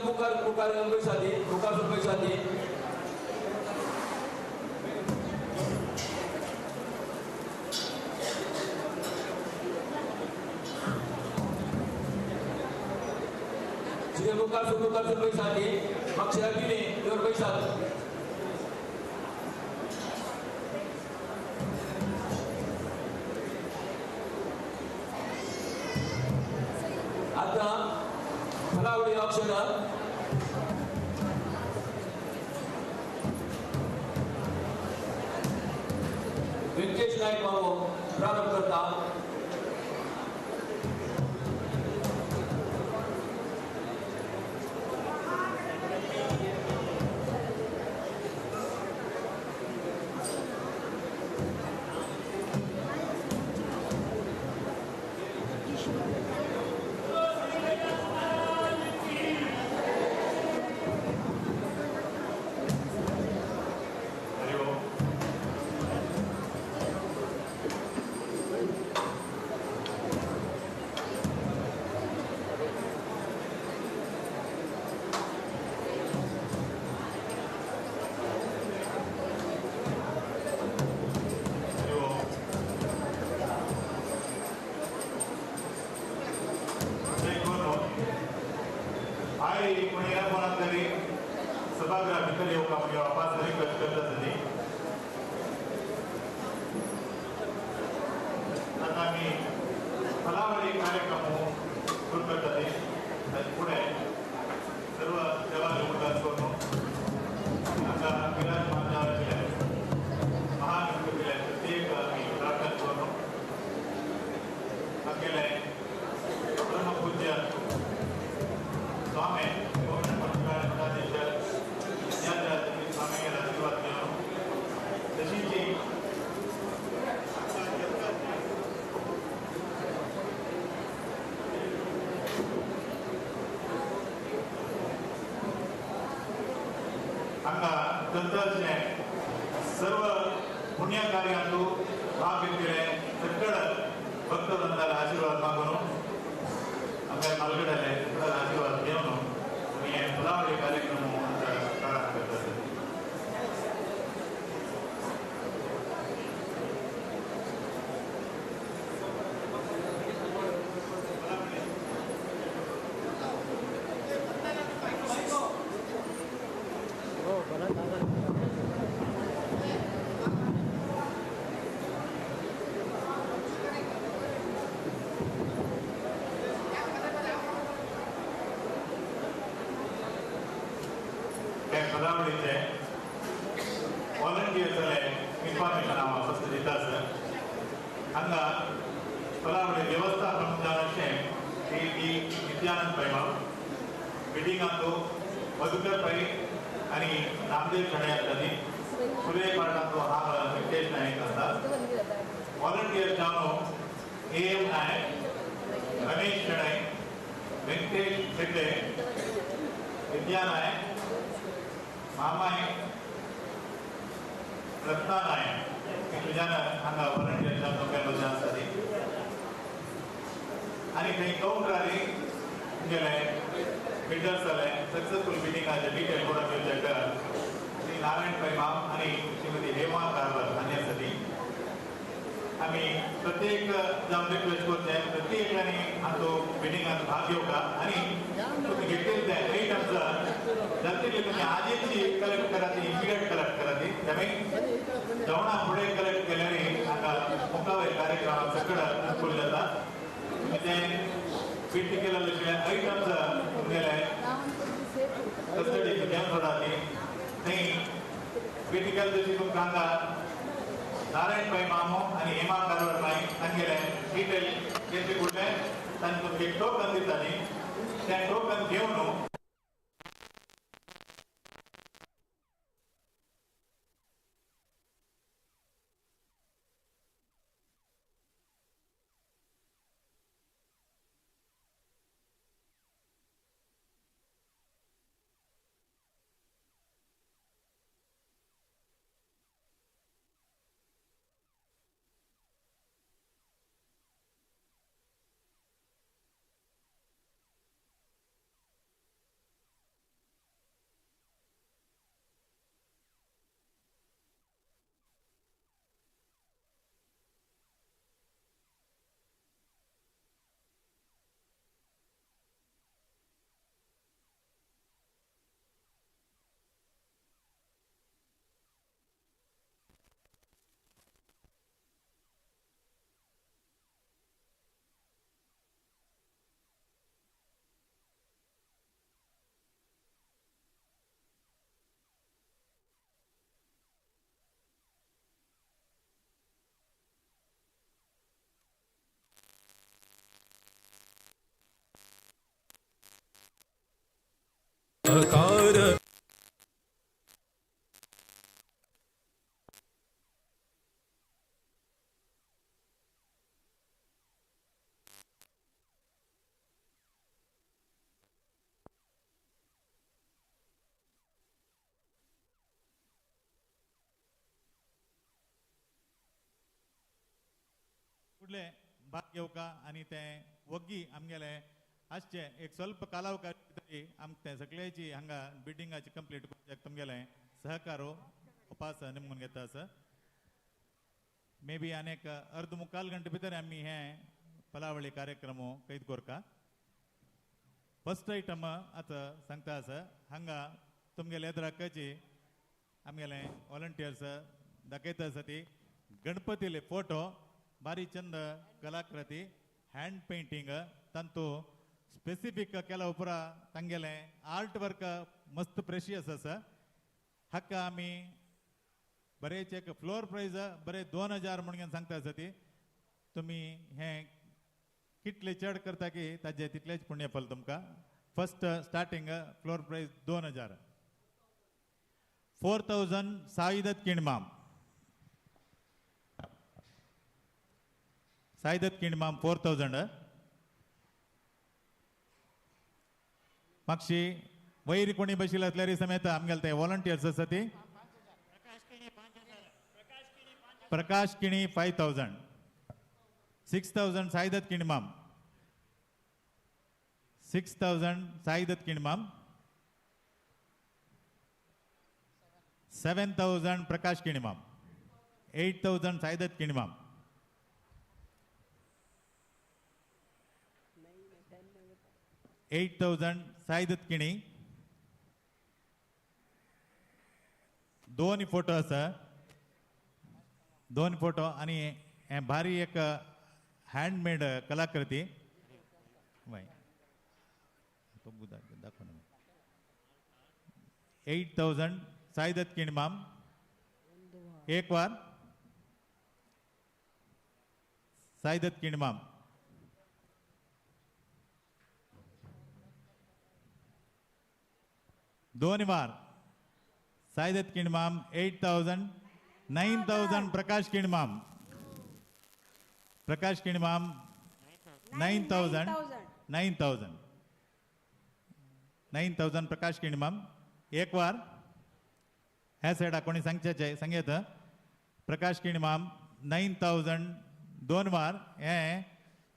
मुखार मुखार पैसा दी, मुखार पैसा दी. मुखार मुखार पैसा दी, मागच्या दिली तर पैसा. आता फलावळी ऑप्शन व्यंकटेश नायक बाबू प्रारंभ करता. सभागृह भितर येवपाक म्हणजे वापास रिक्वेस्ट करता जाली. आतां आमी फलावरी कार्यक्रम सुरू करताले. ताचे फुडें सर्व देवाले उदास करून आतां विराजमान जावचे महागणपतीले प्रत्येक आमी प्रार्थना करून आमगेले ब्रह्मपूज्य स्वामी गोविंद मठाधीश हांगा चलता सर्व पुण्य कार्यांतु भाग घेतले सगळ भक्तवृंदाला आशीर्वाद मागून आमच्या मालगडाले सगळं आशीर्वाद घेऊन मी हे फुलावडी कार्यक्रम प्रारंभ करतात. पदावळीचे व्हॉलंटियर्स इन्फॉर्मेशन हांव फक्त दिता सर. हांगा पदावळी व्यवस्थापन जावन अशें श्री डी नित्यानंद पै मिटिंगांतू मधुकर पै आनी नामदेव शणै आसताली. सुरे पार्टांतू हांव वेंकटेश नायक आसता. व्हॉलंटियर्स जावन ए एम नायक, रमेश शणै, वेंकटेश हेगडे, विद्या नायक, मामाय, रत्ना नायक तुज्यान हांगा व्हॉलंटियर जावन मेंबर्स आसताली. आनी थंय कावंटरारी गेले बिल्डर्स जाले सक्सेसफूल मिटिंगाचे डिटेल कोणाक घेवचे श्री नारायण पै माम आनी श्रीमती हेमा कारवार हांणी आसताली. आमी प्रत्येक जावन रिक्वेस्ट करचें प्रत्येकांनी हातूंत मिटिंगांत भाग घेवका आनी तुमी घेतलेले ते आयटम्स जातले तुमी आजीची कलेक्ट करात, इमिडिएट कलेक्ट करात. त्यामुळे जेवणा फुडें कलेक्ट केल्यार हांगा मुखावे कार्यक्रमाक सगळं अनुकूल जाता. तुमी ते फिट केलेले आयटम्स तुमगेले कस्टडी घेवन सोडात. थंय फिट केले तशी तुमकां हांगा नारायण पै मामो आनी हेमा कारवार नायक तांगेले डिटेल घेतले कुडले तांकां तुमकां एक टोकन दिताली. तें टोकन घेवन अकार फुडले भाग घेवका आनी ते वग्गी आमगेले आसचे एक स्वल्प कालावकाश तरी आमकां ते सगळ्याची हांगा बिल्डिंगाची कंप्लीट करच्याक तुमगेले सहकारो उपास निमून घेता आसा. मे बी आनी एक अर्द मुखाल घंटे भितर आमी हे फलावळी कार्यक्रम कैद करका. फर्स्ट आयटम आतां सांगता आसा हांगा तुमगेले एदराकाची आमगेले व्हॉलंटियर्स दाखयता आसा ती गणपतीले फोटो बारी चंद कलाकृती हँड पेंटींग तांतू स्पेसिफीक केल्या उपरांत तांगेलें आर्ट वर्क मस्त प्रेशियस आसा. हाका आमी बरेच एक फ्लोर प्रायज बरे 2000 म्हणून सांगता आसा ती तुमी हें कितले चड करता की ताजे तितलेच पुण्यफल तुमकां. First starting floor prize 2000 4000 Saidatta किणमाम, साईदत्त किणमाम 4000. मागशी वयर कोणी बशिल्ले आसल्यार समेत आमगेले ते वॉलंटियर्स आसा ती. Prakash Kini 5000, 6000 Saidat Kinimam, 6000 Saidat Kinimam, 7000 Prakash Kinimam, 8000 Saidat Kinimam, 8000 Saidat Kini. दोन फोटो आसा, दोन फोटो आणि हे भारी एक हँडमेड कलाकृती. दाखव. 8000 साईदत्त किणमाम. एक वार साईदत्त किणमाम. दोन वार साईदत्त किणमाम 8000. 9000 प्रकाश किणमाम, प्रकाश किणमाम 9000, 9000, 9000 प्रकाश किणमाम. एक वार ह्या सायडा कोणी सांगच्याचे सांगेत. प्रकाश किणमाम 9000 दोन वार. हे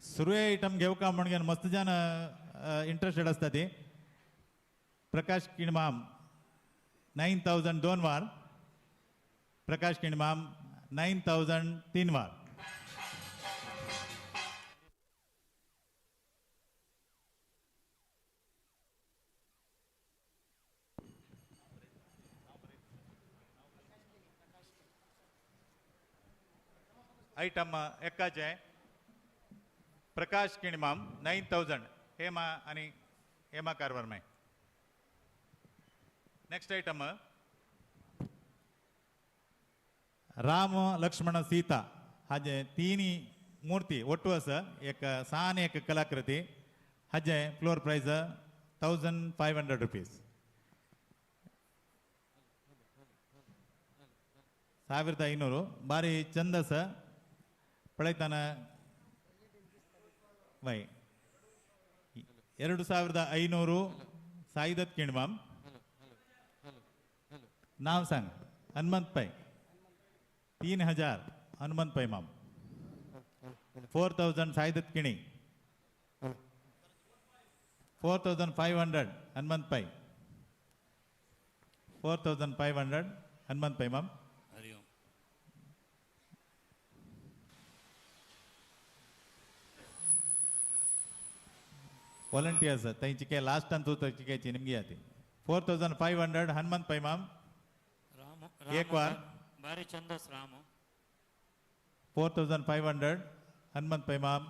सुरवे आयटम घेवका म्हणून मस्त जन इंट्रस्टेड आसता ती. प्रकाश किणमाम 9000 दोन वार. प्रकाश किणमाम 9000 तीन वार. आयटम एकाचे प्रकाश किणमाम 9000 हेमा आणि Hema Karwar my. Next item Ram Lakshman Sita हाजे तीन मूर्ती ಒಟ್ಟು आसा एक सान एक कलाकृती. हाजे फ्लोर प्राइस 1500 रुपीज. 1500. बारी चंद आसा पळयतना वय. 2500 साईदत्त किणमाम. नाव सांग. हनुमंत पै. 3000 हनुमंत पै माम. 4000 साईदत्त किणी. 4500 हनुमंत पै. 4500 हनुमंत पै माम. वॉलंटियर्स तांची काय लास्टान तूं चिकायची निमगी आती. 4500 हनुमंत पै माम. एक वार बारी चंदस रामू. 4500 हनुमंत पै माम.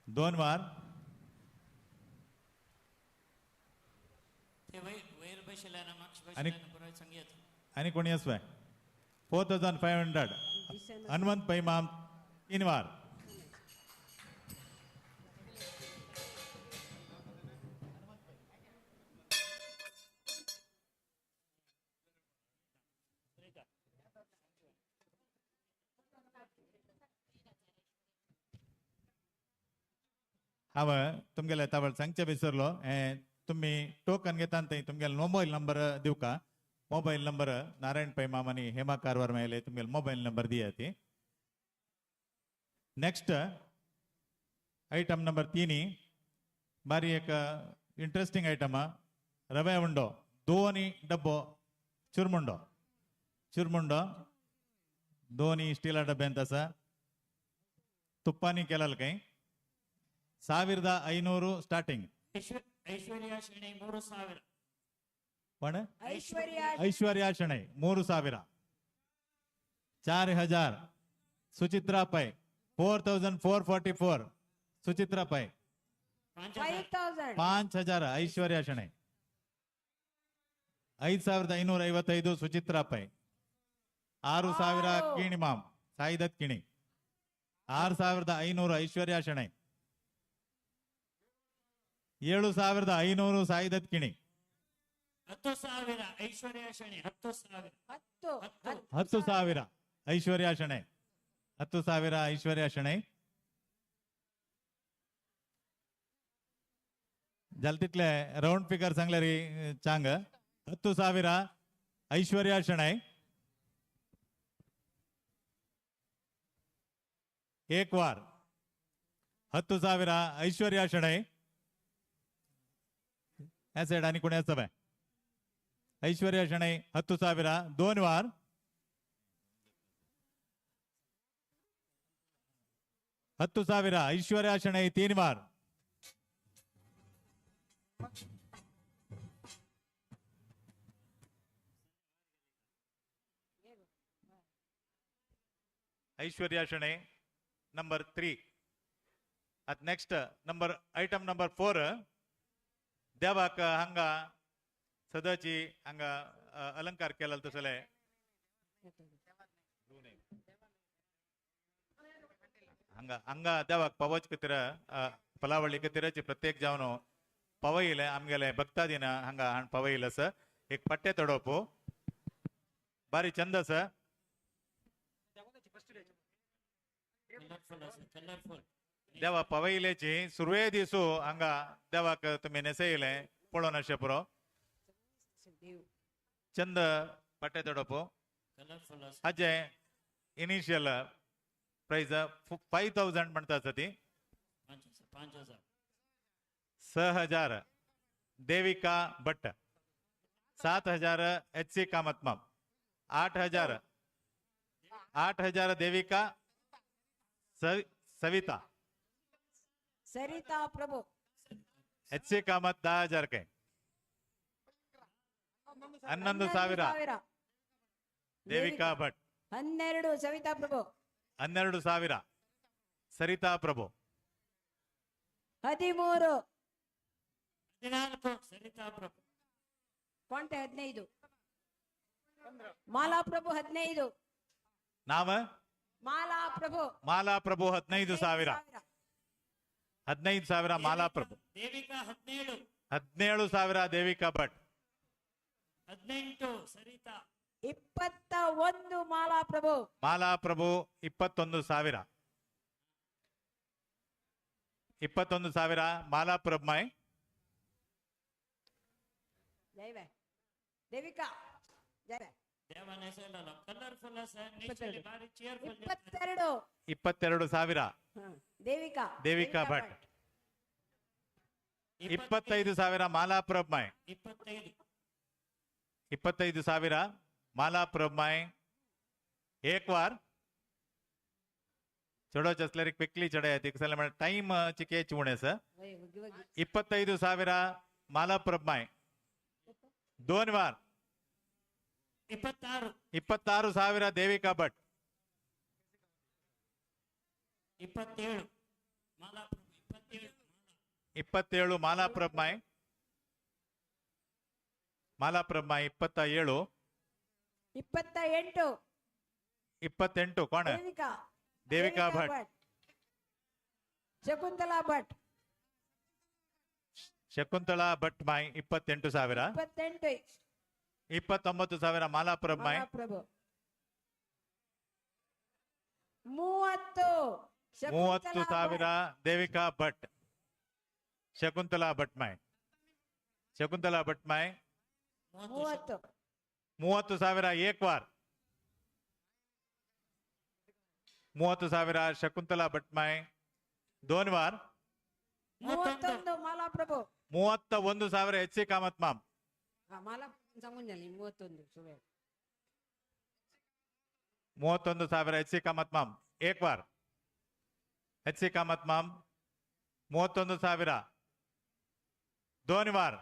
दोन वार. आणि कोणी असवाय. 4500 हनुमंत पै माम तीन वार. हांव तुमगेले तावळ सांगचे विसरलो. तुमी टोकन घेता थंय तुमगेले मोबायल नंबर दिवका. मोबायल नंबर नारायण पै माम आनी हेमा कारवार मेळ्ळे तुमगेले मोबायल नंबर दिया ती. नेक्स्ट आयटम नंबर 3 बारी एक इंट्रस्टिंग आयटम. रव्या उंडो दोन डब्बो चुरमुंडो, चुरमुंडो दोन स्टीला डब्यांत आसा. तुप्पांनी केलाल काय. 1500 स्टार्टिंग. ಐಶ್ವರ್ಯ ಶೆಣೈ 3000. पण ऐश्वर्या शणै 3000. 4000 सुचित्रा पै. 4444 सुचित्रा पै. 5000 ಐಶ್ವರ್ಯ ಶೆಣೈ. 5555 ಸುಚಿತ್ರಾ ಪೈ. 6000 ಕಿಣಿಮಾಮ್ ಸಾಯಿದತ್ ಕಿಣಿ. 6500 ಐಶ್ವರ್ಯ ಶೆಣೈ. 7500 ಸಾಯಿದತ್ ಕಿಣಿ. 10000 ಐಶ್ವರ್ಯ ಶೆಣೈ. 10000. 10000 ಐಶ್ವರ್ಯ ಶೆಣೈ. 10000 ಐಶ್ವರ್ಯ ಶೆಣೈ. जालें तितलें रावंड फिगर सांगल्यार चांग. 10,000 ऐश्वर्या शणै. एक वार 10,000 ऐश्वर्या शणै. ह्या सायड आनी कोणी आसा बाय? ऐश्वर्या शणै 10,000 दोन वार. 10,000 ऐश्वर्या शणै 3 वार. ऐश्वर्या शणै नंबर 3. आतां नेक्स्ट नंबर आयटम नंबर 4. देवाक हांगा सदाची हांगा अलंकार केला तसले. हांगा हांगा देवाक पावच खातीर फलावळी खातीरची प्रत्येक जावन पावयले आमगेले भक्तादीन हांगा हाण पावयले आसा. एक पट्टे तडोवप बारी चंद आसा. देवा पावयल्याची सुरवे दिसू हांगा देवाक तुमी नेसयले पळोवन अशें पुरो. चंद पट्टे तडोवप. हाजे इनिशियल प्राइस 5,000 म्हणटा आसा ती. 5,000. 6,000 देविका भट्ट. 7,000 एच सी कामत माम. 8,000 8,000 देविका सविता सरिता प्रभु. एच सी कामत 10,000 काय. 11,000 ದೇವಿಕಾ ಭಟ್. 12 ಸವಿತಾ ಪ್ರಭು. 12,000 ಸರಿತಾ ಪ್ರಭು. 13 14 ಸರಿತಾ ಪ್ರಭು. ಕೋಂಟೆ 15 ಮಾಲಾ ಪ್ರಭು 15. ನಾಮ ಮಾಲಾ ಪ್ರಭು. ಮಾಲಾ ಪ್ರಭು 15,000. 15,000 ಮಾಲಾ ಪ್ರಭು. ದೇವಿಕಾ 17. 17,000 ದೇವಿಕಾ ಭಟ್. 18 ಸರಿತಾ. 21 ಮಾಲಾ ಪ್ರಭು. ಮಾಲಾ ಪ್ರಭು 21,000. 21,000 ಮಾಲಾ ಪ್ರಭು ಮಾಯ್. ಜೈವೆ ದೇವಿಕಾ ಜೈವೆ. 22. 22,000 ದೇವಿಕಾ ದೇವಿಕಾ ಭಟ್. 25,000 ಮಾಲಾ ಪ್ರಭು ಮಾಯ್. 25,000 माला प्रभु एक वार. चडोच असल्यार क्विकली चडय ती टाइम चिकेच उणें आसा. 25,000 माला प्रभु दोन वार. 26,000 देविका भट. 27 माला प्रभु. माला प्रभु 27. 28. 28 कोण? देविका देविका भट. शकुंतला भट. शकुंतला भट माय 28,000. 28. 29,000 माला प्रभु माय. ಪ್ರಭು 30. 30,000 ದೇವಿಕಾ ಭಟ್. ಶಕುಂತಲಾ ಭಟ್ ಮಾಯ್. ಶಕುಂತಲಾ ಭಟ್ ಮಾಯ್ 30. 30,000 एक वार. 30,000 शकुंतला भटमाय दोन वार. 31 माला प्रभु. 31,000 एच सी कामत माम. माला सांगून झाली 31. 31,000 एच सी कामत माम एक वार. एच सी कामत माम 31,000 दोन वार.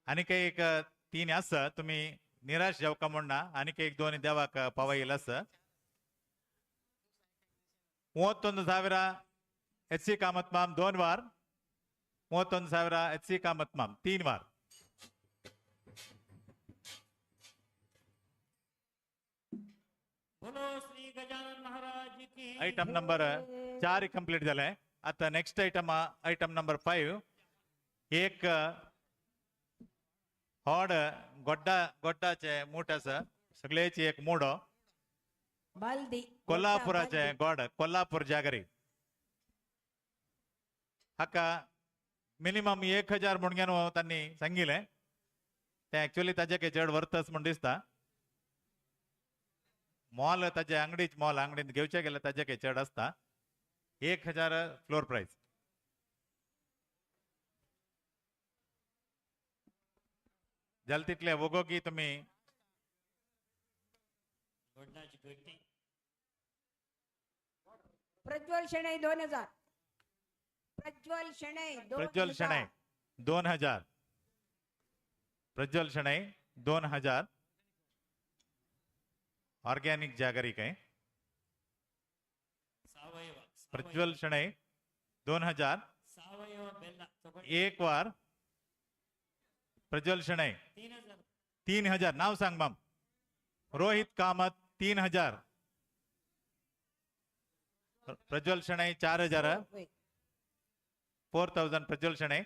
आनी काही एक 3 आसा तुम्ही निराश जावका म्हणना. आनी एक 2 देवाक पावयल आसा. 31,000 एच सी कामत माम दोन वार. 31,000 एच सी कामत माम 3 वार. बोलो श्री गजानन महाराज की. आयटम नंबर 4 कंप्लीट जाले. आता नेक्स्ट आयटम आयटम नंबर 5. एक होड गोड्डा गोड्डाचे मूठ आसा सगळ्याची एक मुडो. बालदी कोल्हापुराचे गोड कोल्हापूर जागरी. हाका मिनिमम 1000 म्हूण न्हू तांणी सांगिल्लें. तें एक्चुअली ताजे चड वर्तस म्हूण दिसता. मॉल ताजे आंगडीच मॉल आंगडीन घेवचे गेल्यार ताजे चड आसता. 1000 फ्लोर प्रायस. जालें तितले वोगोगी तुमी. प्रज्वल शेणै 2000. प्रज्वल शेणै प्रज्वल शेणै 2000. प्रज्वल शेणै 2000. ऑर्गॅनिक जागरी काय. प्रज्वल शेणै 2000. एक वार प्रज्वल शेणै 3000. नाव सांग माम. रोहित कामत 3000. प्रज्वल शेणै 4000. 4000 प्रज्वल शेणै.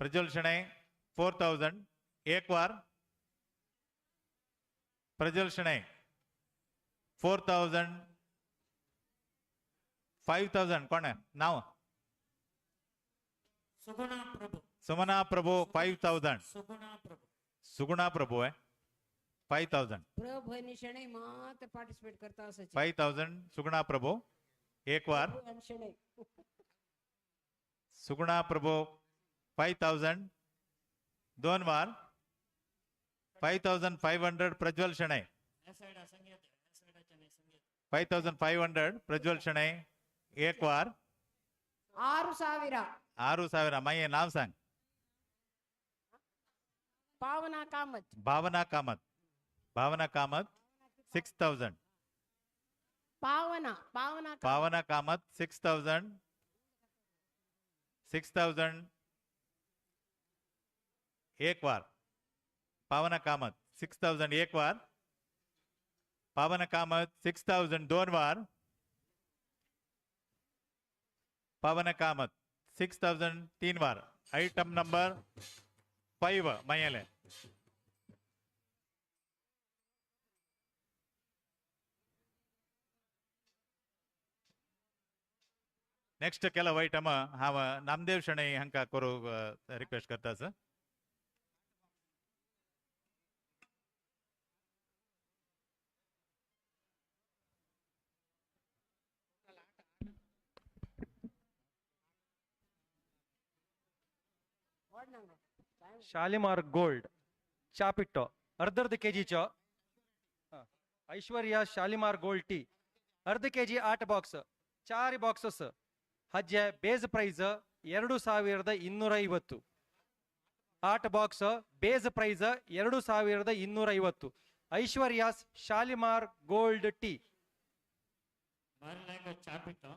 प्रज्वल शेणै 4000. एक वार प्रज्वल शेणै 4000. 5000 कोण आहे नाव? सुगुणा प्रभू. सुमना प्रभू 5000. सुगुणा प्रभू. सुगुणा प्रभू आहे 5000. प्रभू आणि शेणै मात्र पार्टिसिपेट करता असं. 5000 सुगुणा प्रभू एक वार. सुगुणा प्रभू 5000 दोन वार. 5500 प्रज्वल शेणै. 5500 प्रज्वल शेणै एक वार. 6000. 6000. माई नाव सांग. भावना कामत. भावना कामत. भावना कामत 6000. पावना पावना पावना कामत 6000. 6000 एक वार. पावना कामत 6000 एक वार. पावना कामत 6000 दोन वार. पावना कामत 6000 तीन वार. आयटम नंबर 5 मयले. नेक्स्ट ಕೆಲವು ಐಟಮ್ हांव नामदेव शणै हांकां करूंक रिक्वेस्ट करता सर. ಶಾಲಿಮಾರ್ ಗೋಲ್ಡ್ ಚಾಪಿಟ್ಟು ಅರ್ಧ ಕೆಜಿ ಚ. ಐಶ್ವರ್ಯ ಶಾಲಿಮಾರ್ ಗೋಲ್ಡ್ ಟೀ ಅರ್ಧ ಕೆಜಿ 8 ಬಾಕ್ಸ್ 4 ಬಾಕ್ಸಸ್ ಹಜ್ಜೆ base price 2250. 8 box base price 2250. Aishwarya's Shalimar gold tea. ಚಾಪಿಟ್ಟು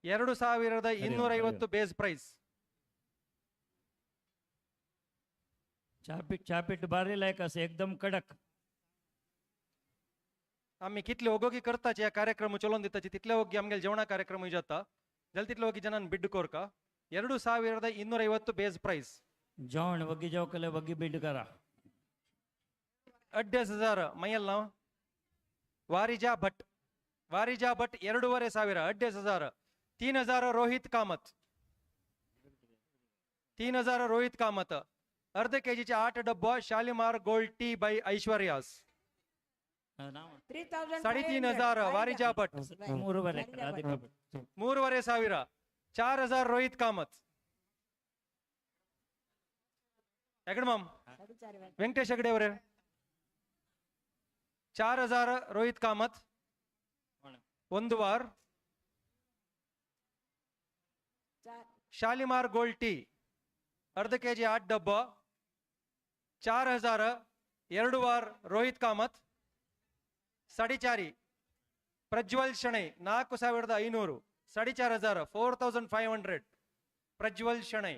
2250 base price. ಚಾಪಿಟ್ಟು ಬಾರಿ लायक आसा एकदम कडक. आम्ही कितले ओगोगी करताचे ह्या कार्यक्रम चलोवन दिताचे तितले ओगी आमगेले जेवणा कार्यक्रम जाता जाल्यार तितले ओगी जनान बिड कोरका. 2250 बेस प्राइस. जेवण वग्गी जेवकले वग्गी बिड करा. 2500 मयल नाव वारिजा भट. वारिजा भट 2500. 2500. 3000 रोहित कामत. 3000 रोहित कामत. अर्ध केजीचे 8 डब्बो Shalimar gold tea by Aishwarya's. 3500 Varija Bhat. 3500. 4000 Rohit Kamath. Hegde ma'am Venkatesh Hegde ಅವರೇ 4000 ರೋಹಿತ್ ಕಾಮತ್ ಒಂದು ವಾರ್. ಶಾಲಿಮಾರ್ ಗೋಲ್ಡ್ ಟೀ अर्ध ಕೆಜಿ 8 ಡಬ್ಬ 4000 ಎರಡು ವಾರ್ ರೋಹಿತ್ ಕಾಮತ್. 4.5 ಪ್ರಜ್ವಲ್ ಶೆಣೈ 4500. 4500 4500 ಪ್ರಜ್ವಲ್ ಶೆಣೈ.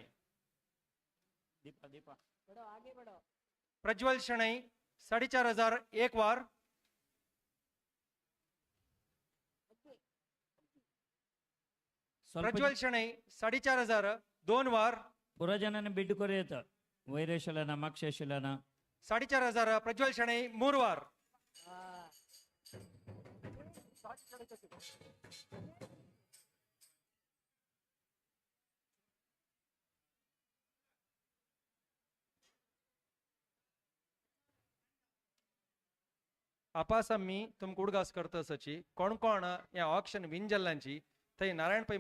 ಪ್ರಜ್ವಲ್ ಶೆಣೈ 4500 एक वार. ಪ್ರಜ್ವಲ್ ಶೆಣೈ 4500 दोन वार. ಪುರ ಜನನ ಬಿಡ್ ಕೊರೆಯತ ವೈರೇಶಲನ ಮಕ್ಷೇಶಲನ. 4500 ಪ್ರಜ್ವಲ್ ಶೆಣೈ 3 ವಾರ್. आपास आमी तुमकां उडगास करता आसाची कोण कोण ह्या ऑक्शन विन जाल्ल्यांची थंय नारायण पै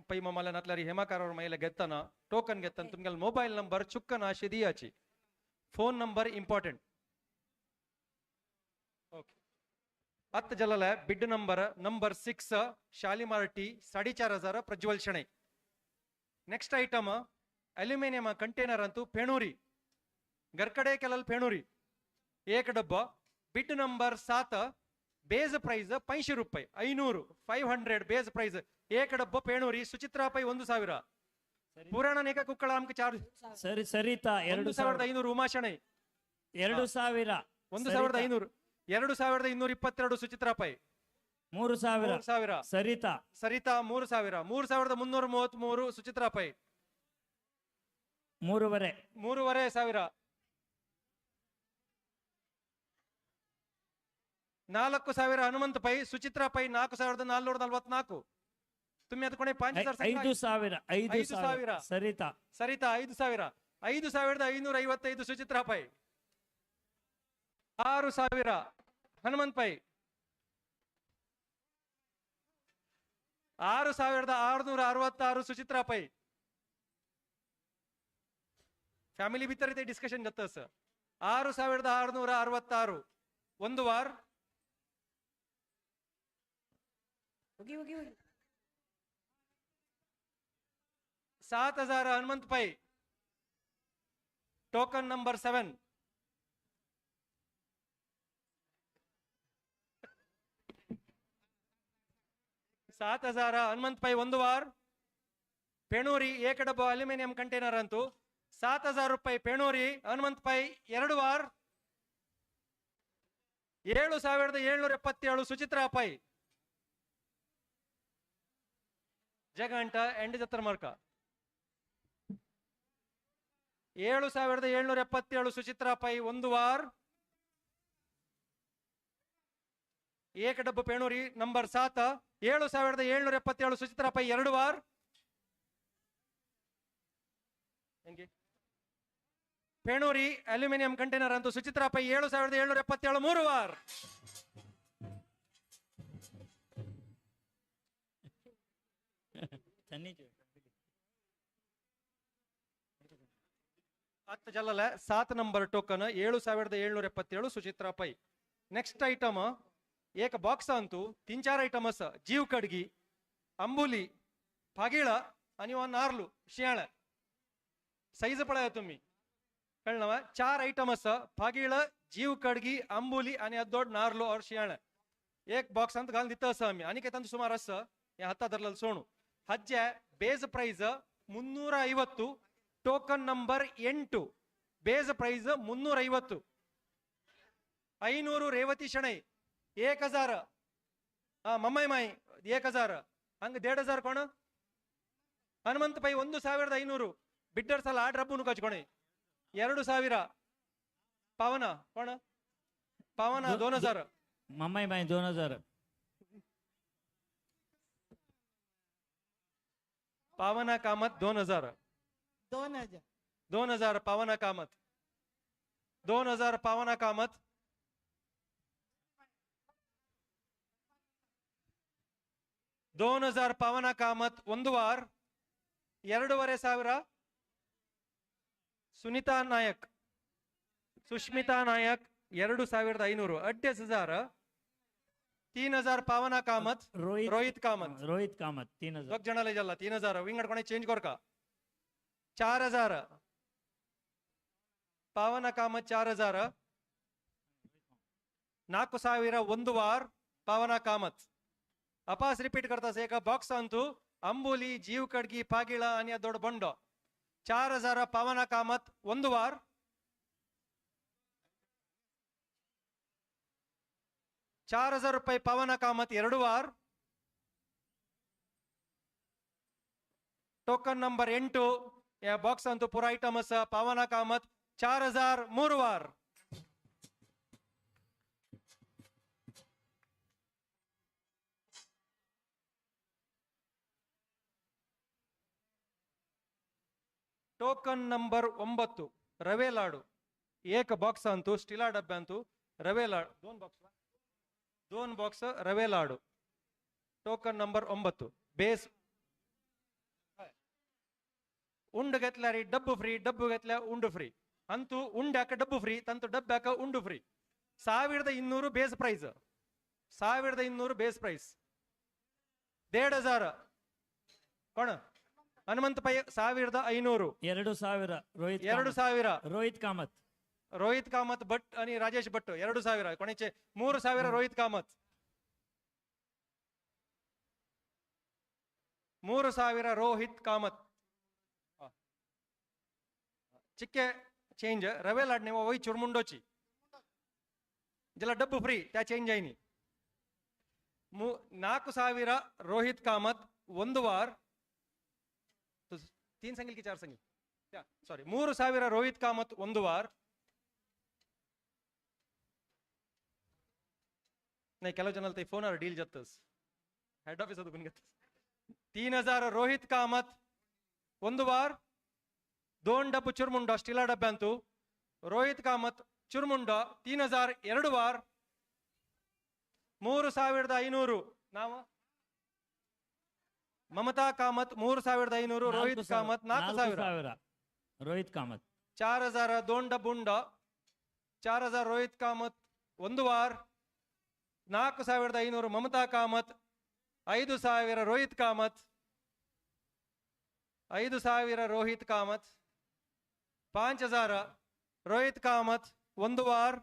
पै मामाल्या नातल्यार हेमा कारवार मायला घेतना टोकन घेतना तुमगेलो मोबायल नंबर चुक्कन अशी दियाची. Phone number important. ओके, आत्ता जालें bid number number 6 Shalimar T 4500 Prajwal Shenoy. Next item aluminium container Antu फेणूरी गरकडे केलेल फेणूरी एक डब्बा. बिड नंबर 7 बेज प्रैस 500 ರೂಪಾಯಿ 500 500 ಬೇಸ್ ಪ್ರೈಸ್ ಏಕ ಡಬ್ಬ ಪೇಣೂರಿ ಸುಚಿತ್ರಾ ಪೈ 1000 ಪುರಾಣ ನೇಕ ಕುಕ್ಕಳ ಅಮ್ಕ ಚಾರ್ಜ್ ಸರಿ Sarita 1500 ಉಮಾಶಣೈ 2000 1500 2222 Suchitra pi 3000 3000 Sarita Sarita 3000 3333 Suchitra pi 3.5 3.5 4000 Hanumantha pi Suchitra pi 4444. तुम्ही आता कोणी 5000 5000 5000 ಸರಿತಾ ಸರಿತಾ 5000 5555 ಸುಚಿತ್ರಾ ಪೈ 6000 ಹನುಮಂತ ಪೈ 6666 ಸುಚಿತ್ರಾ ಪೈ. ಫ್ಯಾಮಿಲಿ भितर ते डिस्कशन जाता असं 6666 ಒಂದು ವಾर ಹೋಗಿ ಹೋಗಿ ಹೋಗಿ 7000 Hanumantha Pai token number 7. 7000 Hanumantha pi ಒಂದು ವಾರ್ ಪೆಣೂರಿ ಏಕ ಡಬ್ಬ ಅಲ್ಯೂಮಿನಿಯಂ ಕಂಟೈನರ್ ಅಂತೂ 7000 ರೂಪಾಯಿ ಪೆಣೂರಿ ಹನುಮಂತ ಪೈ 2 ವಾರ್ 7777 ಸುಚಿತ್ರಾ ಪೈ ಜಗಂಟ ಎಂಡ್ ಜತ್ರ ಮಾರ್ಕ 7777 ಸುಚಿತ್ರಾ ಪೈ ಒಂದು ವಾರ್ ಏಕ ಡಬ್ಬ ಪೇಣೂರಿ ನಂಬರ್ 7 7777 ಸುಚಿತ್ರಾ ಪೈ 2 ವಾರ್ ಹೆಂಗೆ ಪೇಣೂರಿ ಅಲ್ಯೂಮಿನಿಯಂ ಕಂಟೈನರ್ ಅಂತೂ ಸುಚಿತ್ರಾ ಪೈ 7777 3 ವಾರ್. ಹತ್ತು ಜಲ್ಲಲ 7 number token 7777 Suchitra pi. Next item ಏಕ ಬಾಕ್ಸ್ ಅಂತೂ 3-4 ಐಟಮ್ ಅಸ ಜೀವ್ ಕಡ್ಗಿ ಅಂಬುಲಿ फागिळ आणि नारलू शियाळ साईज पळया तुम्ही कळलं ना? 4 आयटम असा फागिळ जीव कडगी आंबोली आणि दोड नारलो और शियाळ एक बॉक्सांत घालून दिता आसा आमी आनी तांचो सुमार आसा हे हाता धरलेलो सोणू. हाजे base price 350 token number 8 base price 350 500 Revathi Shenoy 1000 Mammayi ಮಾಯಿ 1000 ಹಂಗ 1500 ಕೋಣ ಹನುಮಂತ ಪೈ 1500 ಬಿಡ್ಡರ್ಸ್ ಅಲ್ಲ ಆ ಡ್ರಬ್ಬು ಕಚ್ಕೊಣಿ 2000 ಪಾವನ ಕೋಣ ಪಾವನ 2000 ಮಮ್ಮಾಯಿ ಮಾಯಿ 2000 ಪಾವನ ಕಾಮತ್ 2000 2000 2000 ಪಾವನ ಕಾಮತ್ 2000 ಪಾವನ ಕಾಮತ್ 2000 ಪಾವನ ಕಾಮತ್ ಒಂದು ವಾರ್ 2500 ಸುನಿತಾ ನಾಯಕ್ ಸುಷ್ಮಿತಾ ನಾಯಕ್ 2500 2500 3000 ಪಾವನ ಕಾಮತ್ ರೋಹಿತ್ ಕಾಮತ್ ರೋಹಿತ್ ಕಾಮತ್ 3000 दोग जणाले जाला 3000 विंगड कोणी चेंज कर का 4000 ಪಾವನ ಕಾಮತ್ 4000 4000 ಒಂದು ವಾರ್ ಪಾವನ ಕಾಮತ್ ಅಪಾಸ್ रिपीट करतास एका बॉक्स अंतू अंबोली जीव कडगी पागिळ आणि दोड बंडो 4000 ಪಾವನ ಕಾಮತ್ ಒಂದು ವಾರ್ 4000 ರೂಪಾಯಿ ಪಾವನ ಕಾಮತ್ 2 ವಾರ್ ಟೋಕನ್ ನಂಬರ್ 8 या बॉक्स अंतू पुरा आयटम आसा पावना कामत 4000 3 वार. ಟೋಕನ್ ನಂಬರ್ 9 ರವೆ ಲಾಡು ಏಕ ಬಾಕ್ಸ್ ಅಂತು ಸ್ಟಿಲಾ ಡಬ್ಬೆ ಅಂತು ರವೆ ಲಾಡು ದೋನ್ ಬಾಕ್ಸ್ ದೋನ್ ಬಾಕ್ಸ್ ರವೆ ಲಾಡು ಟೋಕನ್ ನಂಬರ್ 9 ಬೇಸ್ ಉಂಡು ಗೆತ್ಲಾರಿ ಡಬ್ಬು ಫ್ರೀ ಡಬ್ಬು ಗೆತ್ಲ ಉಂಡು ಫ್ರೀ ಅಂತೂ ಉಂಡಾಕ ಡಬ್ಬು ಫ್ರೀ ತಂತು ಡಬ್ಬಾಕ ಉಂಡು free 1200 base price 1200 base price 1500 ಕೋಣ ಹನುಮಂತ ಪೈ 1500 2000 ರೋಹಿತ್ 2000 ರೋಹಿತ್ ಕಾಮತ್ ರೋಹಿತ್ ಕಾಮತ್ ಭಟ್ आणि ರಾಜೇಶ್ ಭಟ್ 2000 ಕೊನೆचे 3000 ರೋಹಿತ್ ಕಾಮತ್ 3000 ರೋಹಿತ್ ಕಾಮತ್ ಚಿಕ್ಕೆ ಚೇಂಜ್ ರವೆ लाड ನೀವು वही ಚುರ್ಮುಂಡೋಚಿ ಜಲ ಡಬ್ಬು ಫ್ರೀ त्या ಚೇಂಜ್ ಆಯ್ನಿ 4000 ರೋಹಿತ್ ಕಾಮತ್ ಒಂದು ವಾರ್ 3 ಸಂಗಿಲ್ ಕಿ 4 ಸಂಗಿಲ್ ಸಾರಿ 3000 ರೋಹಿತ್ ಕಾಮತ್ ಒಂದು ವಾರ್ नाही ಕೆಲವು ಜನ ಫೋನ್ ಅವ್ರ ಡೀಲ್ ಜತ್ತಸ್ ಹೆಡ್ ಆಫೀಸ್ ಅದು ಗುನ್ಗತ್ತಸ್ 3000 ರೋಹಿತ್ ಕಾಮತ್ ಒಂದು ವಾರ್ दोन ಡಬ್ಬು ಚುರ್ಮುಂಡ ಸ್ಟೀಲ ಡಬ್ಬೆ ಅಂತೂ ರೋಹಿತ್ ಕಾಮತ್ ಚುರ್ಮುಂಡ 3000 ಎರಡು ವಾರ್ 3500 ನಾವು ಮಮತಾ ಕಾಮತ್ 3500 ರೋಹಿತ್ ಕಾಮತ್ 4000 ರೋಹಿತ್ ಕಾಮತ್ 4000 ದೋನ್ ಡಬ್ಬುಂಡ 4000 ರೋಹಿತ್ ಕಾಮತ್ ಒಂದು ವಾರ್ 4500 ಮಮತಾ ಕಾಮತ್ 5000 ರೋಹಿತ್ ಕಾಮತ್ 5000 ರೋಹಿತ್ ಕಾಮತ್ 5000 ರೋಹಿತ್ ಕಾಮತ್ ಒಂದು ವಾರ್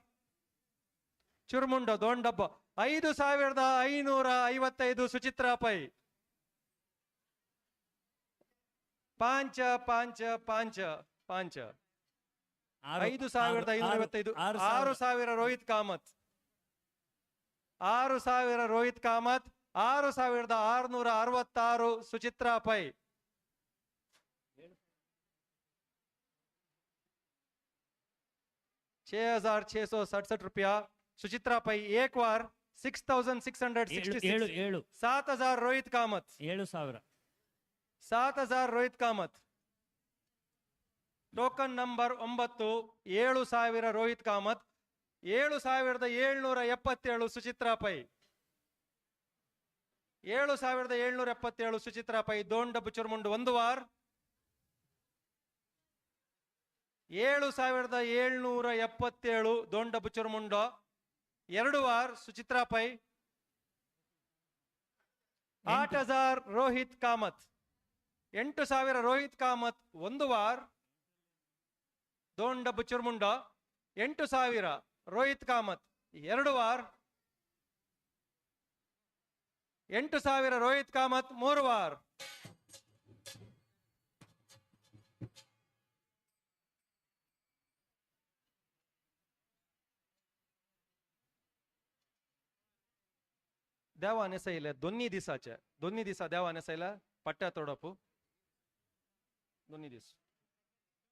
ಚುರ್ಮುಂಡ ದೋನ್ ಡಬ್ಬ 5555 ಸುಚಿತ್ರಾ ಪೈ 5 5 5 5 5555 6000 ರೋಹಿತ್ ಕಾಮತ್ 6000 ರೋಹಿತ್ ಕಾಮತ್ 6666 ಸುಚಿತ್ರಾ ಪೈ 6667 रुपया सुचित्रा पै एक वार 6666 7000 रोहित कामत 7000 7000 रोहित कामत ಟೋಕನ್ ನಂಬರ್ 9 7000 ರೋಹಿತ್ ಕಾಮತ್ 7777 ಸುಚಿತ್ರಾ ಪೈ 7777 ಸುಚಿತ್ರಾ ಪೈ ದೋನ್ ಡಬ್ಬು ಚುರ್ಮುಂಡು ಒಂದು ವಾರ್ 7777 ದೋಂಡ ಬುಚುರ್ಮುಂಡ ಎರಡು ವಾರ್ ಸುಚಿತ್ರಾ ಪೈ 8000 ರೋಹಿತ್ ಕಾಮತ್ 8000 ರೋಹಿತ್ ಕಾಮತ್ ಒಂದು ವಾರ್ ದೋಂಡ ಬುಚುರ್ಮುಂಡ 8000 ರೋಹಿತ್ ಕಾಮತ್ ಎರಡು ವಾರ್ 8000 ರೋಹಿತ್ ಕಾಮತ್ ಮೂರು ವಾರ್ देवा नेसयले दोन्ही दिसाचे दोन्ही दिसा देवा नेसयला पट्ट्या तोडपू दोन्ही दिस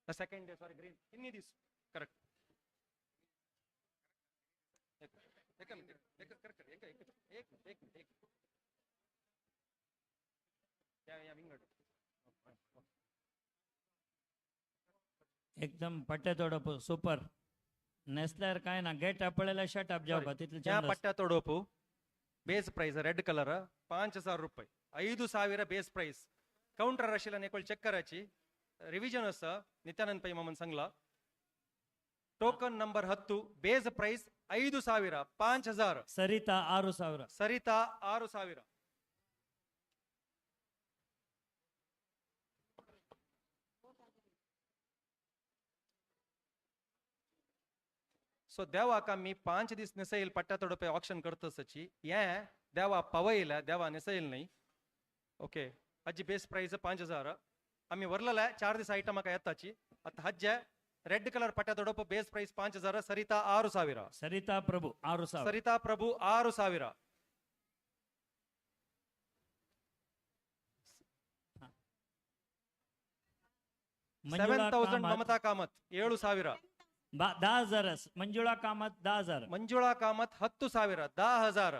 सेकंड डे सॉरी ग्रीन तिन्ही दिस करेक्ट एक मिनिट एक करेक्ट एक एक एक एक मिनिट एक या या विंगड एकदम पट्ट्या तोडपू सुपर नेसल्यार काय ना गेट आपल्याला शट अप जावका तितले या पट्ट्या तोडपू ಬೇಸ್ ಪ್ರೈಸ್ ರೆಡ್ ಕಲರ್ 5000 ರೂಪಾಯಿ 5000 ಬೇಸ್ ಪ್ರೈಸ್ ಕೌಂಟರ್ आशिल्ल्यान एक चेक करायची रिव्हिजन आसा नित्यानंद पै मामान सांगला token number 10 base price 5000 5000 Sarita 6000 Sarita 6000 सो देवाक आमी 5 दीस नेसयल पट्ट्या तोडपे ऑक्शन करतसची हे देवा पावयला देवा नेसयल न्हय ओके हाजी बेस प्रायस 5000 आमी व्हरलेले 4 दीस आयटम म्हाका येताची आतां हाजे रेड कलर पट्ट्या तोडप बेस प्रायस 5000 सरिता 6000 सरिता प्रभु 6000 सरिता प्रभु 6000 7000 ममता कामत 7000 10,000 ಮಂಜುಳಾ ಕಾಮತ್ 10,000 ಮಂಜುಳಾ ಕಾಮತ್ 10,000 10,000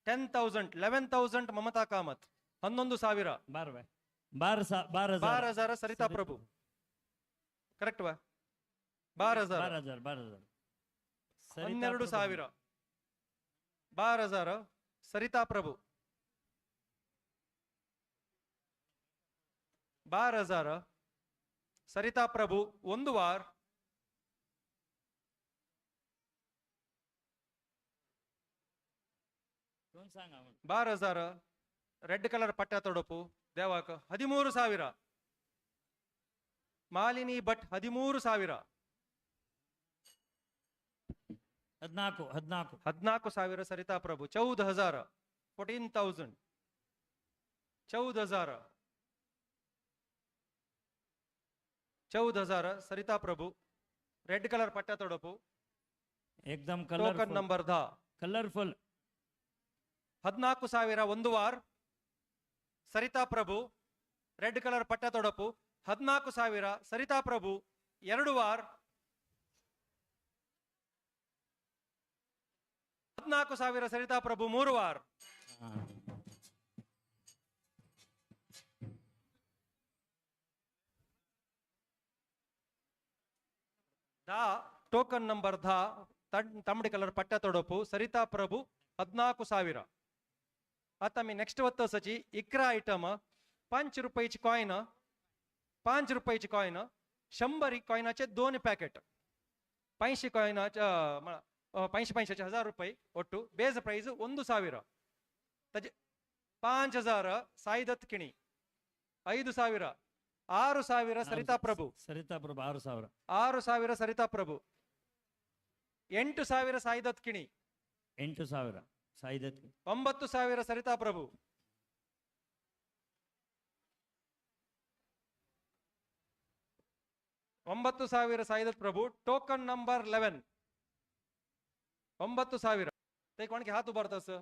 10,000 11,000 ಮಮತಾ ಕಾಮತ್ 11,000 12,000 12,000 ಸರಿತಾ ಪ್ರಭು ಕರೆಕ್ಟ್ ವಾ? 12,000. 12,000, 12,000. 12,000. 12,000 Sarita Prabhu. 12,000 Sarita Prabhu ಒಂದು ವಾರ್. 12,000 ರೆಡ್ ಕಲರ್ ಪಟ್ಟ ತೊಡಪು ದೇವಾಕ. 13,000 Malini Bhat. 13,000. 14, 14. 14,000 Sarita Prabhu. 14,000. 14,000. 14,000. 14,000 Sarita Prabhu. Red colour ಪಟ್ಟ ತೊಡಪು. ಏಕ್ದಮ್ ಟೋಕನ್ ನಂಬರ್ 10. ಕಲರ್ಫುಲ್. 14,000 ಒಂದು ವಾರ್ ಸರಿತಾ ಪ್ರಭು. ರೆಡ್ ಕಲರ್ ಪಟ್ಟ ತೊಡಪು. 14,000 ಸರಿತಾ ಪ್ರಭು ಎರಡು ವಾರ್. 14,000 ಸರಿತಾ ಪ್ರಭು ಮೂರು ವಾರ್. ದಾ ಟೋಕನ್ ನಂಬರ್ 10 ತಮ್ಮಡಿ ಕಲರ್ ಪಟ್ಟ ತೊಡಪು ಸರಿತಾ ಪ್ರಭು 14,000. आता मी नेक्स्ट वत्तसाची 11 आयटम. 5 रुपयाची कॉइन, 5 रुपयाची कॉइन, 100 कॉइनाचे 2 पॅकेट, 500 कॉइनाच्या 500 500 1000 रुपये ಒಟ್ಟು. Base price 1,000. ತಜೆ 5,000 ಸಾಯಿದತ್ ಕಿಣಿ. 5,000. 6,000 ಸರಿತಾ ಪ್ರಭು. ಸರಿತಾ ಪ್ರಭು 6,000. 6,000 ಸರಿತಾ ಪ್ರಭು. 8,000 ಸಾಯಿದತ್ ಕಿಣಿ. 8,000 ಸಾಯಿದತ್. 9,000 ಸರಿತಾ ಪ್ರಭು. 9,000 ಸಾಯಿದತ್ ಪ್ರಭು. Token number 11. 9,000. ते कोणके हात उबारता सर?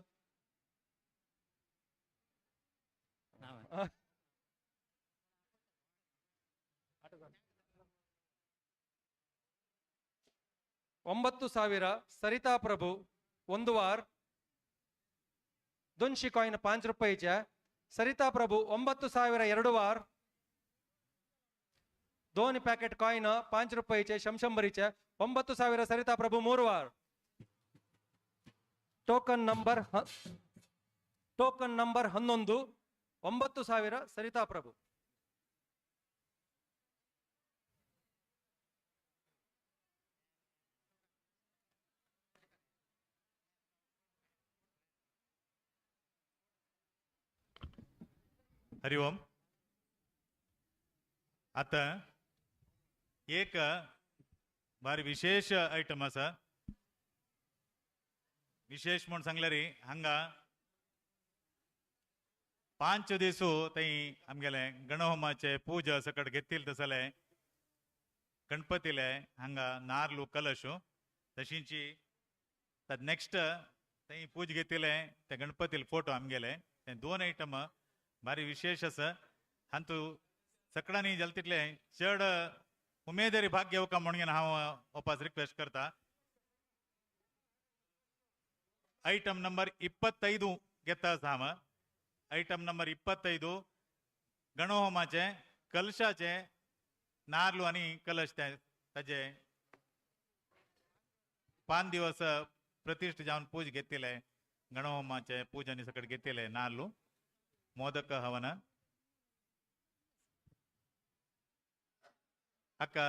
9,000 Sarita Prabhu ಒಂದು ವಾರ್. 200 ಕಾಯಿನ್ 5 रुपयाचे. सरिता प्रभु 9,000 ಎರಡು वार. 2 पॅकेट कॉइन 5 रुपयाचे शमशंबरीचे. 9,000 सरिता प्रभु ಮೂರು ವಾರ್. Token number 11. 9,000 ಸರಿತಾ ಪ್ರಭು. हरि ओम. आता एक भारी विशेष आयटम आसा. विशेष म्हूण सांगल्यार हांगा 5 दिसू थंय आमगेले गणहोमाचे पूजा सकट घेतील तसले गणपतीले हांगा नार्लू कलश तशींची. नेक्स्ट थंय पूज घेतिले ते गणपतीले फोटो आमगेले. ते 2 आयटम भारी विशेष आसा. हांतू सकडांनी जाता तितले चड उमेदवारी भाग घेवका म्हणून हांव वापस रिक्वेस्ट करता. ಐಟಮ್ ನಂಬರ್ 25 घेता आसा हांव. ಐಟಮ್ ನಂಬರ್ 25 गणहोमाचे कलशाचे नार्लू आनी कलश ताजे 5 दिवस प्रतिष्ठा जावन पूज घेतिले. गणहोमाचे पूज आनी सकट घेतिले नार्लू मोदक हवन. हाका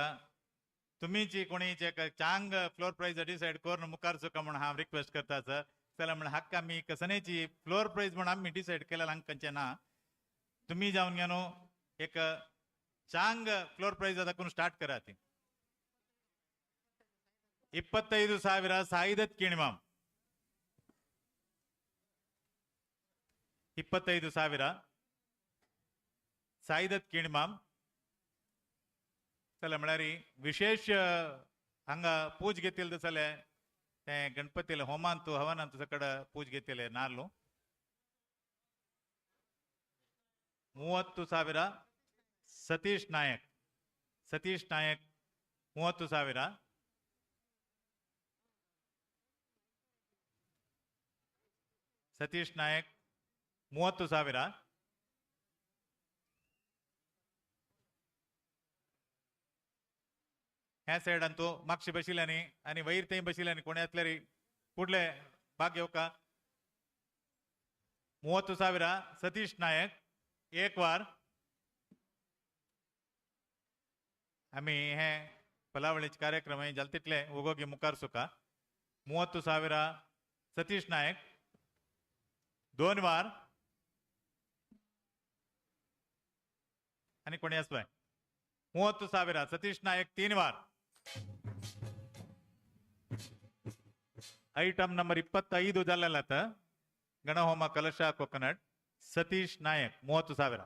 तुमीची कोणीचे चांग फ्लोर प्रायज डिसायड करून मुखार चुका म्हूण हांव रिक्वेस्ट करता सर. चला म्हण हाका आमी कसनेची फ्लोर प्रायज म्हूण आमी डिसायड केल्या हांकांचे ना. तुमी जावन घेवन एक चांग फ्लोर प्रायज दाखोवन स्टार्ट करात. 25,000 साईदತ್ ಕಿಣಿಮಾಮ್. 25,000 साईदತ್ ಕಿಣಿಮಾಮ್. चला म्हळ्यार विशेष हांगा पूज घेतिल्ले जाल्यार ते गणपतीले होमांतू हवनांतू सकड पूज घेतिल्ले नार्लू. 30,000 सतीश नायक. सतीश नायक 30,000. सतीश नायक 30,000. ह्या सायडान तूं मागशी बशिल्ल्यानी आनी वयर थंय बशिल्ल्यानी कोणी आसल्यारी फुडले भाग घेवका. 30,000 सतीश नायक एक वार. आमी हे फलावळीचे कार्यक्रम जाल तितले ओगोगी मुखार सुका. 30,000 सतीश नायक 2 वार. आनी कोणी आसपाय 30,000 सतीश नायक 3 वार. ಐಟಮ್ ನಂಬರ್ 25 ಜಲ್ಲಲತ ಗಣಹೋಮ ಕಲಶ ಕೊಕೊನಟ್ ಸತೀಶ್ ನಾಯಕ್ 30,000.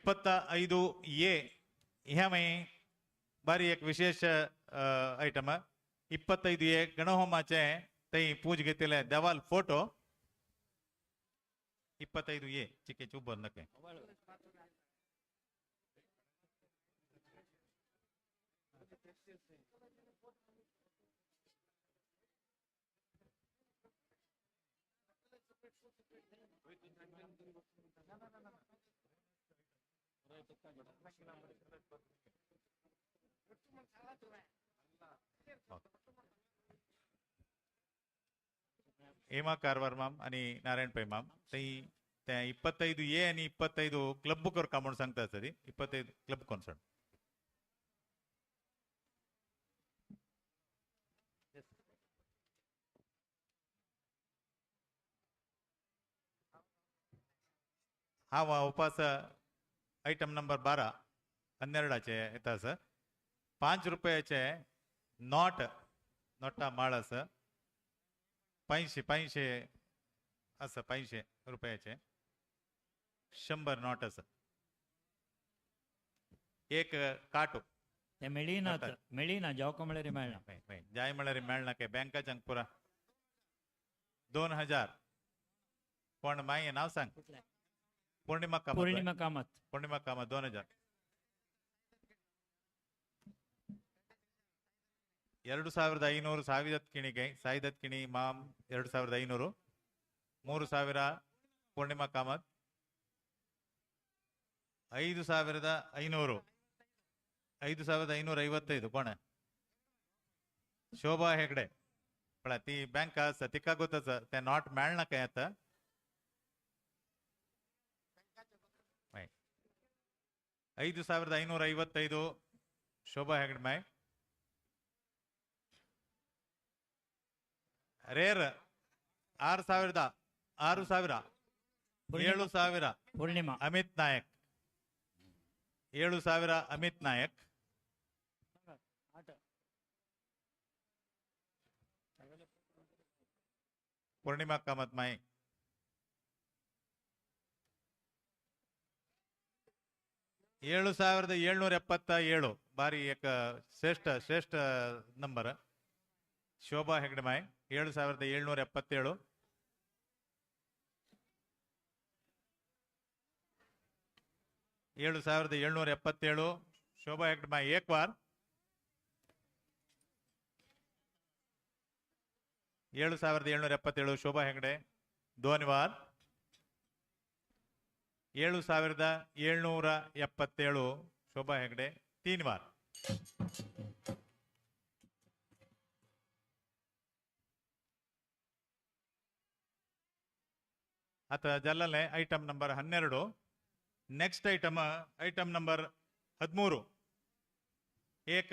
25 ए ह्या मागीर बारी एक विशेष आयटम 25 ए गणहोमाचे थंय पूज घेतिल्ले देवाल फोटो 25 ए चिके चूप नके. हेमा कारवार माम आणि नारायण पै माम थंय ते 25 ए आणि 25 क्लब करका म्हणून सांगता सरी 25 क्लब कॉन्सर्ट. हा उपास आयटम नंबर 12 12 येता आसा. 5 रुपयाचे not नोटा माळ आसा. 500 आसा. 500 रुपयाचे 100 not आसा. एक काटो ते मेळिना मेळिना जावका म्हळ्यार मेळना जाय म्हळ्यार मेळना काय बँकाच्यान पुरा 2000. कोण माय नाव सांग. पूर्णिमा कामत. पूर्णिमा कामत. पूर्णिमा कामत 2000. 2500 ಸಾವಿದತ್ ಕಿಣಿಗೆ ಸಾಯಿದತ್ ಕಿಣಿ ಮಾಮ್ 2500. 3000 ಪೂರ್ಣಿಮಾ ಕಾಮತ್. 5500 5555 कोण शोभा हेगडे. पण ती बँक आसा तिका गोत आसा ते not मेळना काय आतां. 5555 शोभा Hegde my. Rare 6,000 6,000 7,000 Purnima Amit Nayak 7,000 Amit Nayak. Purnima Kamath my. 7,777 ಬಾರಿ ಏಕ ಶ್ರೇಷ್ಠ ಶ್ರೇಷ್ಠ ನಂಬರ್ ಶೋಭಾ ಹೆಗ್ಡೆ ಮಾಯ್ 7,777. 7,777 ಶೋಭಾ ಹೆಗ್ಡೆ ಮಾಯ್ ಏಕ್ ವಾರ್. 7,777 ಶೋಭಾ ಹೆಗ್ಡೆ 2 ವಾರ್. 7,777 ಶೋಭಾ ಹೆಗ್ಡೆ 3 ವಾರ್. आता जल्लले item number 12. Next item item number 13. एक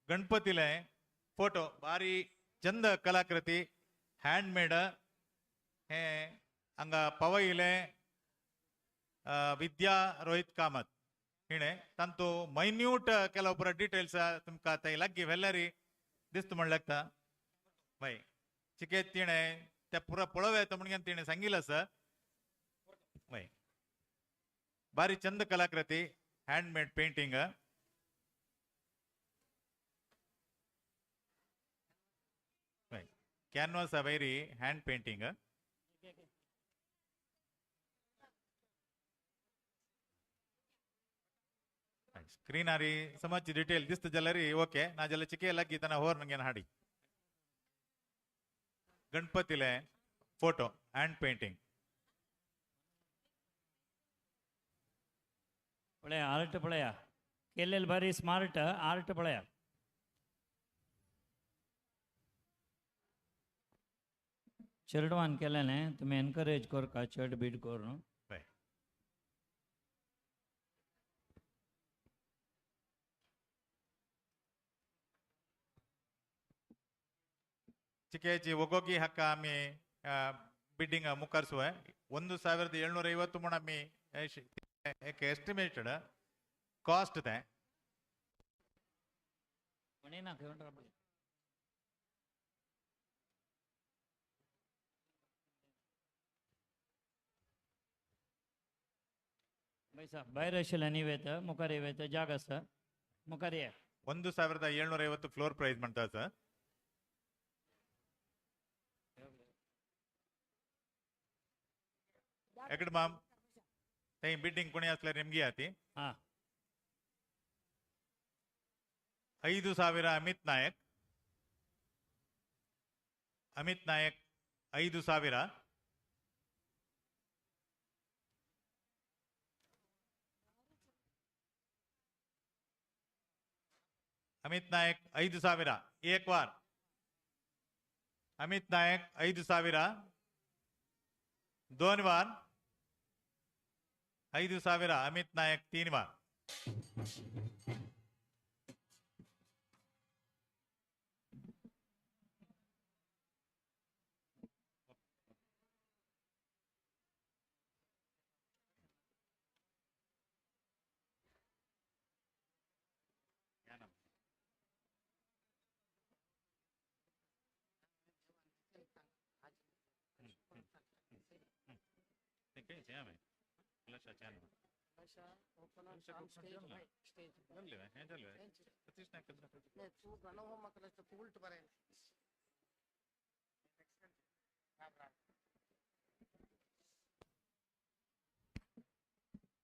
गणपतीले फोटो बारी चंद कलाकृती हँडमेड हे हांगा पवईले विद्या रोहित कामत हिणे तांतू मायन्यूट केला पुरा डिटेल्स तुमकां थंय लागीं व्हेल्यारी दिसता म्हण लागता. बाय चिके तिणें त्या पुरा पळोवया येता म्हणून तिणें सांगिल्लें आसा. वय बारी चंद कलाकृती हँडमेड पेंटिंग. कॅनवास वयरी हँड पेंटिंग. स्क्रीनारी समज डिटेल दिसता जाल्यार ओके ना जाल्यार चिके लागीं ताणें होर नंगे हाडी. गणपतीले Photo and painting. पळया आर्ट पळया केलेल भारी स्मार्ट आर्ट पळया. चेडवान केलें न्ही तुमी एनकरेज करका चेड बीड करून. चिकेची ಒಗೋಗಿ ಹಕ್ಕ ಆಮಿ ಬಿಡ್ಡಿಂಗ್ ಮುಖಾರ್ಸುವ 1750 म्हूण आमी एक ಎಸ್ಟಿಮೇಟೆಡ್ ಕಾಸ್ಟ್ ते. भायर आशिल्ल्यान वयता मुखार वयता जाग आसा मुखार या. 1750 फ्लोर प्राइस म्हणटा सर. एकडे माम ते बिल्डिंग कोणी असल्यार निमगी आती. हां 5000 अमित नायक. अमित नायक 5000. अमित नायक 5000 एक बार. अमित नायक 5000 दोन बार. 5000 अमित नायक 3 बार.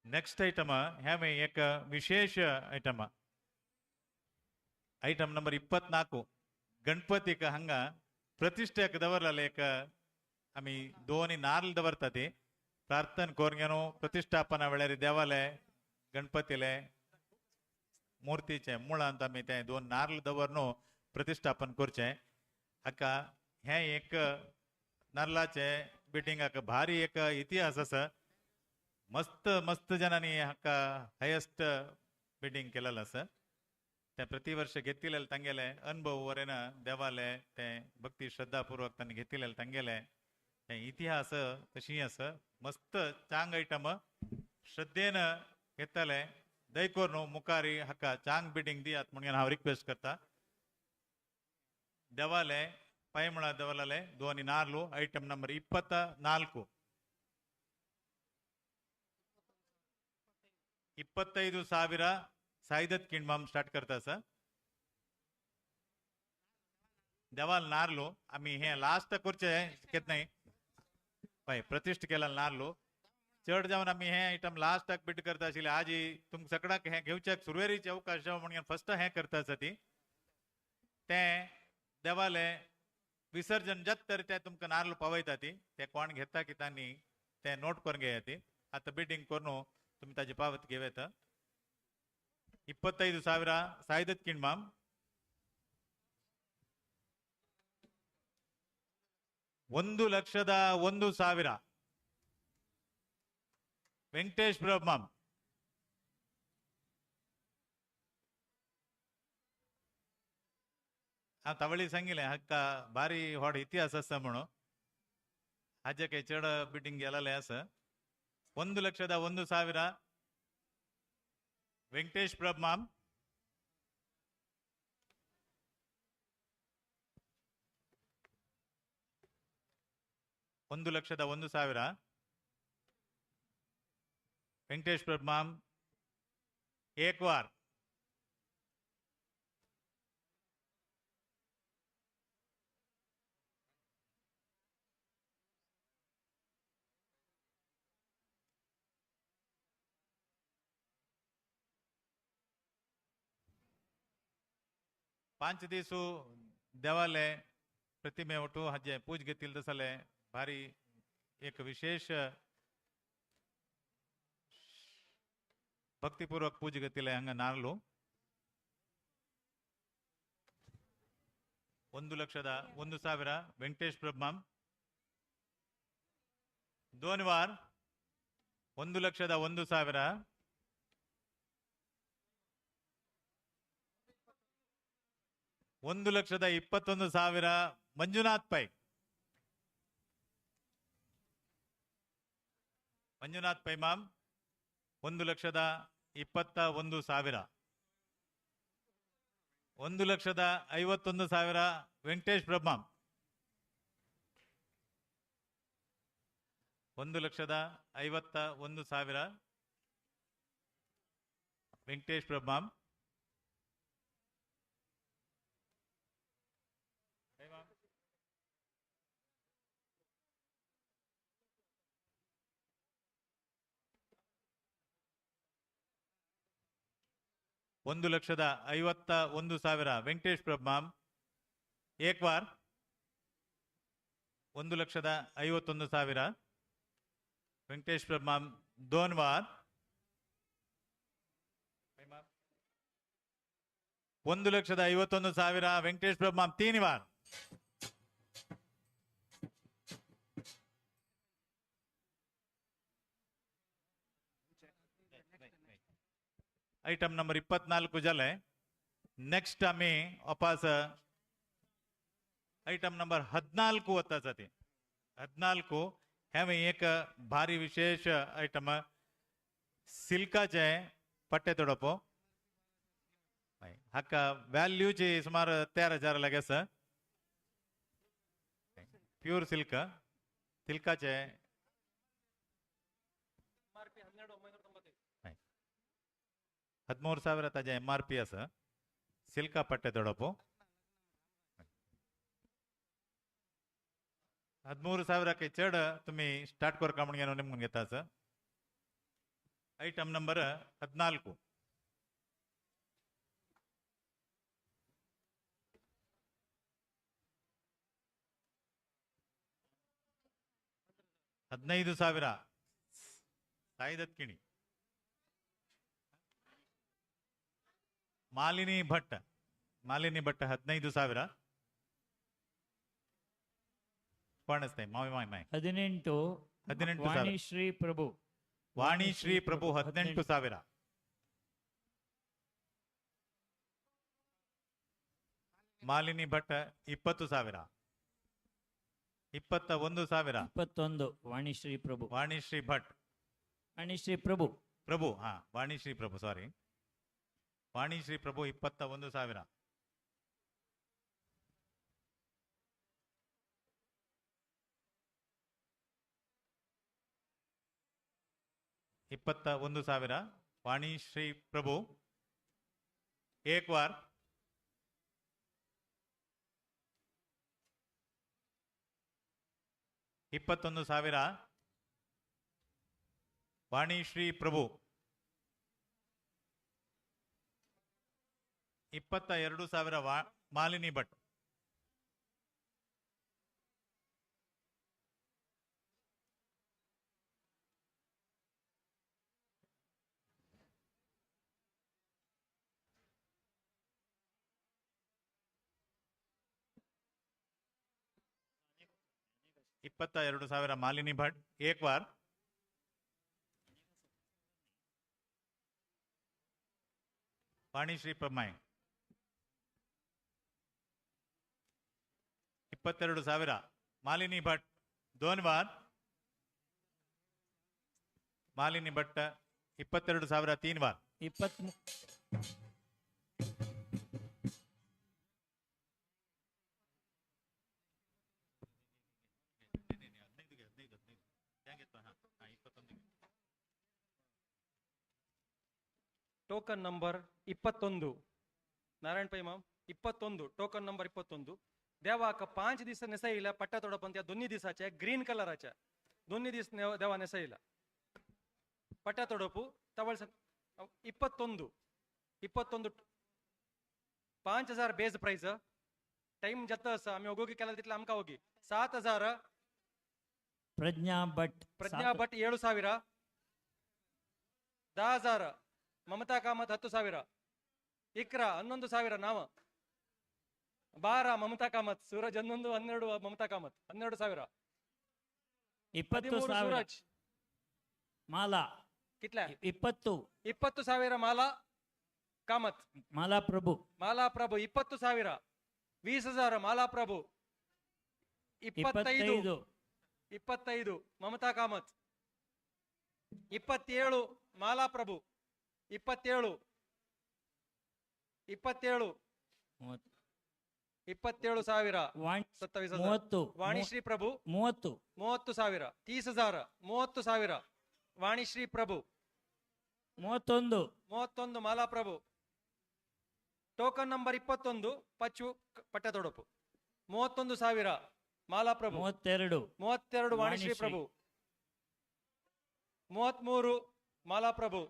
नेक्स्ट आइटम have एक विशेष आइटम. आइटम नंबर 24 गणपतीक हांगा प्रतिष्ठेक दवरलेले एक आमी दोन नारल दवरता ती प्रार्थना करून घेवन प्रतिष्ठापना वेळार देवाले गणपतीले मूर्तीचे मुळांत आमी ते दोन नारल दवरून प्रतिष्ठापन करचें. हाका हें एक नारलाचे बिल्डिंगाक भारी एक इतिहास आसा. मस्त मस्त जणांनी हाका हायेस्ट बिल्डिंग केलेलं आसा. ते प्रतिवर्ष घेतिल्ले तांगेले अनुभव वरेन देवाले ते भक्ती श्रद्धापूर्वक तांणी घेतिल्ले तांगेले हे इतिहास तशी आसा. मस्त चांग आयटम श्रद्धेन घेतले दयकोर न्हू मुखारी हाका चांग बिल्डिंग दियात म्हणून हांव रिक्वेस्ट करता. देवाले पायमळा देवाले दोन नारलो आयटम नंबर 24. 25,000 सायदत किंडमाम स्टार्ट करता सर. देवाल नारलो आमी हे लास्ट करचे केन्नाय पळय प्रतिष्ठ केला नारलो चड जावन आमी हे आयटम लास्टाक बिट करता आशिल्ले. आजी तुमकां सगळ्याक हें घेवच्याक सुरवेरीचे अवकाश जावं म्हणून फर्स्ट हें करता आसा ती तें देवाले विसर्जन जाता तर ते तुमकां नारलो पावयता ती ते कोण घेता की तांणी ते नोट करून घेया ती. आतां बिडिंग करून तुमी ताजी पावत घेव येता. 25,000 सायदत किंडमाम. 1,01,000 ವೆಂಕಟೇಶ್ ಪ್ರಭು. हांव तवळी सांगिल्लें हाका भारी व्हड इतिहास आसा म्हणून. हाजे काही चड बिल्डिंग गेलेलें आसा. 1,01,000 ವೆಂಕಟೇಶ್ ಪ್ರಭು ಮಾಮ್. 1,01,000 ವೆಂಕಟೇಶ್ ಪ್ರಭು ಮಾಮ್ एक बार. पांच दीस देवाले प्रतिमे वटू हाजे पूज घेतिल्ले तसले भारी एक विशेष भक्तिपूर्वक पूजा घेतिल्ले हांगा नार्लो. 1,01,000 ವೆಂಕಟೇಶ್ ಪ್ರಭು 2 ವಾರ್ 1,01,000 1,21,000 ಮಂಜುನಾಥ್ ಪೈ. ಮಂಜುನಾಥ್ ಪೈ ಮಾಮ್ 1,21,000. 1,51,000 ವೆಂಕಟೇಶ್ ಪ್ರಭು 1,51,000 ವೆಂಕಟೇಶ್ ಪ್ರಭು. 1,51,000 ವೆಂಕಟೇಶ್ ಪ್ರಭು ಮಾಮ್ ಏಕ್ ವಾರ್ 1,51,000 ವೆಂಕಟೇಶ್ ಪ್ರಭು ಮಾಮ್ 2 ವಾರ್ 1,51,000 ವೆಂಕಟೇಶ್ ಪ್ರಭು ಮಾಮ್ 3 ವಾರ್. आयटम नंबर 24 जाले. नेक्स्ट आमी वापस आयटम नंबर 14 वता जाती. 14 हें एक भारी विशेष आयटम सिल्काचे पट्टे तोडप. हाका व्हॅल्यूची सुमार 13,000 लागे आसा. प्यूर सिल्क सिल्काचे 13,000 ताजे एम आर पी आसा. सिल्का पट्टे तोडप 13,000 चड तुमी स्टार्ट करका म्हणून निमून घेता आसा. Item number 14. 15,000 ಸಾಯಿದತ್ ಕಿಣಿ ಮಾಲಿನಿ ಭಟ್. ಮಾಲಿನಿ ಭಟ್ 15,000. ಕಾಣಿಸ್ತೆ ಮಾವಿ ಮಾವಿ ಮಾವಿ 18 18,000 ವಾಣಿಶ್ರೀ ಪ್ರಭು. ವಾಣಿಶ್ರೀ ಪ್ರಭು 18,000. ಮಾಲಿನಿ ಭಟ್ 20,000. 21,000. 21 ವಾಣಿಶ್ರೀ ಪ್ರಭು. ವಾಣಿಶ್ರೀ ಭಟ್. ವಾಣಿಶ್ರೀ ಪ್ರಭು. ಪ್ರಭು ಹಾ ವಾಣಿಶ್ರೀ ಪ್ರಭು ಸಾರಿ ವಾಣಿಶ್ರೀ ಪ್ರಭು 21,000. 21,000 ವಾಣಿಶ್ರೀ ಪ್ರಭು ಏಕ್ ವಾರ್. 21,000 ವಾಣಿಶ್ರೀ ಪ್ರಭು. 22,000 ಮಾಲಿನಿ ಭಟ್. 22,000 ಮಾಲಿನಿ ಭಟ್ ಏಕ್ ವಾರ್. ವಾಣಿಶ್ರೀ ಪ್ರಮಾಯ್ 22,000 ಮಾಲಿನಿ ಭಟ್ 2 ವಾರ್. ಮಾಲಿನಿ ಭಟ್ 22,000 3 ವಾರ್. 23 ಟೋಕನ್ ನಂಬರ್ 21 ನಾರಾಯಣ ಪೈ ಮಾಮ್ 21 ಟೋಕನ್ ನಂबर 21. देवाक 5 दीस नेसयला पट्टा तोडप त्या दोन्ही दिसाचे ग्रीन कलराचे दोन्ही दीस देवा नेसयला पट्टा तोडपू तवळ 21 21 5,000 बेस प्राइस. टाइम जाता आसा आमी ओगोगी केला तितले आमकां ओगी 7,000 ಪ್ರಜ್ಞಾ ಭಟ್. ಪ್ರಜ್ಞಾ ಭಟ್ 7,000. 10,000 ಮಮತಾ ಕಾಮತ್ 10,000. ಇಕ್ರಾ 11,000. ನಾವ 12 ಮಮತಾ ಕಾಮತ್ ಸೂರಜ್ 11 12 ಮಮತಾ ಕಾಮತ್ 12,000. 20,000 ಸೂರಜ್ ಮಾಲಾ ಕಿತ್ಲೆ 20 20,000 ಮಾಲಾ ಕಾಮತ್ ಮಾಲಾ ಪ್ರಭು ಮಾಲಾ ಪ್ರಭು 20,000. 20,000 ಮಾಲಾ ಪ್ರಭು. 25 25 ಮಮತಾ ಕಾಮತ್. 27 ಮಾಲಾ ಪ್ರಭು. 27 27 27,000. 27,000 ವಾಣಿಶ್ರೀ ಪ್ರಭು 30 30,000. 30,000 30,000 ವಾಣಿಶ್ರೀ ಪ್ರಭು. 31 31 ಮಾಲಾ ಪ್ರಭು. ಟೋಕನ್ ನಂಬರ್ 21 ಪಚ್ಚು ಪಟ್ಟತೊಡಪು 31,000 ಮಾಲಾ ಪ್ರಭು. 32 32 ವಾಣಿಶ್ರೀ ಪ್ರಭು. 33 ಮಾಲಾ ಪ್ರಭು.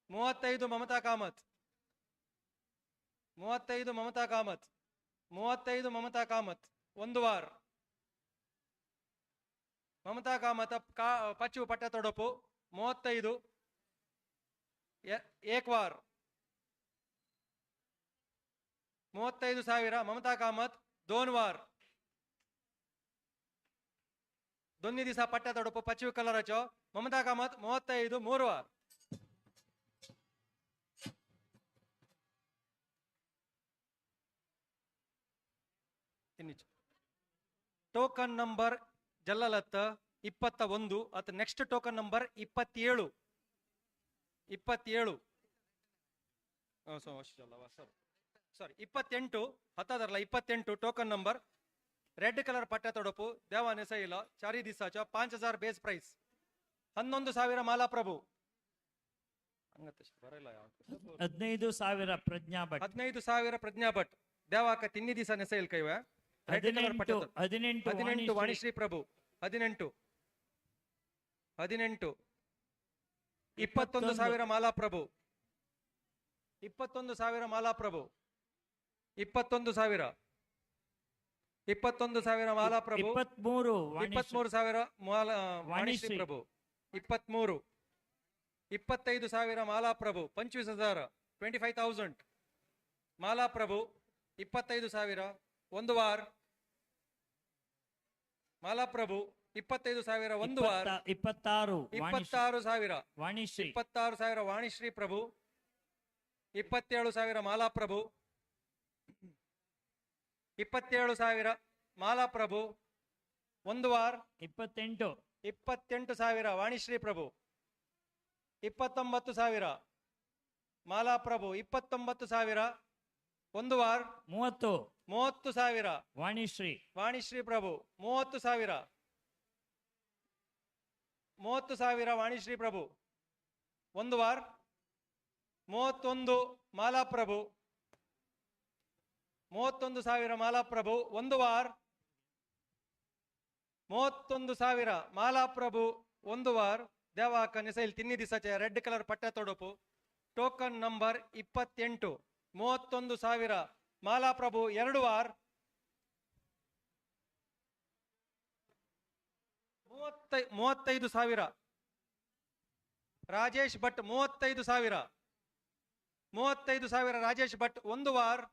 35 ಮಮತಾ ಕಾಮತ್. 35 ಮಮತಾ ಕಾಮತ್. 35 ಮಮತಾ ಕಾಮತ್. ಒಂದು ವಾರ ಮಮತಾ ಕಾಮತ್ ಪಚ್ಚು ಪಟ್ಟತೊಡಪು 35 ಏಕ್ ವಾರ್. 35,000 ಮಮತಾ ಕಾಮತ್ ದೋನ್ ವಾರ್. ದೊನ್ನಿ ದಿವಸ ಪಟ್ಟ ತೊಡಪು ಪಚ್ಚು ಕಲರಚೋ ಮಮತಾ ಕಾಮತ್ 35 3 ವಾರ್. ಟೋಕನ್ ನಂಬರ್ ಜಲ್ಲಲತ್ತ 21 ಅತ್ ನೆಕ್ಸ್ಟ್ ಟೋಕನ್ ನಂಬರ್ 27 27 ಸಾರಿ 28 ಹತ್ತದರಲ್ಲ 28 ಟೋಕನ್ ನಂಬರ್ ರೆಡ್ ಕಲರ್ ಪಟ್ಟ ತೊಡಪು ದೇವ ನೆಸೈಲ ಚಾರಿ ದಿಸಾಚ 5,000 ಬೇಸ್ ಪ್ರೈಸ್ 11,000 ಮಾಲಾ ಪ್ರಭು. 15,000 ಪ್ರಜ್ಞಾ ಭಟ್. 15,000 ಪ್ರಜ್ಞಾ ಭಟ್ ದೇವಾಕ ತಿನ್ನಿ ದಿವಸ ನೆಸೈಲ್ ಕೈವ ರೆಡ್ ಕಲರ್ ಪಟ್ಟ. 18 18 ವಾಣಿಶ್ರೀ ಪ್ರಭು. 18 18 21,000 ಮಾಲಾ ಪ್ರಭು. 21,000 ಮಾಲಾ ಪ್ರಭು. 21,000 21,000 ಮಾಲಾ ಪ್ರಭು. 23 23,000 ಮಾಲಾ ವಾಣಿಶ್ರೀ ಪ್ರಭು. 23 25,000 ಮಾಲಾ ಪ್ರಭು. 25,000 25,000 ಮಾಲಾ ಪ್ರಭು. 25,000 ಒಂದು ವಾರ್ ಮಾಲಾ ಪ್ರಭು. 25,000 ಒಂದು ವಾರ್. 26 26,000 ವಾಣಿಶ್ರೀ. 26,000 ವಾಣಿಶ್ರೀ ಪ್ರಭು. 27,000 ಮಾಲಾ ಪ್ರಭು. 27,000 ಮಾಲಾ ಪ್ರಭು ಒಂದು ವಾರ್. 28 28,000 ವಾಣಿಶ್ರೀ ಪ್ರಭು. 29,000 ಮಾಲಾ ಪ್ರಭು. 29,000 ಒಂದು ವಾರ್. 30 30,000 ವಾಣಿಶ್ರೀ ವಾಣಿಶ್ರೀ ಪ್ರಭು. 30,000 30,000 ವಾಣಿಶ್ರೀ ಪ್ರಭು ಒಂದು ವಾರ್. 31 ಮಾಲಾ ಪ್ರಭು. 31,000 ಮಾಲಾ ಪ್ರಭು ಒಂದು ವಾರ್. 31,000 ಮಾಲಾ ಪ್ರಭು ಒಂದು ವಾರ್. ದೇವಾಕ ನೆಸೈಲ್ ತಿನ್ನಿ ದಿಸಚೆ ರೆಡ್ ಕಲರ್ ಪಟ್ಟ ತೊಡಪು ಟೋಕನ್ ನಂಬರ್ 28 31,000 ಮಾಲಾ ಪ್ರಭು 2 ವಾರ್. 35,000 ರಾಜೇಶ್ ಭಟ್. 35,000 35,000 ರಾಜೇಶ್ ಭಟ್ ಒಂದು ವಾರ್.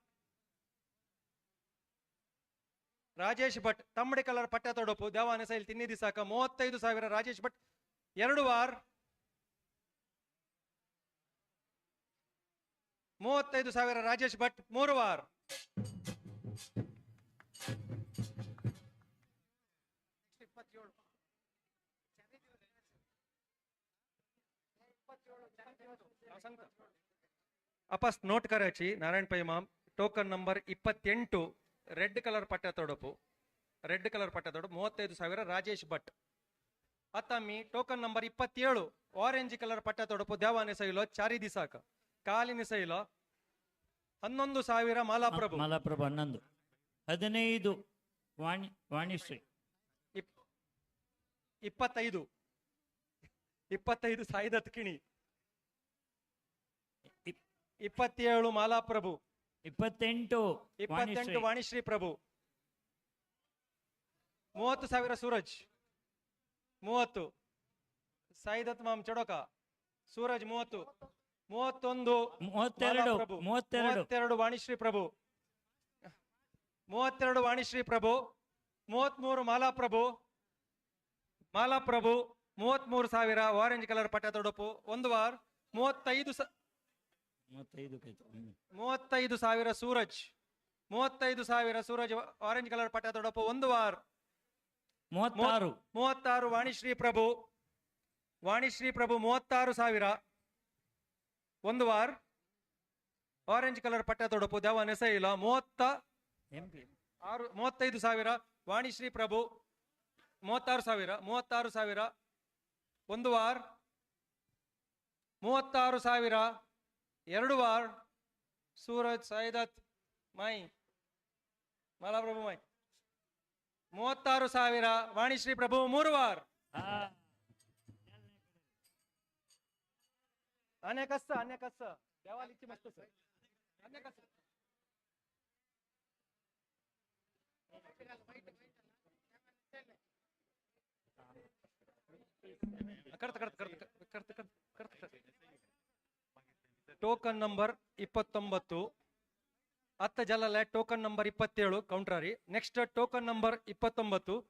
ರಾಜೇಶ್ ಭಟ್ ತಮ್ಮಡಿ ಕಲರ್ ಪಟ್ಟ ತೊಡಪು ದೇವಾನಸೈಲ್ ತಿನ್ನಿ ದಿಸಾಕ 35,000 ರಾಜೇಶ್ ಭಟ್ 2 ವಾರ್. 35,000 ರಾಜೇಶ್ ಭಟ್ 3 ವಾರ್. ಅಪಸ್ ನೋಟ್ ಕರಾಚಿ ನಾರಾಯಣ್ ಪೈ ಮಾಮ್ ಟೋಕನ್ ನಂಬರ್ 28 ರೆಡ್ ಕಲರ್ ಪಟ್ಟ ತೊಡಪು ರೆಡ್ ಕಲರ್ ಪಟ್ಟ ತೊಡಪು 35,000 ರಾಜೇಶ್ ಭಟ್. ಅತ್ತಮ್ಮಿ ಟೋಕನ್ ನಂಬರ್ 27 ಆರೆಂಜ್ ಕಲರ್ ಪಟ್ಟ ತೊಡಪು ದೇವಾನೆ ಸೈಲೋ ಚಾರಿ ದಿಸಾಕ ಕಾಲಿನ ಸೈಲೋ 11,000 ಮಾಲಾಪ್ರಭು. ಮಾಲಾಪ್ರಭು 11. 15 ವಾಣಿಶ್ರೀ. 25 25 ಸಾಯಿದತ್ ಕಿಣಿ. 27 ಮಾಲಾಪ್ರಭು. 28 28 ವಾಣಿಶ್ರೀ ಪ್ರಭು. 30,000 ಸೂರಜ್ 30 ಸಾಯಿದತ್ ಮಾಮ್ ಚಡೋಕ ಸೂರಜ್ 30 31 32 32 ವಾಣಿಶ್ರೀ ಪ್ರಭು 32 ವಾಣಿಶ್ರೀ ಪ್ರಭು 33 ಮಾಲಾ ಪ್ರಭು ಮಾಲಾ ಪ್ರಭು 33,000 ಆರೆಂಜ್ ಕಲರ್ ಪಟ್ಟ ತೊಡಪು ಒಂದು war 35 35,000 Suraj 35,000 Suraj orange colour ಪಟ್ಟ ತೊಡಪು ಒಂದು ವಾರ್ 36 36 ವಾಣಿಶ್ರೀ ಪ್ರಭು ವಾಣಿಶ್ರೀ ಪ್ರಭು 36,000 ಒಂದು ವಾರ್ ಆರೆಂಜ್ ಕಲರ್ ಪಟ್ಟ ತೊಡಪು ದೇವ ನೆಸೈಲ 36 35,000 ವಾಣಿಶ್ರೀ ಪ್ರಭು 36,000 36,000 ಒಂದು ವಾರ್ 36,000 ಎರಡು ವಾರ್ ಸೂರಜ್ ಸಾಯಿದತ್ ಮೈ ಮಾಲಾಪ್ರಭು ಮೈ 36,000 ವಾಣಿಶ್ರೀ ಪ್ರಭು 3 ವಾರ್ ಅನೇಕಸ್ಸ ಅನೇಕಸ್ಸ ದೇವಾಲಿಚ್ಚಿ ಮಸ್ತ ಸರ್ ಅನೇಕಸ್ಸ ಕರ್ತ ಕರ್ತ ಕರ್ತ ಕರ್ತ ಕರ್ತ ಕರ್ತ ಟೋಕನ್ ನಂಬರ್ 29 ಅತ್ತ ಜಲಲೆ ಟೋಕನ್ ನಂಬರ್ 27 ಕೌಂಟ್ರಾರಿ ನೆಕ್ಸ್ಟ್ ಟೋಕನ್ ನಂಬರ್ 29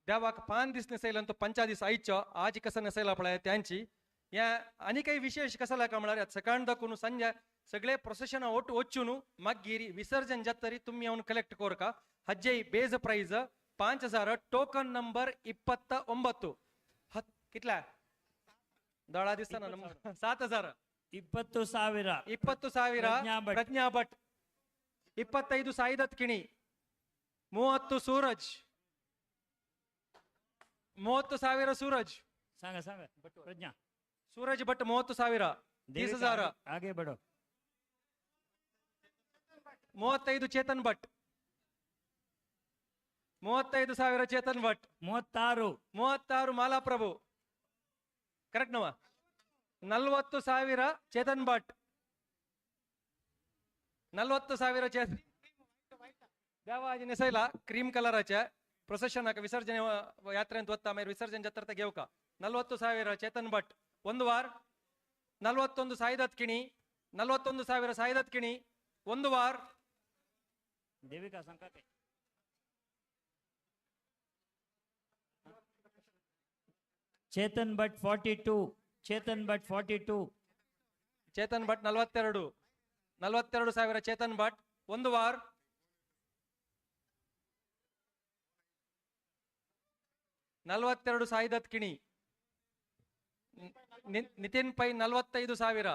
देवाक 5 दीस नेसयला तो 5 दीस आयचो आज कसं नेसयला पळय त्यांची या आनी काही विशेष कसं लाका म्हळ्यार सकाळ दाखून संजय सगळे प्रोसेशन ಒಟ್ಟು वचून मागीर विसर्जन जातरी तुम्ही येवन कलेक्ट कोरका हज्जै बेज प्राइज 5,000 टोकन ನಂಬರ್ 29 कितला दळा दिसता ना 7,000 20,000 20,000 ಪ್ರಜ್ಞಾ ಭಟ್ 25 ಸಾಯಿದತ್ ಕಿಣಿ 30 ಸೂರಜ್ 30,000 ಸೂರಜ್ सांगा सांगा ಪ್ರಜ್ಞಾ ಸೂರಜ್ ಭಟ್ 30,000 30,000 ಹಾಗೆ ಬಡೋ 35 ಚೇತನ್ ಭಟ್ 35,000 ಚೇತನ್ ಭಟ್ 36 36 ಮಾಲಾ ಪ್ರಭು ಕರೆಕ್ಟ್ ನವ 40,000 ಚೇತನ್ ಭಟ್ 40,000 ಚೇತನ್ ದೇವಾಜಿ ನೆಸೈಲ ಕ್ರೀಮ್ ಕಲರ್ ಆಚೆ ಪ್ರೊಸೆಷನ್ ವಿಸರ್ಜನೆ ಯಾತ್ರೆ ಅಂತ ಗೊತ್ತಾ ಮೇರೆ ವಿಸರ್ಜನೆ ಜಾತ್ರೆ ಗೆವಕ 40,000 ಚೇತನ್ ಭಟ್ ಒಂದು ವಾರ್ 41 ಸಾಯಿದತ್ ಕಿಣಿ 41,000 ಸಾಯಿದತ್ ಕಿಣಿ ಒಂದು ವಾರ್ ದೇವಿಕಾ ಸಂಕತೆ ಚೇತನ್ ಭಟ್ 42 ಚೇತನ್ ಭಟ್ 42 ಚೇತನ್ ಭಟ್ 42 42,000 ಚೇತನ್ ಭಟ್ ಒಂದು ವಾರ್ 42 ಸಾಯಿದತ್ ಕಿಣಿ ನಿತಿನ್ ಪೈ 45,000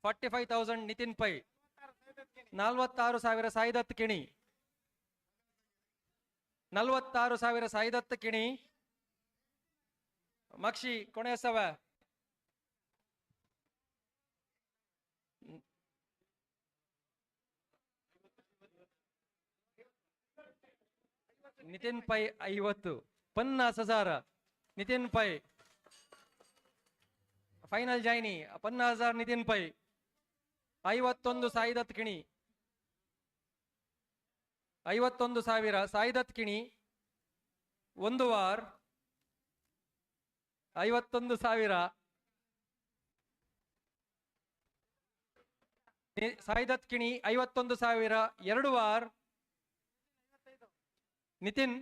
45,000 ನಿತಿನ್ ಪೈ 46,000 ಸಾಯಿದತ್ ಕಿಣಿ 46,000 ಸಾಯಿದತ್ ಕಿಣಿ ಮಕ್ಷಿ ಕೊಣೆಸವ ನಿತಿನ್ ಪೈ 50 50,000 ನಿತಿನ್ ಪೈ ಫೈನಲ್ ಜಾಯ್ನಿ 50,000 ನಿತಿನ್ ಪೈ 51 ಸಾಯಿದತ್ ಕಿಣಿ 51,000 ಸಾಯಿದತ್ ಕಿಣಿ ಒಂದು ವಾರ್ 51,000 ಸಾಯಿದತ್ ಕಿಣಿ 51,000 ಎರಡು ವಾರ್ ನಿತಿನ್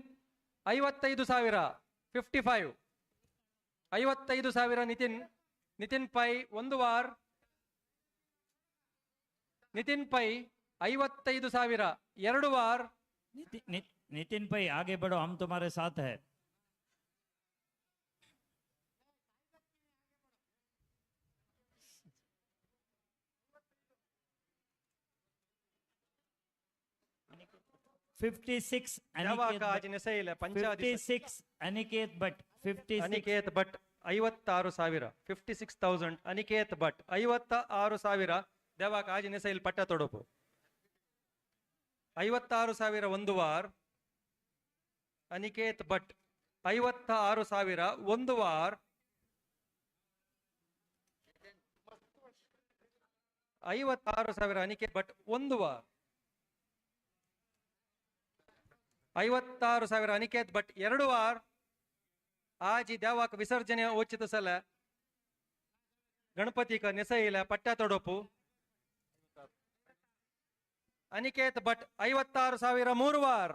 55,000 55 55,000 ನಿತಿನ್ ನಿತಿನ್ ಪೈ ಒಂದು ವಾರ್ ನಿತಿನ್ ಪೈ 55,000 ಎರಡು ವಾರ್ नितिन भाई आगे बढ़ो हम तुम्हारे साथ है ಅನಿಕೇತ್ ಭಟ್ ಅನಿಕೇತ್ ಭಟ್ 56,000 56,000 ಅನಿಕೇತ್ ಭಟ್ 56,000 ದೇವಾಕ ಆಜ್ ನೆಸೈಲ್ ಪಟ್ಟ ತೊಡಪು 56,000 ಒಂದು ವಾರ್ ಅನಿಕೇತ್ ಭಟ್ 56,000 ಒಂದು ವಾರ್ 56,000 ಅನಿಕೇತ್ ಭಟ್ ಒಂದು ವಾರ್ 56,000 ಅನಿಕೇತ್ ಭಟ್ 2 ವಾರ್ ಆಜಿ ದೇವಾಕ್ ವಿಸರ್ಜನೆ ಓಚಿತ ಸಲ ಗಣಪತಿಕ ನೆಸೈಲ ಪಟ್ಟ ತೊಡಪು ಅನಿಕೇತ್ ಭಟ್ 56,000 3 ವಾರ್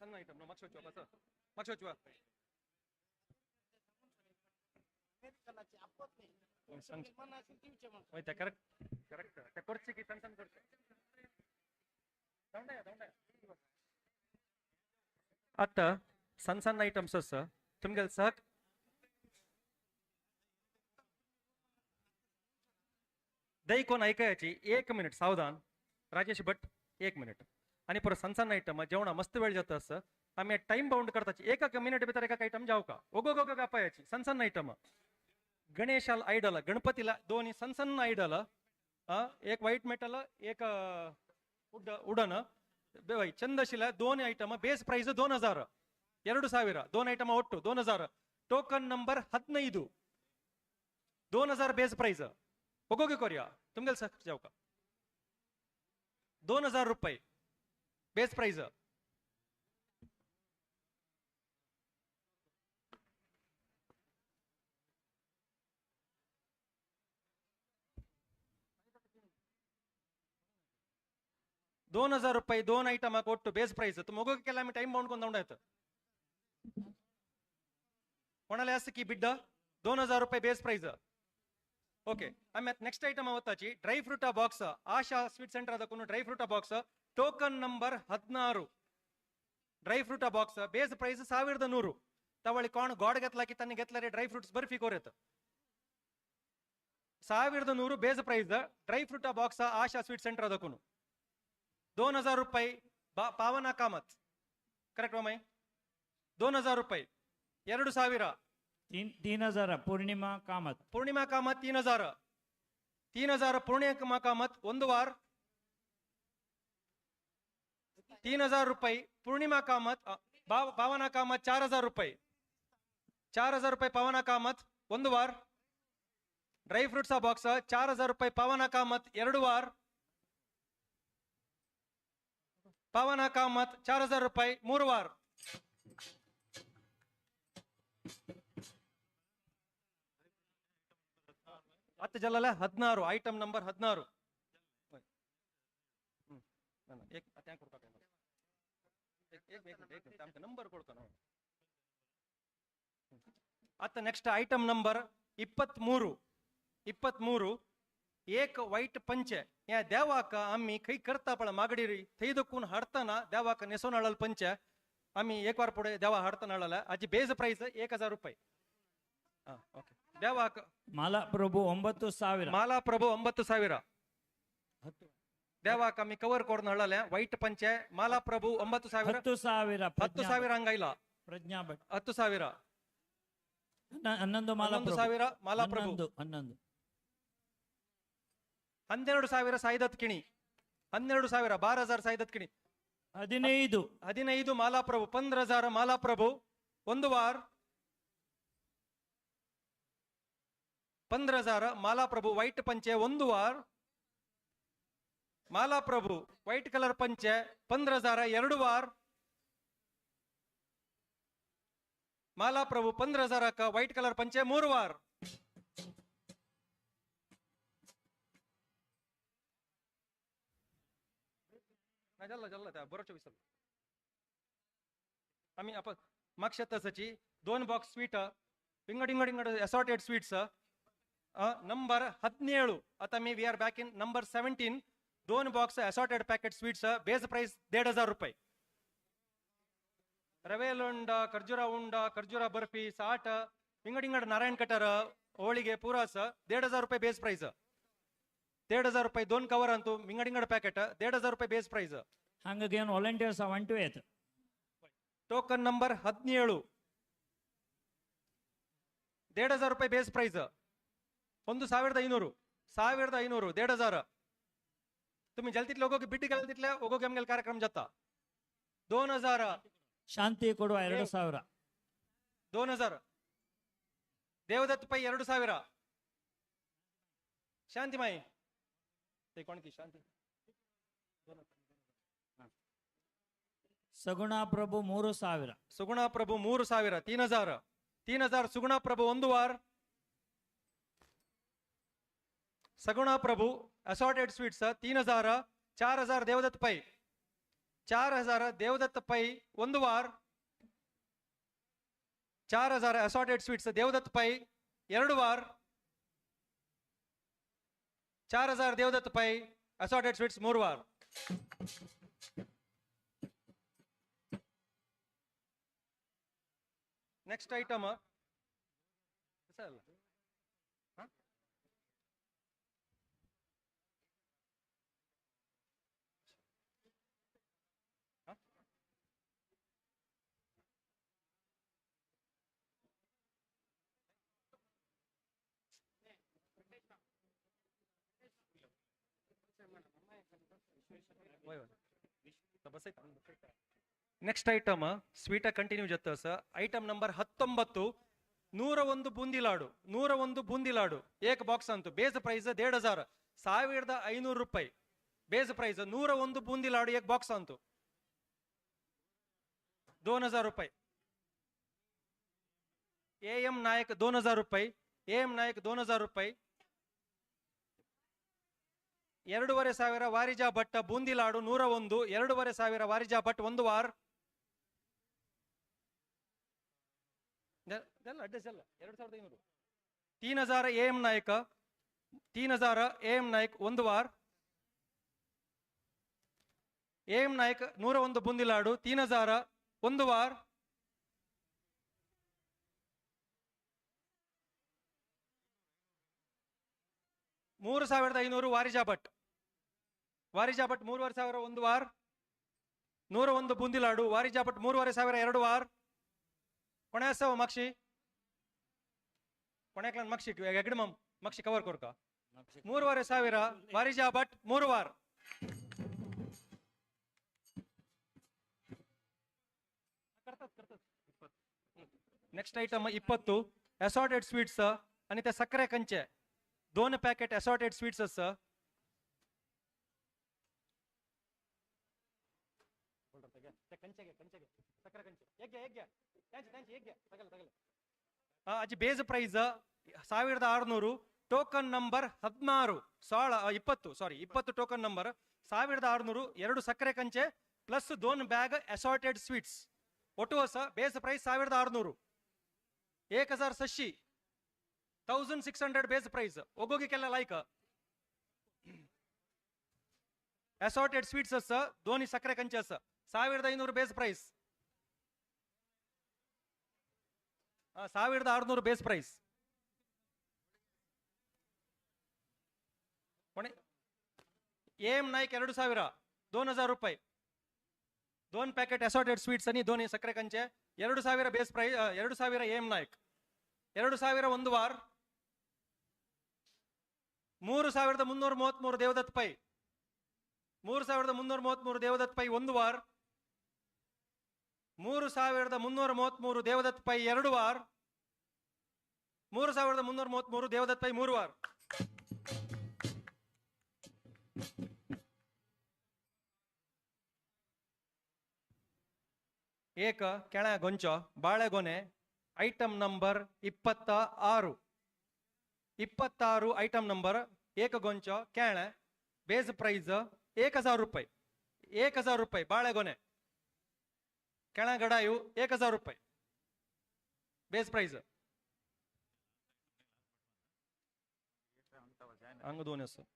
ಸಣ್ಣ ಐಟಮ್ ಮಕ್ಷೋಚುವ ಕರೆಕ್ಟ್ ಕರೆಕ್ಟ್ ಕೊರ್ಚಿಗೆ ಸಣ್ಣ ಸಣ್ಣ ಕೊರ್ಚಿ ಅತ್ತ ಸಣ್ಣ ಸಣ್ಣ ಐಟಮ್ಸ್ ತುಮ್ಗೆ ಸಹಕ್ ದೈ कोण ऐकायची 1 मिनिट सावधान राजेश भट 1 मिनिट आणि परत सण सण आयटम जेवणा मस्त वेळ जाता असं आम्ही टाइम बाउंड करताची एका मिनिट भितर एका आयटम जाऊ का ओगो गो गापायाची सण सण आयटम गणेशाला आयडल गणपतीला दोन्ही सण सण आयडल एक व्हाईट मेटल एक उडन चंदशिला दोन आयटम बेस प्रैस 2000 2000 दोन आयटम ಒಟ್ಟು 2000 ಟೋಕನ್ ನಂಬರ್ 15 2000 ಬೇಸ್ ಪ್ರೈಸ್ ಒಗೋಗಿ ಕೊರಿಯಾ तुमगेल सर जाऊ का 2000 रुपये बेस प्राइस 2000 रुपये दोन आयटम ಒಟ್ಟು ಬೇಸ್ ಪ್ರೈಸ್ तुम ಹೋಗೋಕ್ಕೆಲ್ಲ ಆಮಿ ಟೈಮ್ ಬೌಂಡ್ ಕೊಂದು ಆಯ್ತು कोणाला असं की बिड्ड 2000 रुपये बेस प्राइस ओके आम्ही नेक्स्ट आयटम ಅವತ್ತಾಚಿ dry fruit box Asha sweet centre ಅದಕ್ಕೂ dry fruit box token number 16 dry fruit box base price 1100 ತವಳಿ ಕಾಣ್ ಗಾಡ್ ಗೆತ್ಲಾಕಿ ತನ್ನ ಗೆತ್ಲಾರಿ ಡ್ರೈ ಫ್ರೂಟ್ಸ್ ಬರ್ಫಿ ಕೋರೆತ್ 1100 base price dry fruit box Asha sweet centre ಅದಕ್ಕೂ 2000 रुपये पावना कामत करेक्ट मामाई 2000 रुपये 2000 3000 पूर्णिमा कामत पूर्णिमा कामत 3000 3000 पूर्णिमा कामत 1 वार 3000 रुपये पूर्णिमा कामत पावना कामत 4000 रुपये 4000 रुपये पावना कामत 1 वार ड्राई फ्रूट्स बॉक्स 4000 रुपये पावना कामत 2 वार पावना कामत 4000 रुपये 3 वार ಹತ್ತು ಜಲ್ಲಲ್ಲ 16 ಐಟಮ್ ನಂಬರ್ 16 ನಂಬರ್ ಕೊಡ್ತಾನ ಅತ್ತ ನೆಕ್ಸ್ಟ್ ಐಟಮ್ ನಂಬರ್ 23 23 एक वाईट पंचे या देवाक आम्ही खंय करता पळय मागडी थंय दकून हाडतना देवाक न्हेसोवन हाडल पंचे आम्ही एक वार पुढे देवा हाडतना हाडला हाची बेज प्राइस 1000 रुपये. ओके देवाक माला प्रभू 9000 माला प्रभू 9000 देवाक आम्ही कवर करून हाडले वाईट पंचे माला प्रभू 9000 10000 10000 हंगायला प्रज्ञा भट 10000 11 माला 11000 माला प्रभू 11 12000 ಸಾಯಿದತ್ ಕಿಣಿ 12000 12000 ಸಾಯಿದತ್ ಕಿಣಿ 15 15 ಮಾಲಾ ಪ್ರಭು 15000 ಮಾಲಾ ಪ್ರಭು ಒಂದು ವಾರ್ 15000 ಮಾಲಾ ಪ್ರಭು ವೈಟ್ ಪಂಚೆ ಒಂದು ವಾರ್ ಮಾಲಾ ಪ್ರಭು ವೈಟ್ ಕಲರ್ ಪಂಚೆ 15000 ಎರಡು ವಾರ್ ಮಾಲಾ ಪ್ರಭು 15000 ವೈಟ್ ಕಲರ್ ಪಂಚೆ 3 ವಾರ್ जल्ला जल्ला त्या बरोच विसरलो आम्ही आपण मागच्या तसाची 2 बॉक्स स्वीट विंगड विंगड विंगड असॉर्टेड स्वीट्स नंबर 17 आता मी we are back in number 17 2 box assorted packet sweets base price 1500 रुपये. रवेल उंಡ खर्जूरा उंಡ खर्जूरा बर्फी 60 विंगड विंगड नारायण कटर होळिगे पुरास 1500 रुपये बेस प्राइस. 1500 रुपये 2 कवर अंतु विंगड विंगड पॅकेट 1500 रुपये बेस प्राइस. हांगा volunteers 1 to 8 token number 17 1500 रुपये बेस प्राइस. 1500 1500 1500 तुम्ही जल्दीतले ओगोगे बिड्डी घालतितले ओगोगे आमगेले कार्यक्रम जाता. 2000 शांती ಕೊಡುವ 2000 2000 ದೇವದತ್ತ ಪೈ 2000 ಶಾಂತಿಮಾಯಿ ते कोण की शांती ಸಗುಣ ಪ್ರಭು 3000. ಸುಗುಣ ಪ್ರಭು 3000, 3000, 3000 ಸುಗುಣ ಪ್ರಭು ಒಂದು ವಾರ್. ಸಗುಣ ಪ್ರಭು ಅಸಾರ್ಟೆಡ್ ಸ್ವೀಟ್ಸ್ 3000, 4000 ದೇವದತ್ತ ಪೈ, 4000 ದೇವದತ್ತ ಪೈ ಒಂದು ವಾರ್, 4000 ಅಸಾರ್ಟೆಡ್ ಸ್ವೀಟ್ಸ್ ದೇವದತ್ತ ಪೈ ಎರಡು ವಾರ್, 4000 ದೇವದತ್ತ ಪೈ ಅಸಾರ್ಟೆಡ್ ಸ್ವೀಟ್ಸ್ ಮೂರು war. Next item next item sweet continue ಜತ್ತ sir. Item number 19, 101 boondi laddu, 101 boondi laddu ಏಕ ಬಾಕ್ಸ್ ಅಂತು. ಬೇಸ್ ಪ್ರೈಸ್ 1500, 1500 ರೂಪಾಯಿ ಬೇಸ್ ಪ್ರೈಸ್. 101 ಬೂಂದಿ ಲಾಡು ಏಕ ಬಾಕ್ಸ್ ಅಂತು 2000 ರೂಪಾಯಿ. ಎ ಎಂ ನಾಯಕ್ 2000 ರೂಪಾಯಿ, ಎ ಎಂ ನಾಯಕ್ 2000 ರೂಪಾಯಿ. 2500 ವಾರಿಜಾ ಭಟ್ ಬೂಂದಿ ಲಾಡು 101, 2500 ವಾರಿಜಾ ಭಟ್ ಒಂದು ವಾರ್. ಅಡ್ರೆಸ್ ಅಲ್ಲ 2500. 3000 A M Nayak, 3000 A M Nayak ಒಂದು ವಾರ್. ಎ ಎಂ ನಾಯಕ್ 101 ಬೂಂದಿ ಲಾಡು 3000 ಒಂದು ವಾರ್. 3500 ವಾರಿಜಾ ಭಟ್, ವಾರಿಜಾ ಭಟ್ 3500 ಒಂದು ವಾರ್. 101 ಬೂಂದಿ ಲಾಡು ವಾರಿಜಾ ಭಟ್ 3500 ಎರಡು ವಾರ್. ಕೊಣೆಸವ ಮಕ್ಷಿ ಕೊಣೆಕ್ಲನ್ ಮಕ್ಷಿ ಎಗಡ್ ಮಮ್ ಮಕ್ಷಿ ಕವರ್ ಕೊರ್ಕ 3500 ವಾರಿಜಾ ಭಟ್ ಮೂರು war. Next item 20 assorted sweets आणि ते ಸಕ್ಕರೆ ಕಂಚೆ 2 पॅकेट असॉर्टेड स्वीट्स असं. ಅಜ್ಜಿ base price 1600, token number 16, 20, sorry 20 token number 1600, ಎರಡು ಸಕ್ಕರೆ ಕಂಚೆ ಪ್ಲಸ್ 2 ಬ್ಯಾಗ್ ಅಸಾರ್ಟೆಡ್ ಸ್ವೀಟ್ಸ್ ಒಟ್ಟು ಹೊಸ ಬೇಸ್ ಪ್ರೈಸ್ 1600, 1600, 1600 ಬೇಸ್ ಪ್ರೈಸ್. ಒಗ್ಗೋಗಿಕ್ಕೆಲ್ಲ ಲೈಕ್ ಅಸಾರ್ಟೆಡ್ ಸ್ವೀಟ್ಸ್ ಅಸ್ ಧೋನಿ ಸಕ್ಕರೆ ಕಂಚೆ ಅಸ್ 1500 base price, 1600 base price. A M Naik 2000, 2000 ರೂಪಾಯಿ 2 ಪ್ಯಾಕೆಟ್ ಅಸಾರ್ಟೆಡ್ ಸ್ವೀಟ್ಸ್ ಅನ್ನಿ ಧೋನಿ ಸಕ್ಕರೆ ಕಂಚೆ 2000 base price, 2000 A M Naik 2000 ಒಂದು ವಾರ್. 3333 ದೇವದತ್ ಪೈ, 3333 ದೇವದತ್ ಪೈ ಒಂದು ವಾರ್. 3333 ದೇವದತ್ ಪೈ ಎರಡು ವಾರ್. 3333 ದೇವದತ್ ಪೈ ಮೂರು ವಾರ್. ಏಕ ಕೆಳ ಗೊಂಚ ಬಾಳೆಗೊನೆ ಐಟಮ್ ನಂಬರ್ 26, 26 ಐಟಮ್ ನಂಬರ್ ಏಕಗೊಂಚ ಕ್ಯಾಳೆ ಬೇಸ್ ಪ್ರೈಸ್ 1000 ರೂಪಾಯಿ, 1000 ರೂಪಾಯಿ ಬಾಳೆಗೊನೆ ಕೆಳಗಡಾಯು 1000 ರೂಪಾಯಿ ಬೇಸ್ ಪ್ರೈಸ್. ಹಂಗ ದೋನೆ ಸರ್.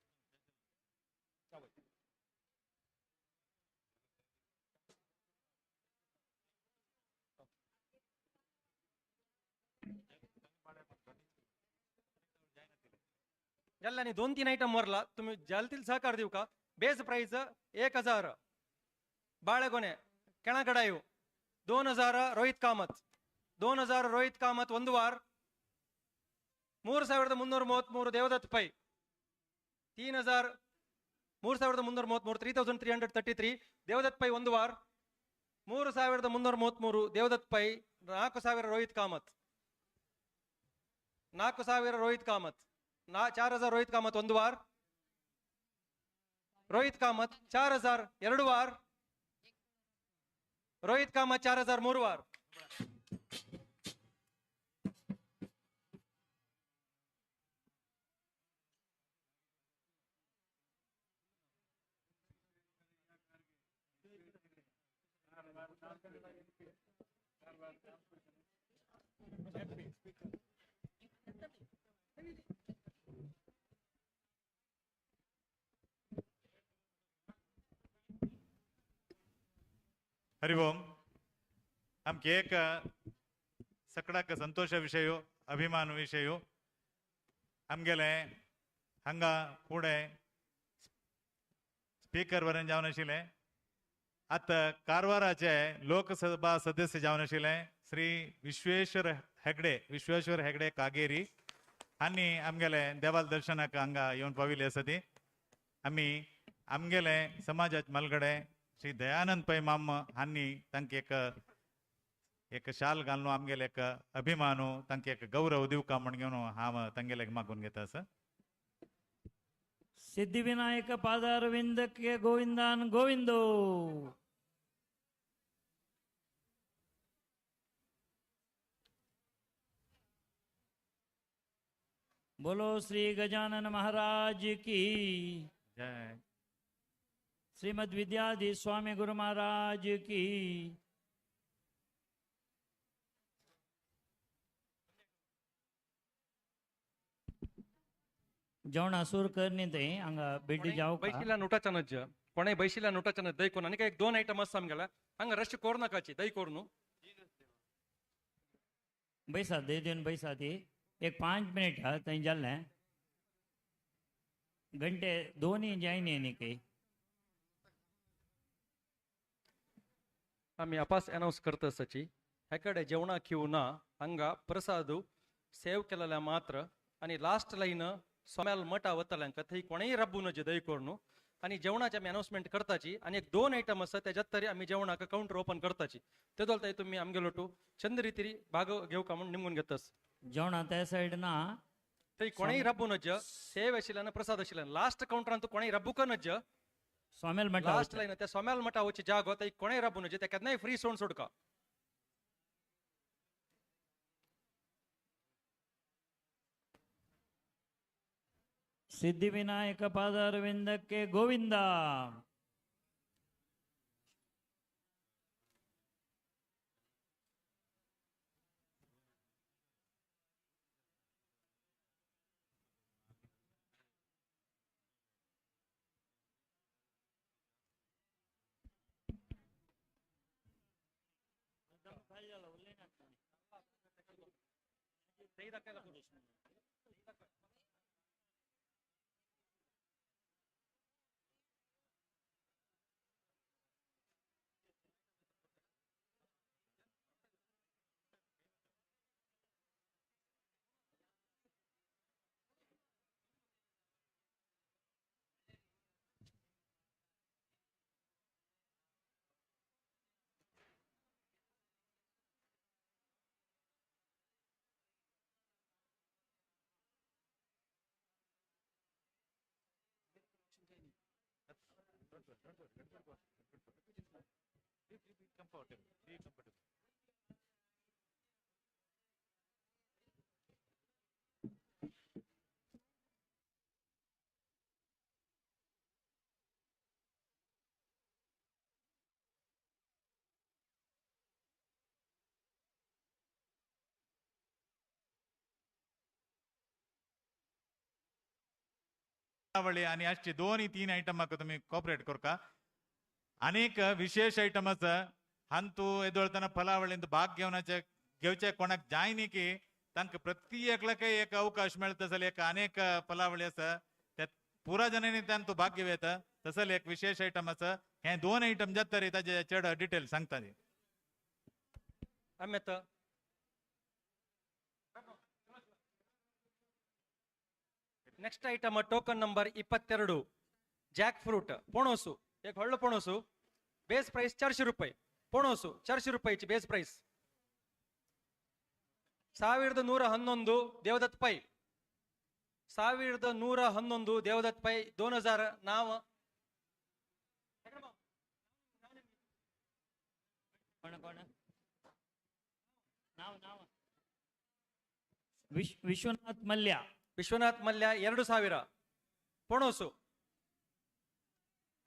ಎಲ್ಲ 2-3 ಐಟಮ್ ಬರಲ್ಲ, तुम्ही जालतील सहकार देऊ का. बेस प्राइस 1000 ಬಾಳೆಗೊನೆ ಕೆಳಗಡಾಯು 2000 ರೋಹಿತ್ ಕಾಮತ್, 2000 ರೋಹಿತ್ ಕಾಮತ್ ಒಂದು ವಾರ್. 3333 ದೇವದತ್ ಪೈ 3000, 3333 3333 ದೇವದತ್ ಪೈ ಒಂದು ವಾರ್. 3333 ದೇವದತ್ ಪೈ 4000 ರೋಹಿತ್ ಕಾಮತ್, 4000 ರೋಹಿತ್ ಕಾಮತ್, 4000 ರೋಹಿತ್ ಕಾಮತ್ ಒಂದು ವಾರ್. रोहित कामत 4000 ಎರಡು ವಾर रोहित कामत 4000 ಮೂರು ವಾर हरि ओम। आमके एक सकडाक संतोष विशय अभिमान विशय आमगेले हांगा फुडें स्पीकर वरेन जावन आशिल्लें आतां कारवाराचे लोकसभा सदस्य जावन आशिल्लें श्री विश्वेश्वर हेगडे कागेरी हांणी आमगेले देवाल दर्शनाक हांगा येवन पाविल्ली आसा ती आमी आमगेले समाजाचे मालगडे श्री दयानंद पै माम हांणी तांकां एक एक शाल घालून आमगेले एक अभिमानू तांकां एक गौरव दिवका म्हण घेवन हांव तांगेले मागून घेता आसा। सिद्धिविनायक पादारविंद के गोविंदान गोविंदो। बोलो श्री गजानन महाराज की जय। श्रीमद विद्याधीश स्वामी गुरु महाराज की। जेवणा सूर कर न्ही थंय हांगा बेड्डी जावं बैशिल्ल्या नोटाच्या नज्ज कोणें बैशिल्ल्या नोटाच्या नज दही कोरून आनी एक दोन आयटम आसा आमगेल्या हांगा रश कोर नाकाची दही कोरून बैसा दही दिवन बैसा ती एक 5 मिनिट हा थंय जाल्लें घंटे दोनूय जायनी न्ही काही। आमी आपास अनावन्स करता आसाची हे कडेन जेवणां क्यू ना हांगा प्रसाद सेव केलेल्या मात्र आनी लास्ट लायन सोम्याल मठा वतल्यांक थंय कोणेय राबू नजे दही करून आनी जेवणाचे आमी अनावन्समेंट करताची आनी एक 2 आयटम आसा तेज्यात तरी आमी जेवणाक कावंटर ओपन करताची ते दोलताय तुमी आमगेलो टू चंद रितीरी भाग घेवका म्हूण निमगून घेतास। जेवणा त्या सायड ना थंय कोणेय राबू नज सेव आशिल्ल्यान प्रसाद आशिल्ल्यान लास्ट कावंटरान तूं कोणेय राबूक नज सोमेल मठा लास्ट लायन त्या सोमेल मठा वची जागो थंय कोणेय राबू नजे त्या केन्नाय फ्री सोड सोडका। सिद्धिविनायक पादारविंद के Govinda. Be comfortable. Be comfortable. आनी आजचे 2-3 आयटमाक तुमी कॉपरेट करका। अनेक विशेष आयटम आसा हांतू येदोळतना फलावळींत भाग घेवनाचे घेवचे कोणाक जाय न्ही की तांकां प्रति एकल्याक एक अवकाश मेळटा जाल्यार एक अनेक फलावळी आसा त्या पुरा जाणांनी तांतू भाग घेवं येता। तसले एक विशेष आयटम आसा हे 2 आयटम जाता रे ताजे चड डिटेल सांगता ती। आमी आतां next item token number 22 jackfruit पणोसू एक व्हडलो पणोसू बेस प्राइस 400 रुपये पणोसू 400 रुपयाची बेस प्राइस 1111 देवदत्त पै 1111 देवदत्त पै 2000 नाव कोण कोण नाव नाव ವಿಶ್ವನಾಥ್ ಮಲ್ಯ. ವಿಶ್ವನಾಥ್ ಮಲ್ಯ 2000. ಪೊಣೋಸು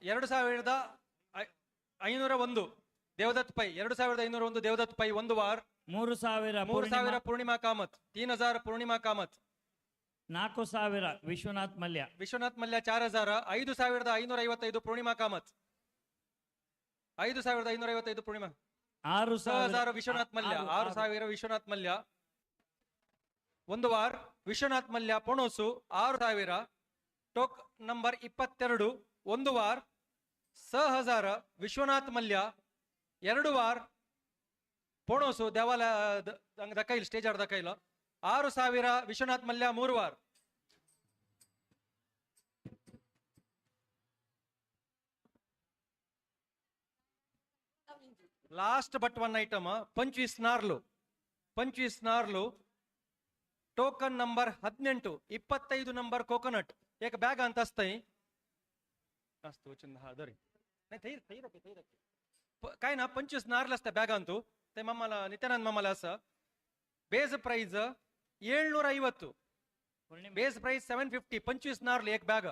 2501 ದೇವದತ್ ಪೈ 2501 ದೇವದತ್ ಪೈ ಒಂದು ವಾರ್. 3000 3000 ಪೂರ್ಣಿಮಾ ಕಾಮತ್ 3000 ಪೂರ್ಣಿಮಾ ಕಾಮತ್. 4000 ವಿಶ್ವನಾಥ್ ಮಲ್ಯ. ವಿಶ್ವನಾಥ್ ಮಲ್ಯ 4000. 5555 ಪೂರ್ಣಿಮಾ ಕಾಮತ್ 5555 ಪೂರ್ಣಿಮಾ. 6000 ವಿಶ್ವನಾಥ್ ಮಲ್ಯ 6000 ವಿಶ್ವನಾಥ್ ಮಲ್ಯ ಒಂದು ವಾರ್. ವಿಶ್ವನಾಥ್ ಮಲ್ಯ ಪೊಣೋಸು 6000. ಟೋಕ್ ನಂಬರ್ 22 ಒಂದು ವಾರ್. 6000 ವಿಶ್ವನಾಥ್ ಮಲ್ಯ ಎರಡು ವಾರ್. ಪೊಣೋಸು ದೇವಾಲಯ ದಕ್ಕೈಲ್ ಸ್ಟೇಜ್ ಆರ್ ದಕ್ಕೈಲ್ 6000 ವಿಶ್ವನಾಥ್ ಮಲ್ಯ ಮೂರು war. Last but one item 25 ನಾರ್ಲು 25 ನಾರ್ಲು token number 18 25 number coconut एक बॅग ಅಂತ असतंय असतो दरी नाही थैर थैर थैर काय ना 25 नारळ असते बॅग अंतू ते मामाला नित्यानंद मामाला असं बेस प्राइस 750 बेस प्राइस 750 25 नारळ एक बॅग.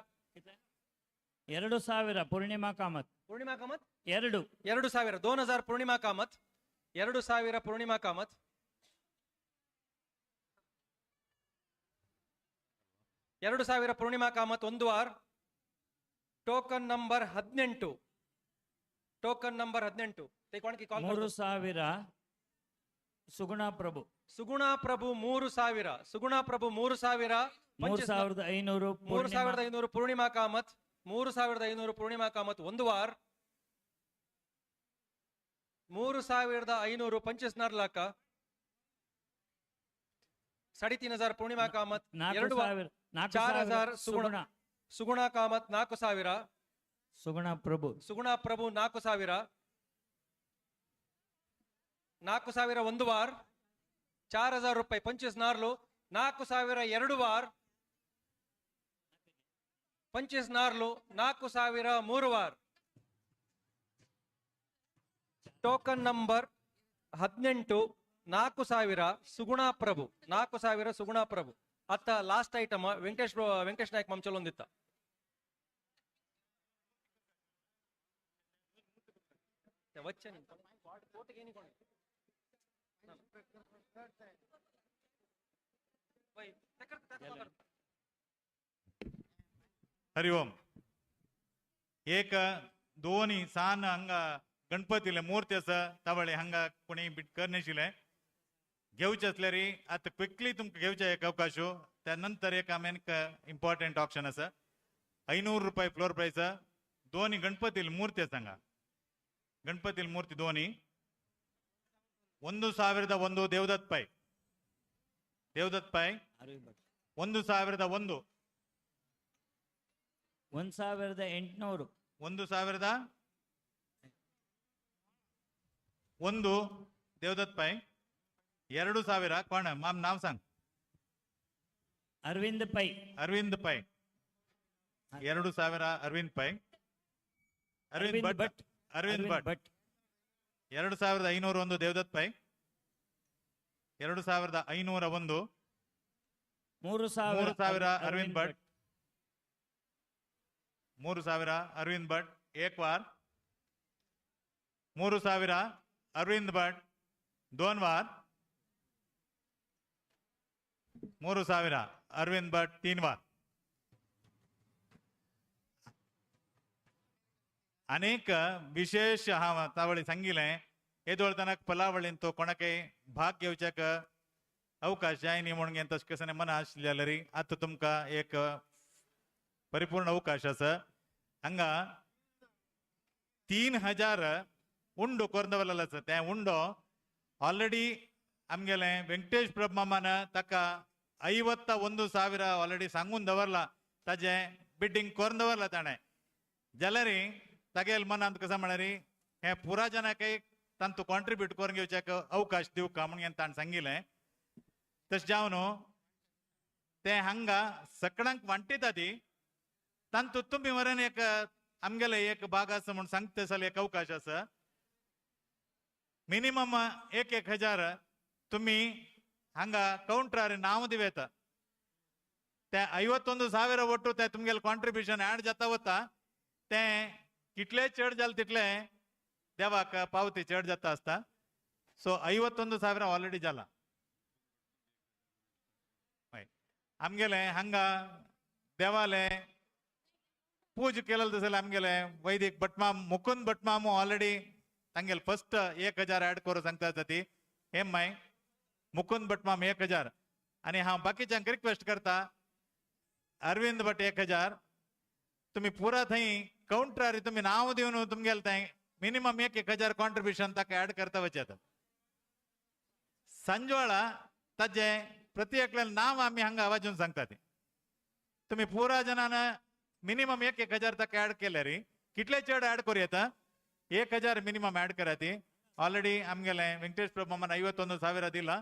2000 ಪೂರ್ಣಿಮಾ ಕಾಮತ್. ಪೂರ್ಣಿಮಾ ಕಾಮತ್ 2 2000 2000 ಪೂರ್ಣಿಮಾ ಕಾಮತ್ 2000 ಪೂರ್ಣಿಮಾ ಕಾಮತ್ 2000 ಪೂರ್ಣಿಮಾ ಕಾಮತ್ ಒಂದು ವಾರ್. Token number 18 token number 18 3000 Suguna Prabhu. Suguna Prabhu 3000 Suguna Prabhu 3000 3500 3500 Purnima Kamath 3500 Purnima Kamath ಒಂದು ವಾರ್. 3500 25 ನಾರ್ಲಾಕ 3500 ಪೂರ್ಣಿಮಾ ಕಾಮತ್ 4000 ಸುಗುಣ ಸುಗುಣ ಕಾಮತ್ 4000 ಸುಗುಣ ಪ್ರಭು ಸುಗುಣ ಪ್ರಭು 4000 4000 ಒಂದು ವಾರ್. 4000 ರೂಪಾಯಿ 25 ನಾರ್ಲು 4000 ಎರಡು ವಾರ್. 25 ನಾರ್ಲು 4000 ಮೂರು ವಾರ್. ಟೋಕನ್ ನಂಬರ್ 18 4000 ಸುಗುಣಾ ಪ್ರಭು 4000 ಸುಗುಣಾ ಪ್ರಭು. ಅತ್ತ ಲಾಸ್ಟ್ ಐಟಮ್ ವೆಂಕಟೇಶ್ ವೆಂಕಟೇಶ್ ನಾಯಕ್ ಮಂಚಲ್ ಒಂದಿತ್ತ. हरि ओम. एक दोन सान हांगा गणपतीले मूर्ती आसा तावळे हांगा कोणी बीट करनाशिल्लें घेवचे असल्यार आतां क्विकली तुमकां घेवचे एक अवकाश. त्या नंतर एक आमी इम्पॉर्टंट ऑप्शन आसा 500 रुपये फ्लोर प्रायस. दोन गणपतीले मूर्ती आसा हांगा गणपतीले मूर्ती दोन्ही. 1001 ದೇವದತ್ ಪೈ ದೇವದತ್ ಪೈ 1001 1800 1001 ದೇವದತ್ ಪೈ 2000 कोण माम नाव सांग. ಅರವಿಂದ್ ಪೈ ಅರವಿಂದ್ ಪೈ 2000 ಅರವಿಂದ್ ಪೈ ಅರವಿಂದ್ ಭಟ್ ಅರವಿಂದ್ ಭಟ್ 2501 ದೇವದತ್ ಪೈ 2501 3000 ಅರವಿಂದ್ ಭಟ್ 3000 ಅರವಿಂದ್ ಭಟ್ एक वार. 3000 अरविंद भट दोन वार. 3000 अरविंद भट तीन वार. अनेक विशेष हांव तावळी सांगिलें येदोळताना पलावळीन तो कोणाकय भाग घेवच्याक अवकाश जाय न्ही म्हणून तशें कशें मना आशिल्लें जाल्यार आतां तुमकां एक परिपूर्ण अवकाश आसा. हांगा 3000 उंडो करून दवरलेलो आसा. तें उंडो ऑलरेडी आमगेलें वेंकटेश प्रभु मामान ताका 51,000 ऑलरेडी सांगून दवरला. ताजें बिड्डींग करून दवरला ताणें. जाल्यार तागेले मनांत कशें म्हळ्यार हें पुरा जनाकय तांतू कॉन्ट्रिब्यूट करून घेवच्याक अवकाश दिवका म्हणून ताणें सांगिल्लें. तशें जावन तें हांगा सगळ्यांक वांटिता ती तांतू तुमी मरेन एक आमगेले एक भाग आसा म्हूण सांगता जाल्यार एक अवकाश आसा. मिनिमम 1 1 हजार तुम्ही हांगा काउंटरार नांव दिवेता. ते 51,000 ಒಟ್ಟು ते तुमगेले कॉन्ट्रिब्युशन ऍड जाता वता ते कितले चड जाले तितले देवाक पावती चड जाता आसता. सो 51,000 ऑलरेडी जाला. आमगेले हांगा देवाले पूज केलें तसले आमगेले वैदिक भटमाम मुकुंद भटमाम ऑलरेडी तांगेले फर्स्ट 1,000 ऍड करूं सांगता ती हेम माय मुकुंद भटमाम 1,000. आनी हांव बाकीच्यांक रिक्वेस्ट करता अरविंद भट 1,000 तुम्ही पुरा थंय काउंटरार तुम्ही नांव दिवन तुमगेले थंय मिनिमम 1 1,000 कॉन्ट्रिब्युशन ताका ऍड करता वचत. सांजवेळा ताजे प्रति एकल्यान नांव आमी हांगा वाजून सांगता ती तुम्ही पुरा जणान मिनिमम 1 1,000 ताका ऍड केले रे कितले चड ऍड करूं येता 1,000 मिनिमम ऍड करा ती. ऑलरेडी आमगेले वेंकटेश प्रभू मामान 51,000 दिला.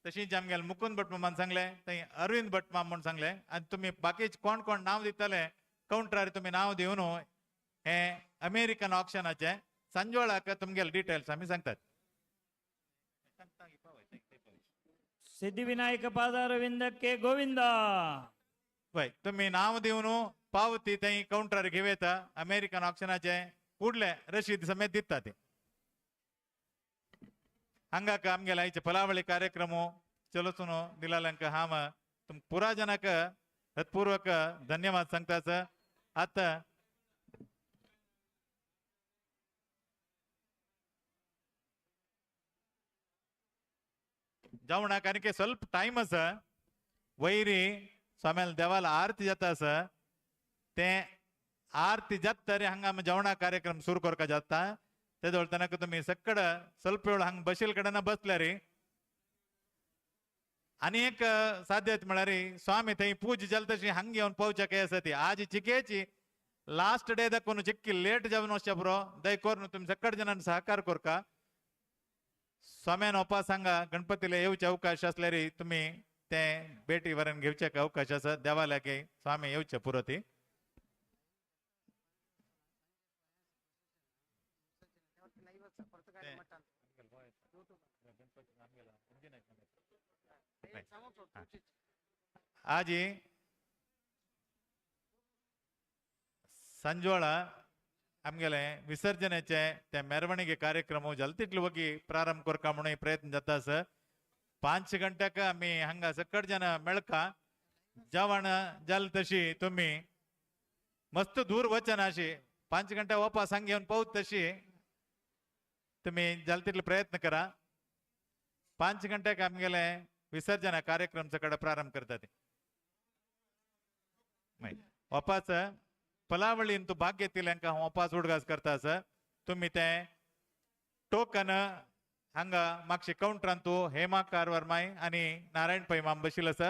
तशीच आमगेले मुकुंद भट मामान सांगले थंय अरविंद भट माम म्हूण सांगले. आनी तुमी बाकीचे कोण कोण नांव दितले काउंटरार तुमी नांव दिवन हे अमेरिकन ऑक्शनाचे सांजवेळाक तुमगेले डिटेल्स आमी सांगतात. सिद्धिविनायक पादारविंदಕ್ಕೆ ಗೋವಿಂದ. वय तुम्ही नांव दिवन पावती थंय काउंटरार घेवं अमेरिकन ऑक्शनाचे कुडले रशीद समेत दिता ते. हांगाक आमगेले आयचे फलावळी कार्यक्रम चलोचून दिलाल्यांक हांव तुम पुरा जनाक हृत्पूर्वक धन्यवाद सांगताच. आतां जेवणाक आनी ಸ್ವಲ್ಪ टायम आसा. वयरी स्वाम्याला देवाला आरती जाता आसा ते आरती जाता तरी हांगा आमी जेवणा कार्यक्रम सुरू करपाक जाता. ते दवरतना तुमी सकड ಸ್ವಲ್ಪ वेळ हांगा बशील कडेन बसल्यार आनी एक साध्यत म्हळ्यार स्वामी थंय पूज जाल तशी हांगा येवन पावच्याक आसा ती आज चिकेची लास्ट डे दाखोवन चिक्की लेट जावन वचच्या पुरो. दय करून तुमी सकड जणांनी सहकार करका. स्वाम्यान ओपास हांगा गणपतीले येवचे अवकाश असल्यार तुमी ते बेटी वरण घेवचे अवकाश आसा. देवाल्याक स्वामी येवचे पुरो ती. आजी सांजवेळा आमगेले विसर्जनाचे ते मेरवणिके कार्यक्रम जाल तितले वगी प्रारंभ करका म्हणून प्रयत्न जाता आसा. 5 गंट्याक आमी हांगा सकट जण मेळका. जेवण जाल तशी तुमी मस्त दूर वचना अशी 5 गंट्या वापस हांगा येवन पावत तशी तुमी जाल तितले प्रयत्न करा. 5 गंट्याक आमगेले विसर्जन कार्यक्रम सकट प्रारंभ करता ते. वापास फलावळीन तूं भाग घेतिल्ल्यांक हांव वापास उडगास करता आसा. तुमी ते टोकन हांगा मागशे काउंटरान तूं हेमा कारवार माय आनी नारायण पै माम बशील आसा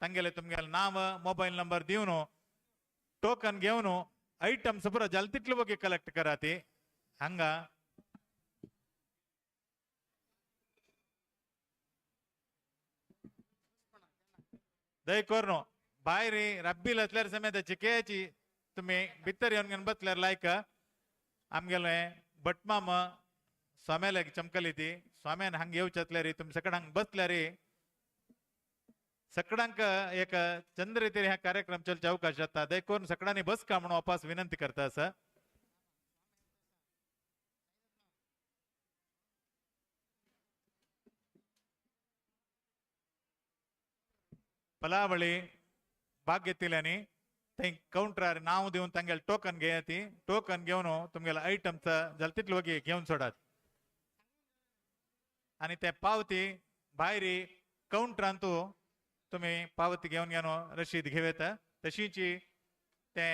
तांगेले तुमगेले नांव मोबायल नंबर दिवन टोकन घेवन आयटम्स पुरो जाल तितले वगी कलेक्ट करा ती हांगा. दय करून भायर रब्बील असल्यार समेत चिकेची तुमी भितर येवन घेवन बसल्यार लायक आमगेले भटमाम स्वाम्याला चमकली ती स्वाम्यान हांगा येवचे असल्यार तुमी सगळ्यांक बसल्यार सगळ्यांक एक चंद्र ह्या कार्यक्रम चलचे अवकाश जाता. देखून सगळ्यांनी बस का म्हणून वापस विनंती करता आसा. फलावळी भाग घेतिल्ल्यांनी थंय काउंटरार नांव दिवन तांगेले टोकन घेया ती टोकन घेवन तुमगेले आयटम्स जाल तितले वगी घेवन सोडात. आनी ते पावती भायर काउंटरान तूं तुमी पावती घेवन घेवन रशीद घेव येता. तशीच ते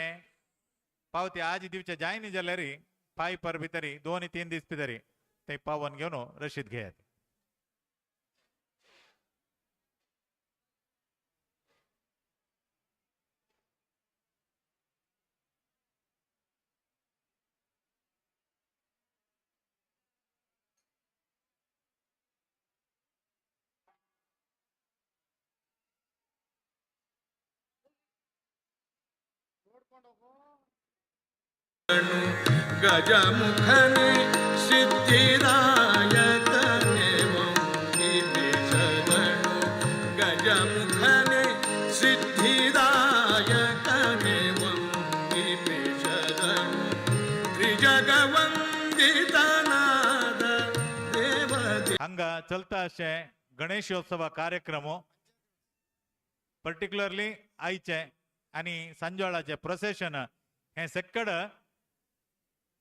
पावती आज दिवचे जायनी जाल्यार पांय पर भितरी 2-3 दीस भितरी ते पावोवन घेवन रशीद घेयात. ಗಜಮುಖನೆ ಸಿದ್ಧಿದಾಯಕನೆ. चलता अशें गणेशोत्सव कार्यक्रम पर्टिक्युलरली आयचे आनी सांजवेळाचें प्रोसेशन हें सक्कड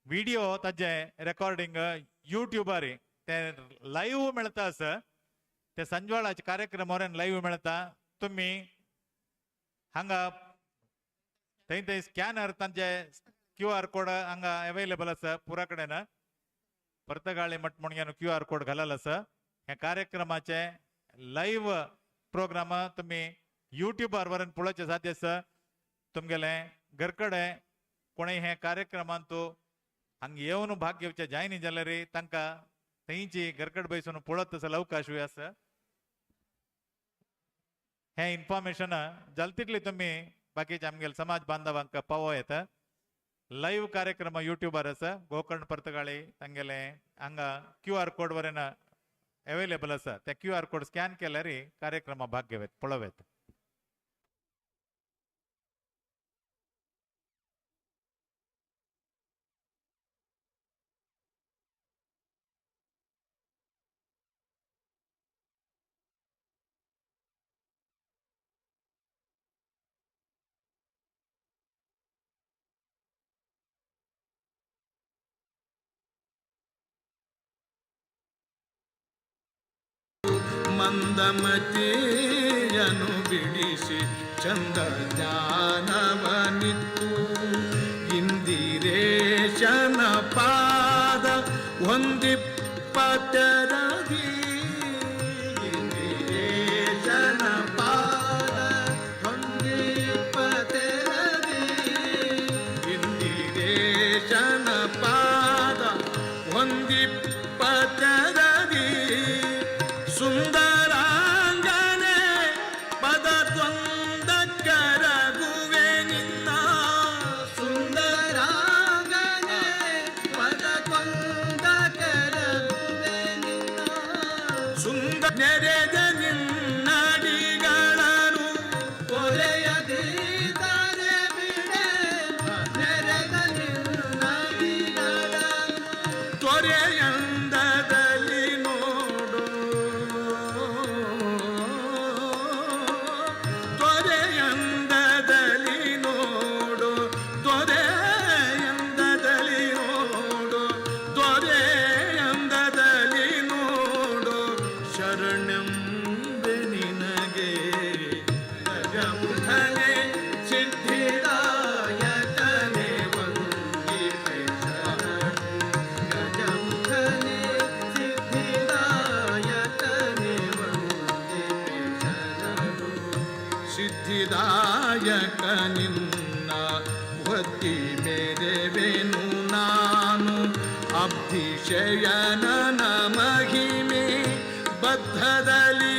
व्हिडिओ ताजें रेकॉर्डिंग युट्यूबार ते लाईव्ह मेळता आसा. ते सांजवेळाचे कार्यक्रम लाईव्ह मेळता. तुमी हांगा थंय थंय स्कॅनर तांचे क्यू आर कोड हांगा अवेलेबल आसा पुरा कडेन. पर्तगाळी मठ म्हणून क्यू आर कोड घालल आसा. ह्या कार्यक्रमाचे लाईव्ह प्रोग्राम तुमी युट्यूबार वरून पळोवचें साध्य आसा. तुमगेले घरकडे कोणूय हे कार्यक्रमांत हांगा येवन भाग घेवचे जायनी जाल्यार तांकां थंयची घरकड बैसून पळोवप तसो अवकाशूय आसा. हें इन्फॉर्मेशन जाल तितली तुमी बाकीचे आमगेले समाज बांधवांक पावो येता. लाईव्ह कार्यक्रम युट्यूबार आसा. गोकर्ण पर्तगाळी तांगेले हांगा क्यू आर कोड वरेन अवेलेबल आसा. ते क्यू आर कोड स्कॅन केल्यार कार्यक्रमा भाग घेवेत पळोवेत. ಮಂದಮತಿಯನು ಬಿಡಿಸಿ ಚಂದ ಜ್ಞಾನವನಿತ್ತು ಇಂದಿರೇಶನ ಪಾದ ಹೊಂದಿಪ್ಪತರದಿ ಇಂದಿರೇಶನ ಪಾದ ಹೊಂದಿಪ್ಪತರದಿ ಇಂದಿರೇಶನ ಪಾದ ಹೊಂದಿಪ್ಪತರದಿ ಸುಂದರಾಂಗನೆ ಪದ ತ್ವಂದಕ್ಕರಗುವೆ ನಿನ್ನ ಸುಂದರಾಂಗನೆ ಪದ ತ್ವಂದಕ್ಕರಗುವೆ ನಿನ್ನ ಸುಂದರ ನೆರೆದ ನಿನ್ನಡಿಗಳನ್ನು ಕೊರೆಯದಿದ್ದರೆ ಬಿಡೆ ನೆರೆದ ನಿನ್ನಡಿಗಳನ್ನು ತೊರೆಯಂದದಲ್ಲಿ ನೋಡು ತೊರೆಯಂದದಲ್ಲಿ ನೋಡು ತೊರೆಯಂದದಲ್ಲಿ ನೋಡು ತೊರೆಯಂದದಲ್ಲಿ ನೋಡು ಶರಣೆಂಬೆ ನಿನಗೆ ಗಜಮುಖನೆ ಸಿದ್ಧಿದಾಯಕನೆ ವಂದಿಪೆ ಶರಣು ಗಜಮುಖನೆ ಸಿದ್ಧಿದಾಯಕನೆ ವಂದಿಪೆ ಶರಣು ಸಿದ್ಧಿದಾಯಕ ನಿನ್ನ ಹೊತ್ತಿ ಮೇರೆವೆನು ನಾನು ಅಬ್ಧಿಶಯನನ ಮಹಿಮೆ ಬದ್ಧದಲ್ಲಿ